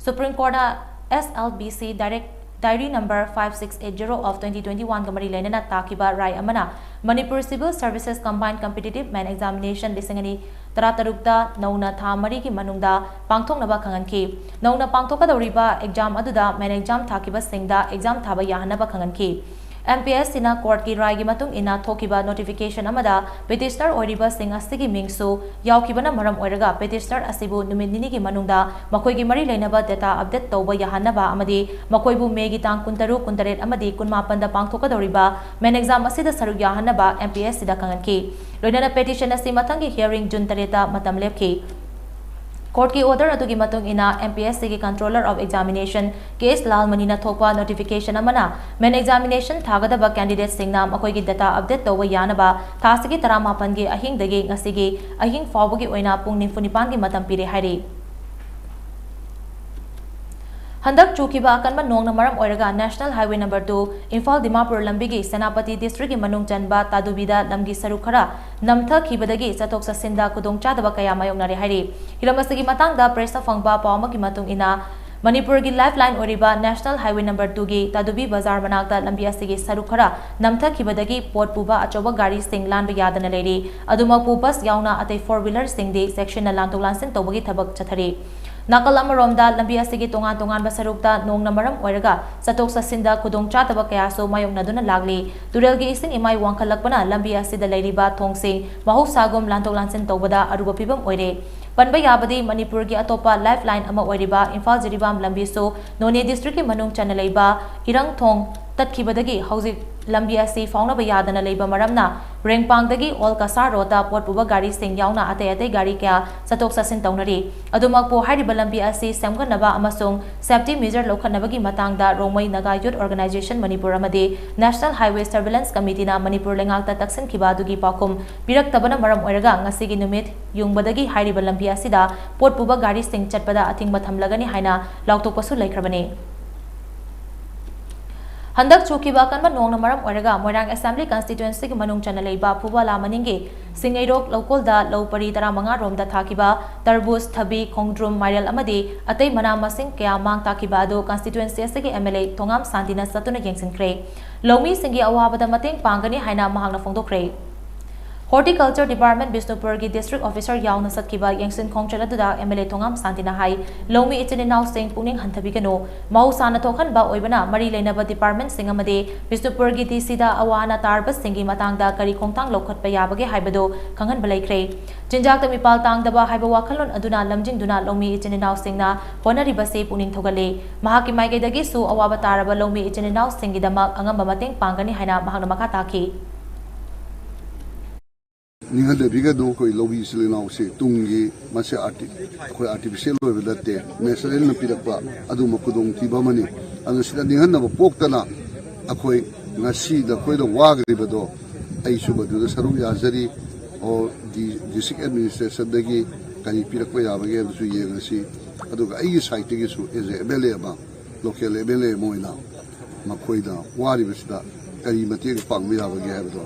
Supreme Courtꯅ S L B C direct diary number five six eight zero of twenty twenty-oneꯒ ꯃꯔꯤ ꯂꯩꯅꯅ ꯇꯥꯈꯤꯕ ꯔꯥꯏ ꯑꯃꯅ Manipur Civil Services Combined Competitive Men Examination ꯂꯤꯁꯤꯡ ꯑꯅꯤ ꯇꯔꯥꯇꯔꯨꯛꯇ ꯅꯧꯅ ꯊꯥ ꯃꯔꯤꯒꯤ ꯃꯅꯨꯡꯗ ꯄꯥꯡꯊꯣꯛꯅꯕ ꯈꯪꯍꯟꯈꯤ꯫ ꯅꯧꯅ ꯄꯥꯡꯊꯣꯛꯀꯗꯧꯔꯤꯕ exam ꯑꯗꯨꯗ men exam ꯊꯥꯈꯤꯕꯁꯤꯡꯗ exam ꯊꯥꯕ ꯌꯥꯍꯟꯅꯕ ꯈꯪꯍꯟꯈꯤ꯫ M P S Cꯅ courtꯀꯤ ꯔꯥꯏꯒꯤ ꯃꯇꯨꯡ ꯏꯟꯅ ꯊꯣꯛꯈꯤꯕ notification ꯑꯃꯗ petitioner ꯑꯣꯏꯔꯤꯕꯁꯤꯡ ꯑꯁꯤꯒꯤ ꯃꯤꯡꯁꯨ ꯌꯥꯎꯈꯤꯕꯅ ꯃꯔꯝ ꯑꯣꯏꯔꯒ petitioner ꯑꯁꯤꯕꯨ ꯅꯨꯃꯤꯠ ꯅꯤꯅꯤꯒꯤ ꯃꯅꯨꯡꯗ ꯃꯈꯣꯏꯒꯤ ꯃꯔꯤ ꯂꯩꯅꯕ data update ꯇꯧꯕ ꯌꯥꯍꯟꯅꯕ ꯑꯃꯗꯤ ꯃꯈꯣꯏꯕꯨ ꯃꯦꯒꯤ ꯇꯥꯡ ꯀꯨꯟꯇꯔꯨꯛ, ꯀꯨꯟꯇꯔꯦꯠ ꯑꯃꯗꯤ ꯀꯨꯟꯃꯥꯄꯟꯗ ꯄꯥꯡꯊꯣꯛꯀꯗꯧꯔꯤꯕ men exam ꯑꯁꯤꯗ ꯁꯔꯨꯛ ꯌꯥꯍꯟꯅꯕ M P S Cꯗ ꯈꯪꯍꯟꯈꯤ꯫ ꯂꯣꯏꯅꯅ petition ꯑꯁꯤ ꯃꯊꯪꯒꯤ hearing June ꯇꯔꯦꯠꯇ ꯃꯇꯝ ꯂꯦꯞꯈꯤ꯫ Courtꯀꯤ order ꯑꯗꯨꯒꯤ ꯃꯇꯨꯡ ꯏꯟꯅ M P S Cꯒꯤ Controller of Examination K S ꯂꯥꯜꯃꯅꯤꯅ ꯊꯣꯛꯄ notification ꯑꯃꯅ men examination ꯊꯥꯒꯗꯕ candidateꯁꯤꯡꯅ ꯃꯈꯣꯏꯒꯤ data update ꯇꯧꯕ ꯌꯥꯅꯕ ꯊꯥ ꯑꯁꯤꯒꯤ ꯇꯔꯥꯃꯥꯄꯟꯒꯤ ꯑꯍꯤꯡꯗꯒꯤ ꯉꯁꯤꯒꯤ ꯑꯍꯤꯡ ꯐꯥꯎꯕꯒꯤ ꯑꯣꯏꯅ ꯄꯨꯡ ꯅꯤꯐꯨ ꯅꯤꯄꯥꯟꯒꯤ ꯃꯇꯝ ꯄꯤꯔꯦ ꯍꯥꯏꯔꯤ꯫ ꯍꯟꯗꯛ ꯆꯨꯈꯤꯕ ꯑꯀꯟꯕ ꯅꯣꯡꯅ ꯃꯔꯝ ꯑꯣꯏꯔꯒ National Highway number two Imphal Dimapur ꯂꯝꯕꯤꯒꯤ ꯁꯦꯅꯥꯄꯇꯤ district ꯀꯤ ꯃꯅꯨꯡ ꯆꯟꯕ ꯇꯥꯗꯨꯕꯤꯗ ꯂꯝꯒꯤ ꯁꯔꯨꯛ ꯈꯔ ꯅꯝꯊꯈꯤꯕꯗꯒꯤ ꯆꯠꯊꯣꯛ ꯆꯠꯁꯤꯟꯗ ꯈꯨꯗꯣꯡꯆꯥꯗꯕ ꯀꯌꯥ ꯃꯥꯌꯣꯛꯅꯔꯦ ꯍꯥꯏꯔꯤ꯫ ꯍꯤꯔꯝ ꯑꯁꯤꯒꯤ ꯃꯇꯥꯡꯗ press ꯇ ꯐꯪꯕ ꯄꯥꯎ ꯑꯃꯒꯤ ꯃꯇꯨꯡ ꯏꯟꯅ, ꯃꯅꯤꯄꯨꯔꯒꯤ lifeline ꯑꯣꯏꯔꯤꯕ National Highway number two ꯒꯤ ꯇꯥꯗꯨꯕꯤ ꯕꯖꯥꯔ ꯃꯅꯥꯛꯇ ꯂꯝꯕꯤ ꯑꯁꯤꯒꯤ ꯁꯔꯨꯛ ꯈꯔ ꯅꯝꯊꯈꯤꯕꯗꯒꯤ ꯄꯣꯠ ꯄꯨꯕ ꯑꯆꯧꯕ ꯒꯥꯔꯤꯁꯤꯡ ꯂꯥꯟꯕ ꯌꯥꯗꯅ ꯂꯩꯔꯤ꯫ ꯑꯗꯨꯃꯛꯄꯨ bus ꯌꯥꯎꯅ ꯑꯇꯩ four wheeler ꯁꯤꯡꯗꯤ ꯆꯦꯛꯁꯤꯟꯅ ꯂꯥꯟꯊꯣꯛ ꯂꯥꯟꯁꯤꯟ ꯇꯧꯕꯒꯤ ꯊꯕꯛ ꯆꯠꯊꯔꯤ꯫ ꯅꯥꯀꯜ ꯑꯃꯔꯣꯝꯗ, ꯂꯝꯕꯤ ꯑꯁꯤꯒꯤ ꯇꯣꯉꯥꯟ ꯇꯣꯉꯥꯟꯕ ꯁꯔꯨꯛꯇ ꯅꯣꯡꯅ ꯃꯔꯝ ꯑꯣꯏꯔꯒ ꯆꯠꯊꯣꯛ ꯆꯠꯁꯤꯟꯗ ꯈꯨꯗꯣꯡꯆꯥꯗꯕ ꯀꯌꯥꯁꯨ ꯃꯥꯌꯣꯛꯅꯗꯨꯅ ꯂꯥꯛꯂꯤ꯫ ꯇꯨꯔꯦꯜꯒꯤ ꯏꯁꯤꯡ ꯏꯃꯥꯏ ꯋꯥꯡꯈꯠꯂꯛꯄꯅ ꯂꯝꯕꯤ ꯑꯁꯤꯗ ꯂꯩꯔꯤꯕ ꯊꯣꯡꯁꯤꯡ ꯃꯍꯧꯁꯥꯒꯨꯝ ꯂꯥꯟꯊꯣꯛ ꯂꯥꯟꯁꯤꯟ ꯇꯧꯕꯗ ꯑꯔꯨꯕ ꯐꯤꯕꯝ ꯑꯣꯏꯔꯦ꯫ ꯄꯟꯕ ꯌꯥꯕꯗꯤ, ꯃꯅꯤꯄꯨꯔꯒꯤ ꯑꯇꯣꯞꯄ lifeline ꯑꯃ ꯑꯣꯏꯔꯤꯕ ꯏꯝꯐꯥꯜ ꯖꯤꯔꯤꯕꯥꯝ ꯂꯝꯕꯤꯁꯨ ꯅꯣꯅꯦ district ꯀꯤ ꯃꯅꯨꯡ ꯆꯟꯅ ꯂꯩꯕ ꯏꯔꯪꯊꯣꯡ ꯇꯠꯈꯤꯕꯗꯒꯤ ꯍꯧꯖꯤꯛ ꯂꯝꯕꯤ ꯑꯁꯤ ꯐꯥꯎꯅꯕ ꯌꯥꯗꯅ ꯂꯩꯕ ꯃꯔꯝꯅ, ꯔꯦꯡꯄꯥꯡꯗꯒꯤ ꯑꯣꯜ ꯀꯁꯥꯔ ꯔꯣꯗꯇ ꯄꯣꯠ ꯄꯨꯕ ꯒꯥꯔꯤꯁꯤꯡ ꯌꯥꯎꯅ ꯑꯇꯩ ꯑꯇꯩ ꯒꯥꯔꯤ ꯀꯌꯥ ꯆꯠꯊꯣꯛ ꯆꯠꯁꯤꯟ ꯇꯧꯅꯔꯤ꯫ ꯑꯗꯨꯃꯛꯄꯨ, ꯍꯥꯏꯔꯤꯕ ꯂꯝꯕꯤ ꯑꯁꯤ ꯁꯦꯝꯒꯠꯅꯕ ꯑꯃꯁꯨꯡ safety measure ꯂꯧꯈꯠꯅꯕꯒꯤ ꯃꯇꯥꯡꯗ ꯔꯣꯡꯃꯩ ꯅꯥꯒꯥ Youth Organisation ꯃꯅꯤꯄꯨꯔ ꯑꯃꯗꯤ National Highway Surveillance Committee ꯅ ꯃꯅꯤꯄꯨꯔ ꯂꯩꯉꯥꯛꯇ ꯇꯛꯁꯤꯟꯈꯤꯕ ꯑꯗꯨꯒꯤ ꯄꯥꯎꯈꯨꯝ ꯄꯤꯔꯛꯇꯕꯅ ꯃꯔꯝ ꯑꯣꯏꯔꯒ, ꯉꯁꯤꯒꯤ ꯅꯨꯃꯤꯠ ꯌꯨꯡꯕꯗꯒꯤ ꯍꯥꯏꯔꯤꯕ ꯂꯝꯕꯤ ꯑꯁꯤꯗ ꯄꯣꯠ ꯄꯨꯕ ꯒꯥꯔꯤꯁꯤꯡ ꯆꯠꯄꯗ ꯑꯊꯤꯡꯕ ꯊꯝꯂꯒꯅꯤ ꯍꯥꯏꯅ ꯂꯥꯎꯊꯣꯛꯄꯁꯨ ꯂꯩꯈ꯭ꯔꯕꯅꯤ꯫ ꯍꯟꯗꯛ ꯆꯨꯈꯤꯕ ꯑꯀꯟꯕ ꯅꯣꯡꯅ ꯃꯔꯝ ꯑꯣꯏꯔꯒ ꯃꯣꯏꯔꯥꯡ Assembly Constituency ꯒꯤ ꯃꯅꯨꯡ ꯆꯟꯅ ꯂꯩꯕ ꯐꯨꯕꯥꯂꯥ ꯃꯅꯤꯡꯒꯤ ꯁꯤꯡꯉꯩꯔꯣꯛ ꯂꯧꯀꯣꯜꯗ ꯂꯧ ꯄꯔꯤ ꯇꯔꯥꯃꯉꯥ ꯔꯣꯝꯗ ꯊꯥꯈꯤꯕ ꯇꯔꯕꯨꯖ, ꯊꯕꯤ, ꯈꯣꯡꯗ꯭ꯔꯨꯝ, ꯃꯥꯏꯔꯦꯜ ꯑꯃꯗꯤ ꯑꯇꯩ ꯃꯅꯥ ꯃꯁꯤꯡ ꯀꯌꯥ ꯃꯥꯡ ꯇꯥꯛꯈꯤꯕ ꯑꯗꯨ constituency ꯑꯁꯤꯒꯤ MLA ꯊꯣꯉꯥꯝ ꯁꯥꯟꯇꯤꯅ ꯆꯠꯇꯨꯅ ꯌꯦꯡꯁꯤꯟꯈ꯭ꯔꯦ꯫ ꯂꯧꯃꯤꯁꯤꯡꯒꯤ ꯑꯋꯥꯕꯗ ꯃꯇꯦꯡ ꯄꯥꯡꯒꯅꯤ ꯍꯥꯏꯅ ꯃꯍꯥꯛꯅ ꯐꯣꯡꯗꯣꯛꯈ꯭ꯔꯦ꯫ Horticulture Department ꯕꯤꯁꯅꯨꯄꯨꯔꯒꯤ district officer ꯌꯥꯎꯅ ꯆꯠꯈꯤꯕ ꯌꯦꯡꯁꯤꯟ ꯈꯣꯡꯆꯠ ꯑꯗꯨꯗ MLA ꯊꯣꯉꯥꯝ ꯁꯥꯟꯇꯤꯅ ꯍꯥꯏ, ꯂꯧꯃꯤ ꯏꯆꯤꯟ ꯏꯅꯥꯎꯁꯤꯡ ꯄꯨꯛꯅꯤꯡ ꯍꯟꯊꯕꯤꯒꯅꯨ꯫ ꯃꯍꯧꯁꯥꯅ ꯊꯣꯛꯍꯟꯕ ꯑꯣꯏꯕꯅ ꯃꯔꯤ ꯂꯩꯅꯕ department ꯁꯤꯡ ꯑꯃꯗꯤ ꯕꯤꯁꯅꯨꯄꯨꯔꯒꯤ DC ꯗ ꯑꯋꯥ ꯑꯅꯥ ꯇꯥꯔꯕꯁꯤꯡꯒꯤ ꯃꯇꯥꯡꯗ ꯀꯔꯤ ꯈꯣꯡꯊꯥꯡ ꯂꯧꯈꯠꯄ ꯌꯥꯕꯒꯦ ꯍꯥꯏꯕꯗꯨ ꯈꯪꯍꯟꯕ ꯂꯩꯈ꯭ꯔꯦ꯫ ꯆꯤꯟꯖꯥꯛꯇ ꯃꯤꯄꯥꯜ ꯇꯥꯡꯗꯕ ꯍꯥꯏꯕ ꯋꯥꯈꯜꯂꯣꯟ ꯑꯗꯨꯅ ꯂꯝꯖꯤꯡꯗꯨꯅ ꯂꯧꯃꯤ ꯏꯆꯤꯟ ꯏꯅꯥꯎꯁꯤꯡꯅ ꯍꯣꯠꯅꯔꯤꯕꯁꯤ ꯄꯨꯛꯅꯤꯡ ꯊꯧꯒꯠꯂꯤ꯫ ꯃꯍꯥꯛꯀꯤ ꯃꯥꯏꯀꯩꯗꯒꯤꯁꯨ ꯑꯋꯥꯕ ꯇꯥꯔꯕ ꯂꯧꯃꯤ ꯏꯆꯤꯟ ꯏꯅꯥꯎꯁꯤꯡꯒꯤꯗꯃꯛ ꯑꯉꯝꯕ ꯃꯇꯦꯡ ꯄꯥꯡꯒꯅꯤ ꯍꯥꯏꯅ ꯃꯍꯥꯛꯅ ꯃꯈꯥ ꯇꯥꯈꯤ꯫ ꯅꯤꯡꯍꯟꯅꯕꯤꯒꯅꯨ, ꯑꯩꯈꯣꯏ ꯂꯧꯃꯤ ꯏꯆꯤꯜ ꯏꯅꯥꯎꯁꯦ ꯇꯨꯡꯒꯤ ꯃꯁꯤ ꯑꯥꯔꯇꯤ-, ꯑꯩꯈꯣꯏ artificial ꯑꯣꯏꯕ ꯅꯠꯇꯦ, natural ꯅ ꯄꯤꯔꯛꯄ ꯑꯗꯨꯒꯨꯝꯕ ꯈꯨꯗꯣꯡꯊꯤꯕ ꯑꯃꯅꯤ꯫ ꯑꯗꯨꯅ ꯁꯤꯗ ꯅꯤꯡꯍꯟꯅꯕ ꯄꯣꯛꯇꯅ ꯑꯩꯈꯣꯏ ꯉꯁꯤꯗ ꯑꯩꯈꯣꯏꯗ ꯋꯥꯈ꯭ꯔꯤꯕꯗꯣ ꯑꯩꯁꯨ ꯃꯗꯨꯗ ꯁꯔꯨꯛ ꯌꯥꯖꯔꯤ꯫ ꯑꯣ, ꯗꯤ-, district administration ꯗꯒꯤ ꯀꯔꯤ ꯄꯤꯔꯛꯄ ꯌꯥꯕꯒꯦ ꯍꯥꯏꯕꯗꯨꯁꯨ ꯌꯦꯡꯉꯁꯤ꯫ ꯑꯗꯨꯒ ꯑꯩꯒꯤ ꯁꯥꯏꯠꯇꯒꯤꯁꯨ as a M L A ꯑꯃ, local M L A ꯑꯃ ꯑꯣꯏꯅ ꯃꯈꯣꯏꯗ ꯋꯥꯔꯤꯕꯁꯤꯗ ꯀꯔꯤ ꯃꯇꯦꯡ ꯄꯥꯡꯕ ꯌꯥꯕꯒꯦ ꯍꯥꯏꯕꯗꯣ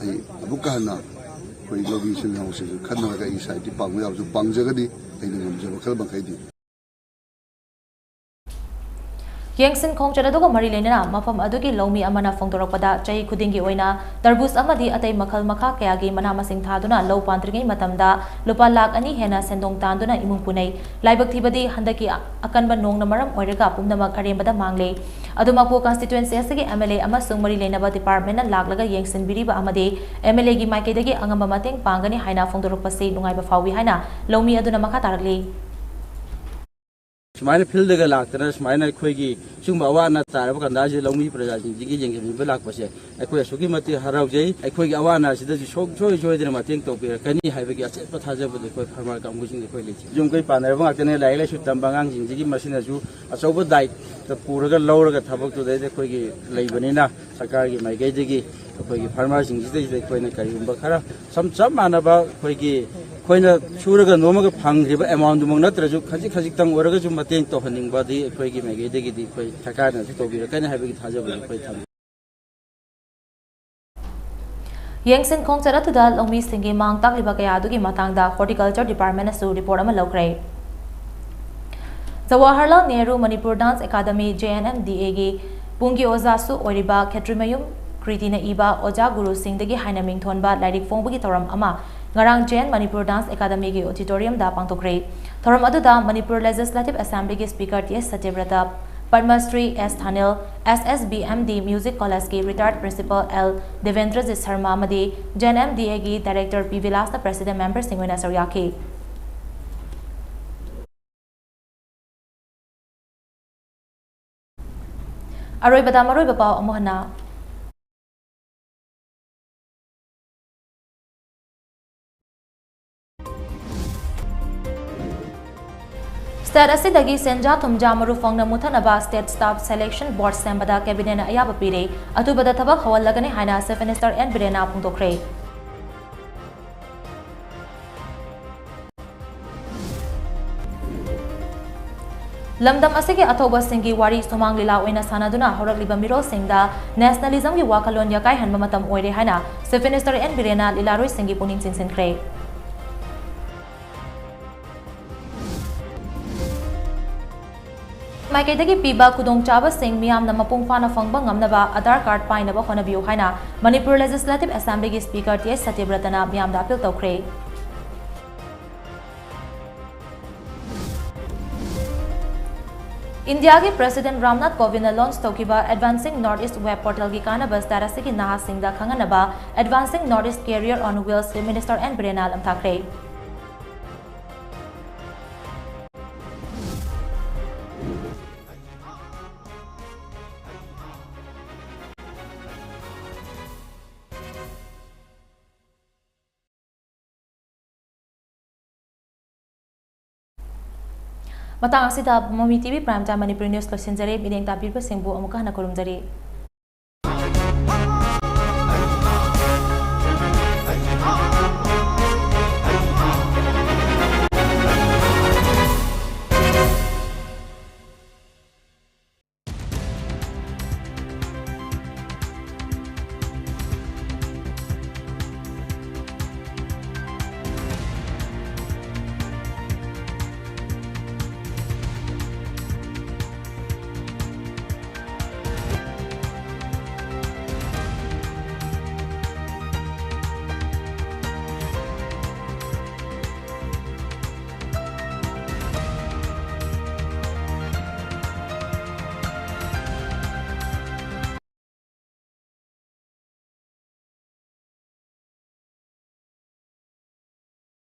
ꯑꯩ ꯑꯃꯨꯛꯀ ꯍꯟꯅ ꯑꯩꯈꯣꯏ ꯂꯧꯃꯤ ꯏꯆꯤꯜ ꯏꯅꯥꯎꯁꯤꯡꯁꯨ ꯈꯟꯅꯔꯒ ꯑꯩꯒꯤ ꯁꯥꯏꯠꯇꯤ ꯄꯥꯡꯕ ꯌꯥꯕꯁꯨ ꯄꯥꯡꯖꯒꯅꯤ, ꯑꯩꯅ ꯉꯝꯖꯕ ꯈꯔ ꯃꯈꯩꯗꯤ꯫ ꯌꯦꯡꯁꯤꯟ ꯈꯣꯡꯆꯠ ꯑꯗꯨꯒ ꯃꯔꯤ ꯂꯩꯅꯅ ꯃꯐꯝ ꯑꯗꯨꯒꯤ ꯂꯧꯃꯤ ꯑꯃꯅ ꯐꯣꯡꯗꯣꯔꯛꯄꯗ, ꯆꯍꯤ ꯈꯨꯗꯤꯡꯒꯤ ꯑꯣꯏꯅ ꯇꯔꯕꯨꯖ ꯑꯃꯗꯤ ꯑꯇꯩ ꯃꯈꯜ ꯃꯈꯥ ꯀꯌꯥꯒꯤ ꯃꯅꯥ ꯃꯁꯤꯡ ꯊꯥꯗꯨꯅ ꯂꯧ ꯄꯥꯟꯗ꯭ꯔꯤꯉꯩ ꯃꯇꯝꯗ ꯂꯨꯄꯥ ꯂꯥꯈ ꯑꯅꯤ ꯍꯦꯟꯅ ꯁꯦꯟꯗꯣꯡ ꯇꯥꯟꯗꯨꯅ ꯏꯃꯨꯡ ꯄꯨꯅꯩ꯫ ꯂꯥꯏꯕꯛ ꯊꯤꯕꯗꯤ ꯍꯟꯗꯛꯀꯤ ꯑꯀꯟꯕ ꯅꯣꯡꯅ ꯃꯔꯝ ꯑꯣꯏꯔꯒ ꯄꯨꯝꯅꯃꯛ ꯑꯔꯦꯝꯕꯗ ꯃꯥꯡꯂꯦ꯫ ꯑꯗꯨꯃꯛꯄꯨ constituency ꯑꯁꯤꯒꯤ M L A ꯑꯃꯁꯨꯡ ꯃꯔꯤ ꯂꯩꯅꯕ department ꯅ ꯂꯥꯛꯂꯒ ꯌꯦꯡꯁꯤꯟꯕꯤꯔꯤꯕ ꯑꯃꯗꯤ M L A ꯒꯤ ꯃꯥꯏꯀꯩꯗꯒꯤ ꯑꯉꯝꯕ ꯃꯇꯦꯡ ꯄꯥꯡꯒꯅꯤ ꯍꯥꯏꯅ ꯐꯣꯡꯗꯣꯔꯛꯄꯁꯤ ꯅꯨꯡꯉꯥꯏꯕ ꯐꯥꯎꯏ ꯍꯥꯏꯅ ꯂꯧꯃꯤ ꯑꯗꯨꯅ ꯃꯈꯥ ꯇꯥꯔꯛꯂꯤ꯫ ꯁꯨꯃꯥꯏꯅ field ꯒ ꯂꯥꯛꯇꯅ ꯁꯨꯃꯥꯏꯅ ꯑꯩꯈꯣꯏꯒꯤ ꯁꯤꯒꯨꯝꯕ ꯑꯋꯥ ꯑꯅꯥ ꯇꯥꯔꯕ ꯀꯥꯟꯗ ꯑꯁꯤ ꯂꯧꯃꯤ ꯄ꯭ꯔꯖꯥꯁꯤꯡꯁꯤꯒꯤ ꯌꯦꯡꯁꯤꯟꯕꯤꯕ ꯂꯥꯛꯄꯁꯦ ꯑꯩꯈꯣꯏ ꯑꯁꯨꯛꯀꯤ ꯃꯇꯤꯛ ꯍꯔꯥꯎꯖꯩ꯫ ꯑꯩꯈꯣꯏꯒꯤ ꯑꯋꯥ ꯑꯅꯥꯁꯤꯗꯁꯨ ꯁꯣꯏ ꯁꯣꯏ ꯁꯣꯏꯗꯅ ꯃꯇꯦꯡ ꯇꯧꯕꯤꯔꯛꯀꯅꯤ ꯍꯥꯏꯕꯒꯤ ꯑꯆꯦꯠꯄ ꯊꯥꯖꯕꯗꯨ ꯑꯩꯈꯣꯏ farmer ꯀꯥꯡꯕꯨꯁꯤꯡ ꯑꯩꯈꯣꯏ ꯂꯩꯖꯩ꯫ ꯌꯨꯝ ꯀꯩ ꯄꯥꯟꯅꯔꯕ ꯉꯥꯛꯇꯅꯦ, ꯂꯥꯏꯔꯤꯛ ꯂꯥꯏꯁꯨ ꯇꯝꯕ ꯑꯉꯥꯡꯁꯤꯡꯁꯤꯒꯤ ꯃꯁꯤꯅꯁꯨ ꯑꯆꯧꯕ ꯗꯥꯏꯇ ꯄꯨꯔꯒ ꯂꯧꯔꯒ ꯊꯕꯛꯇꯨꯗꯩꯗ ꯑꯩꯈꯣꯏꯒꯤ ꯂꯩꯕꯅꯤꯅ ꯁꯔꯀꯥꯔꯒꯤ ꯃꯥꯏꯀꯩꯗꯒꯤ ꯑꯩꯈꯣꯏꯒꯤ farmer ꯁꯤꯡꯁꯤꯗꯩꯁꯤꯗ ꯑꯩꯈꯣꯏꯅ ꯀꯔꯤꯒꯨꯝꯕ ꯈꯔ ꯁꯝ ꯆꯞ ꯃꯥꯟꯅꯕ ꯑꯩꯈꯣꯏꯒꯤ ꯑꯩꯈꯣꯏꯅ ꯁꯨꯔꯒ ꯅꯣꯝꯃꯒ ꯐꯪꯈ꯭ꯔꯤꯕ amount ꯗꯨꯃꯛ ꯅꯠꯇ꯭ꯔꯁꯨ ꯈꯖꯤꯛ ꯈꯖꯤꯛꯇꯪ ꯑꯣꯏꯔꯒꯁꯨ ꯃꯇꯦꯡ ꯇꯧꯍꯟꯅꯤꯡꯕꯗꯤ ꯑꯩꯈꯣꯏꯒꯤ ꯃꯥꯏꯀꯩꯗꯒꯤꯗꯤ ꯑꯩꯈꯣꯏ ꯁꯔꯀꯥꯔꯅꯁꯨ ꯇꯧꯕꯤꯔꯛꯀꯅꯤ ꯍꯥꯏꯕꯒꯤ ꯊꯥꯖꯕꯁꯨ ꯑꯩꯈꯣꯏ ꯊꯝꯃꯤ꯫ ꯌꯦꯡꯁꯤꯟ ꯈꯣꯡꯆꯠ ꯑꯗꯨꯗ ꯂꯧꯃꯤꯁꯤꯡꯒꯤ ꯃꯥꯡ ꯇꯥꯛꯂꯤꯕ ꯀꯌꯥ ꯑꯗꯨꯒꯤ ꯃꯇꯥꯡꯗ Horticulture Department ꯅꯁꯨ report ꯑꯃ ꯂꯧꯈ꯭ꯔꯦ꯫ Jawaharlal Nehru Manipur Dance Academy, J N M D A ꯒꯤ ꯄꯨꯡꯒꯤ ꯑꯣꯖꯥꯁꯨ ꯑꯣꯏꯔꯤꯕ ꯈꯦꯇ꯭ꯔꯤꯃꯌꯨꯝ ꯀ꯭ꯔꯤꯇꯤꯅ ꯏꯕ ꯑꯣꯖꯥ ꯒꯨꯔꯨꯁꯤꯡꯗꯒꯤ ꯍꯥꯏꯅ ꯃꯤꯡꯊꯣꯟꯕ ꯂꯥꯏꯔꯤꯛ ꯐꯣꯡꯕꯒꯤ ꯊꯧꯔꯝ ꯑꯃ ꯉꯔꯥꯡ J N Manipur Dance Academy ꯒꯤ auditorium ꯗ ꯄꯥꯡꯊꯣꯛꯈ꯭ꯔꯦ꯫ ꯊꯧꯔꯝ ꯑꯗꯨꯗ ꯃꯅꯤꯄꯨꯔ Legislative Assembly ꯒꯤ Speaker T S ꯁꯇ꯭ꯌꯕ꯭ꯔꯇ, ꯄꯗꯃꯁ꯭ꯔꯤ ꯑꯦꯁ ꯊꯥꯅꯤꯜ, S S B M D Music College ꯀꯤ retired principal L ꯗꯦꯕꯦꯟꯗ꯭ꯔꯖꯤꯠ ꯁꯔꯃ ꯑꯃꯗꯤ J N M D A ꯒꯤ director P ꯕꯤꯂꯥꯁꯅ president member ꯁꯤꯡ ꯑꯣꯏꯅ ꯁꯔꯨꯛ ꯌꯥꯈꯤ꯫ ꯑꯔꯣꯏꯕꯗ ꯃꯔꯨꯑꯣꯏꯕ ꯄꯥꯎ ꯑꯃꯨꯛ ꯍꯟꯅ꯫ State ꯑꯁꯤꯗꯒꯤ ꯁꯦꯟꯖꯥ ꯊꯨꯝꯖꯥ ꯃꯔꯨ ꯐꯪꯅ ꯃꯨꯠꯊꯅꯕ State Staff Selection Board ꯁꯦꯝꯕꯗ cabinet ꯅ ꯑꯌꯥꯕ ꯄꯤꯔꯦ꯫ ꯑꯊꯨꯕꯗ ꯊꯕꯛ ꯍꯧꯍꯜꯂꯒꯅꯤ ꯍꯥꯏꯅ Chief Minister N ꯕꯤꯔꯦꯟꯅ ꯐꯣꯡꯗꯣꯛꯈ꯭ꯔꯦ꯫ ꯂꯝꯗꯝ ꯑꯁꯤꯒꯤ ꯑꯊꯧꯕꯁꯤꯡꯒꯤ ꯋꯥꯔꯤ ꯁꯨꯃꯥꯡ ꯂꯤꯂꯥ ꯑꯣꯏꯅ ꯁꯥꯟꯅꯗꯨꯅ ꯍꯧꯔꯛꯂꯤꯕ ꯃꯤꯔꯣꯜꯁꯤꯡꯗ ꯅꯦꯁꯅꯦꯂꯤꯖꯝꯒꯤ ꯋꯥꯈꯜꯂꯣꯟ ꯌꯥꯀꯥꯏꯍꯟꯕ ꯃꯇꯝ ꯑꯣꯏꯔꯦ ꯍꯥꯏꯅ Chief Minister ꯑꯦꯟ ꯕꯤꯔꯦꯟꯅ ꯂꯤꯂꯥꯔꯣꯏꯁꯤꯡꯒꯤ ꯄꯨꯛꯅꯤꯡ ꯆꯤꯡꯁꯤꯟꯈ꯭ꯔꯦ꯫ ꯃꯥꯏꯀꯩꯗꯒꯤ ꯄꯤꯕ ꯈꯨꯗꯣꯡꯆꯥꯕꯁꯤꯡ ꯃꯤꯌꯥꯝꯅ ꯃꯄꯨꯡ ꯐꯥꯅ ꯐꯪꯕ ꯉꯝꯅꯕ ꯑꯙꯥꯔ ꯀꯥꯔꯗ ꯄꯥꯏꯅꯕ ꯍꯣꯠꯅꯕꯤꯌꯨ ꯍꯥꯏꯅ ꯃꯅꯤꯄꯨꯔ Legislative Assemblyꯒꯤ Speaker ꯇꯤ ꯑꯩꯆ ꯁꯇ꯭ꯌꯕ꯭ꯔꯇꯅ ꯃꯤꯌꯥꯝꯗ ꯑꯄꯤꯜ ꯇꯧꯈ꯭ꯔꯦ꯫ ꯏꯟꯗꯤꯌꯥꯒꯤ President ꯔꯥꯝꯅꯥꯊ ꯀꯣꯕꯤꯟꯗꯅ launch ꯇꯧꯈꯤꯕ Advancing North East Web Portalꯒꯤ ꯀꯥꯟꯅꯕ state ꯑꯁꯤꯒꯤ ꯅꯍꯥꯁꯤꯡꯗ ꯈꯪꯍꯟꯅꯕ Advancing North East Career on Wheelsꯒꯤ Minister ꯑꯦꯟ ꯕꯤꯔꯦꯟꯅ ꯂꯝꯊꯥꯈ꯭ꯔꯦ꯫ ꯃꯇꯥꯡ ꯑꯁꯤꯗ ꯃꯃꯤ T V Prime Time Manipuri news ꯂꯣꯏꯁꯤꯟꯖꯔꯦ꯫ ꯃꯤꯠꯌꯦꯡ ꯇꯥꯕꯤꯕꯁꯤꯡꯕꯨ ꯑꯃꯨꯛꯀ ꯍꯟꯅ ꯈꯨꯔꯨꯝꯖꯔꯤ꯫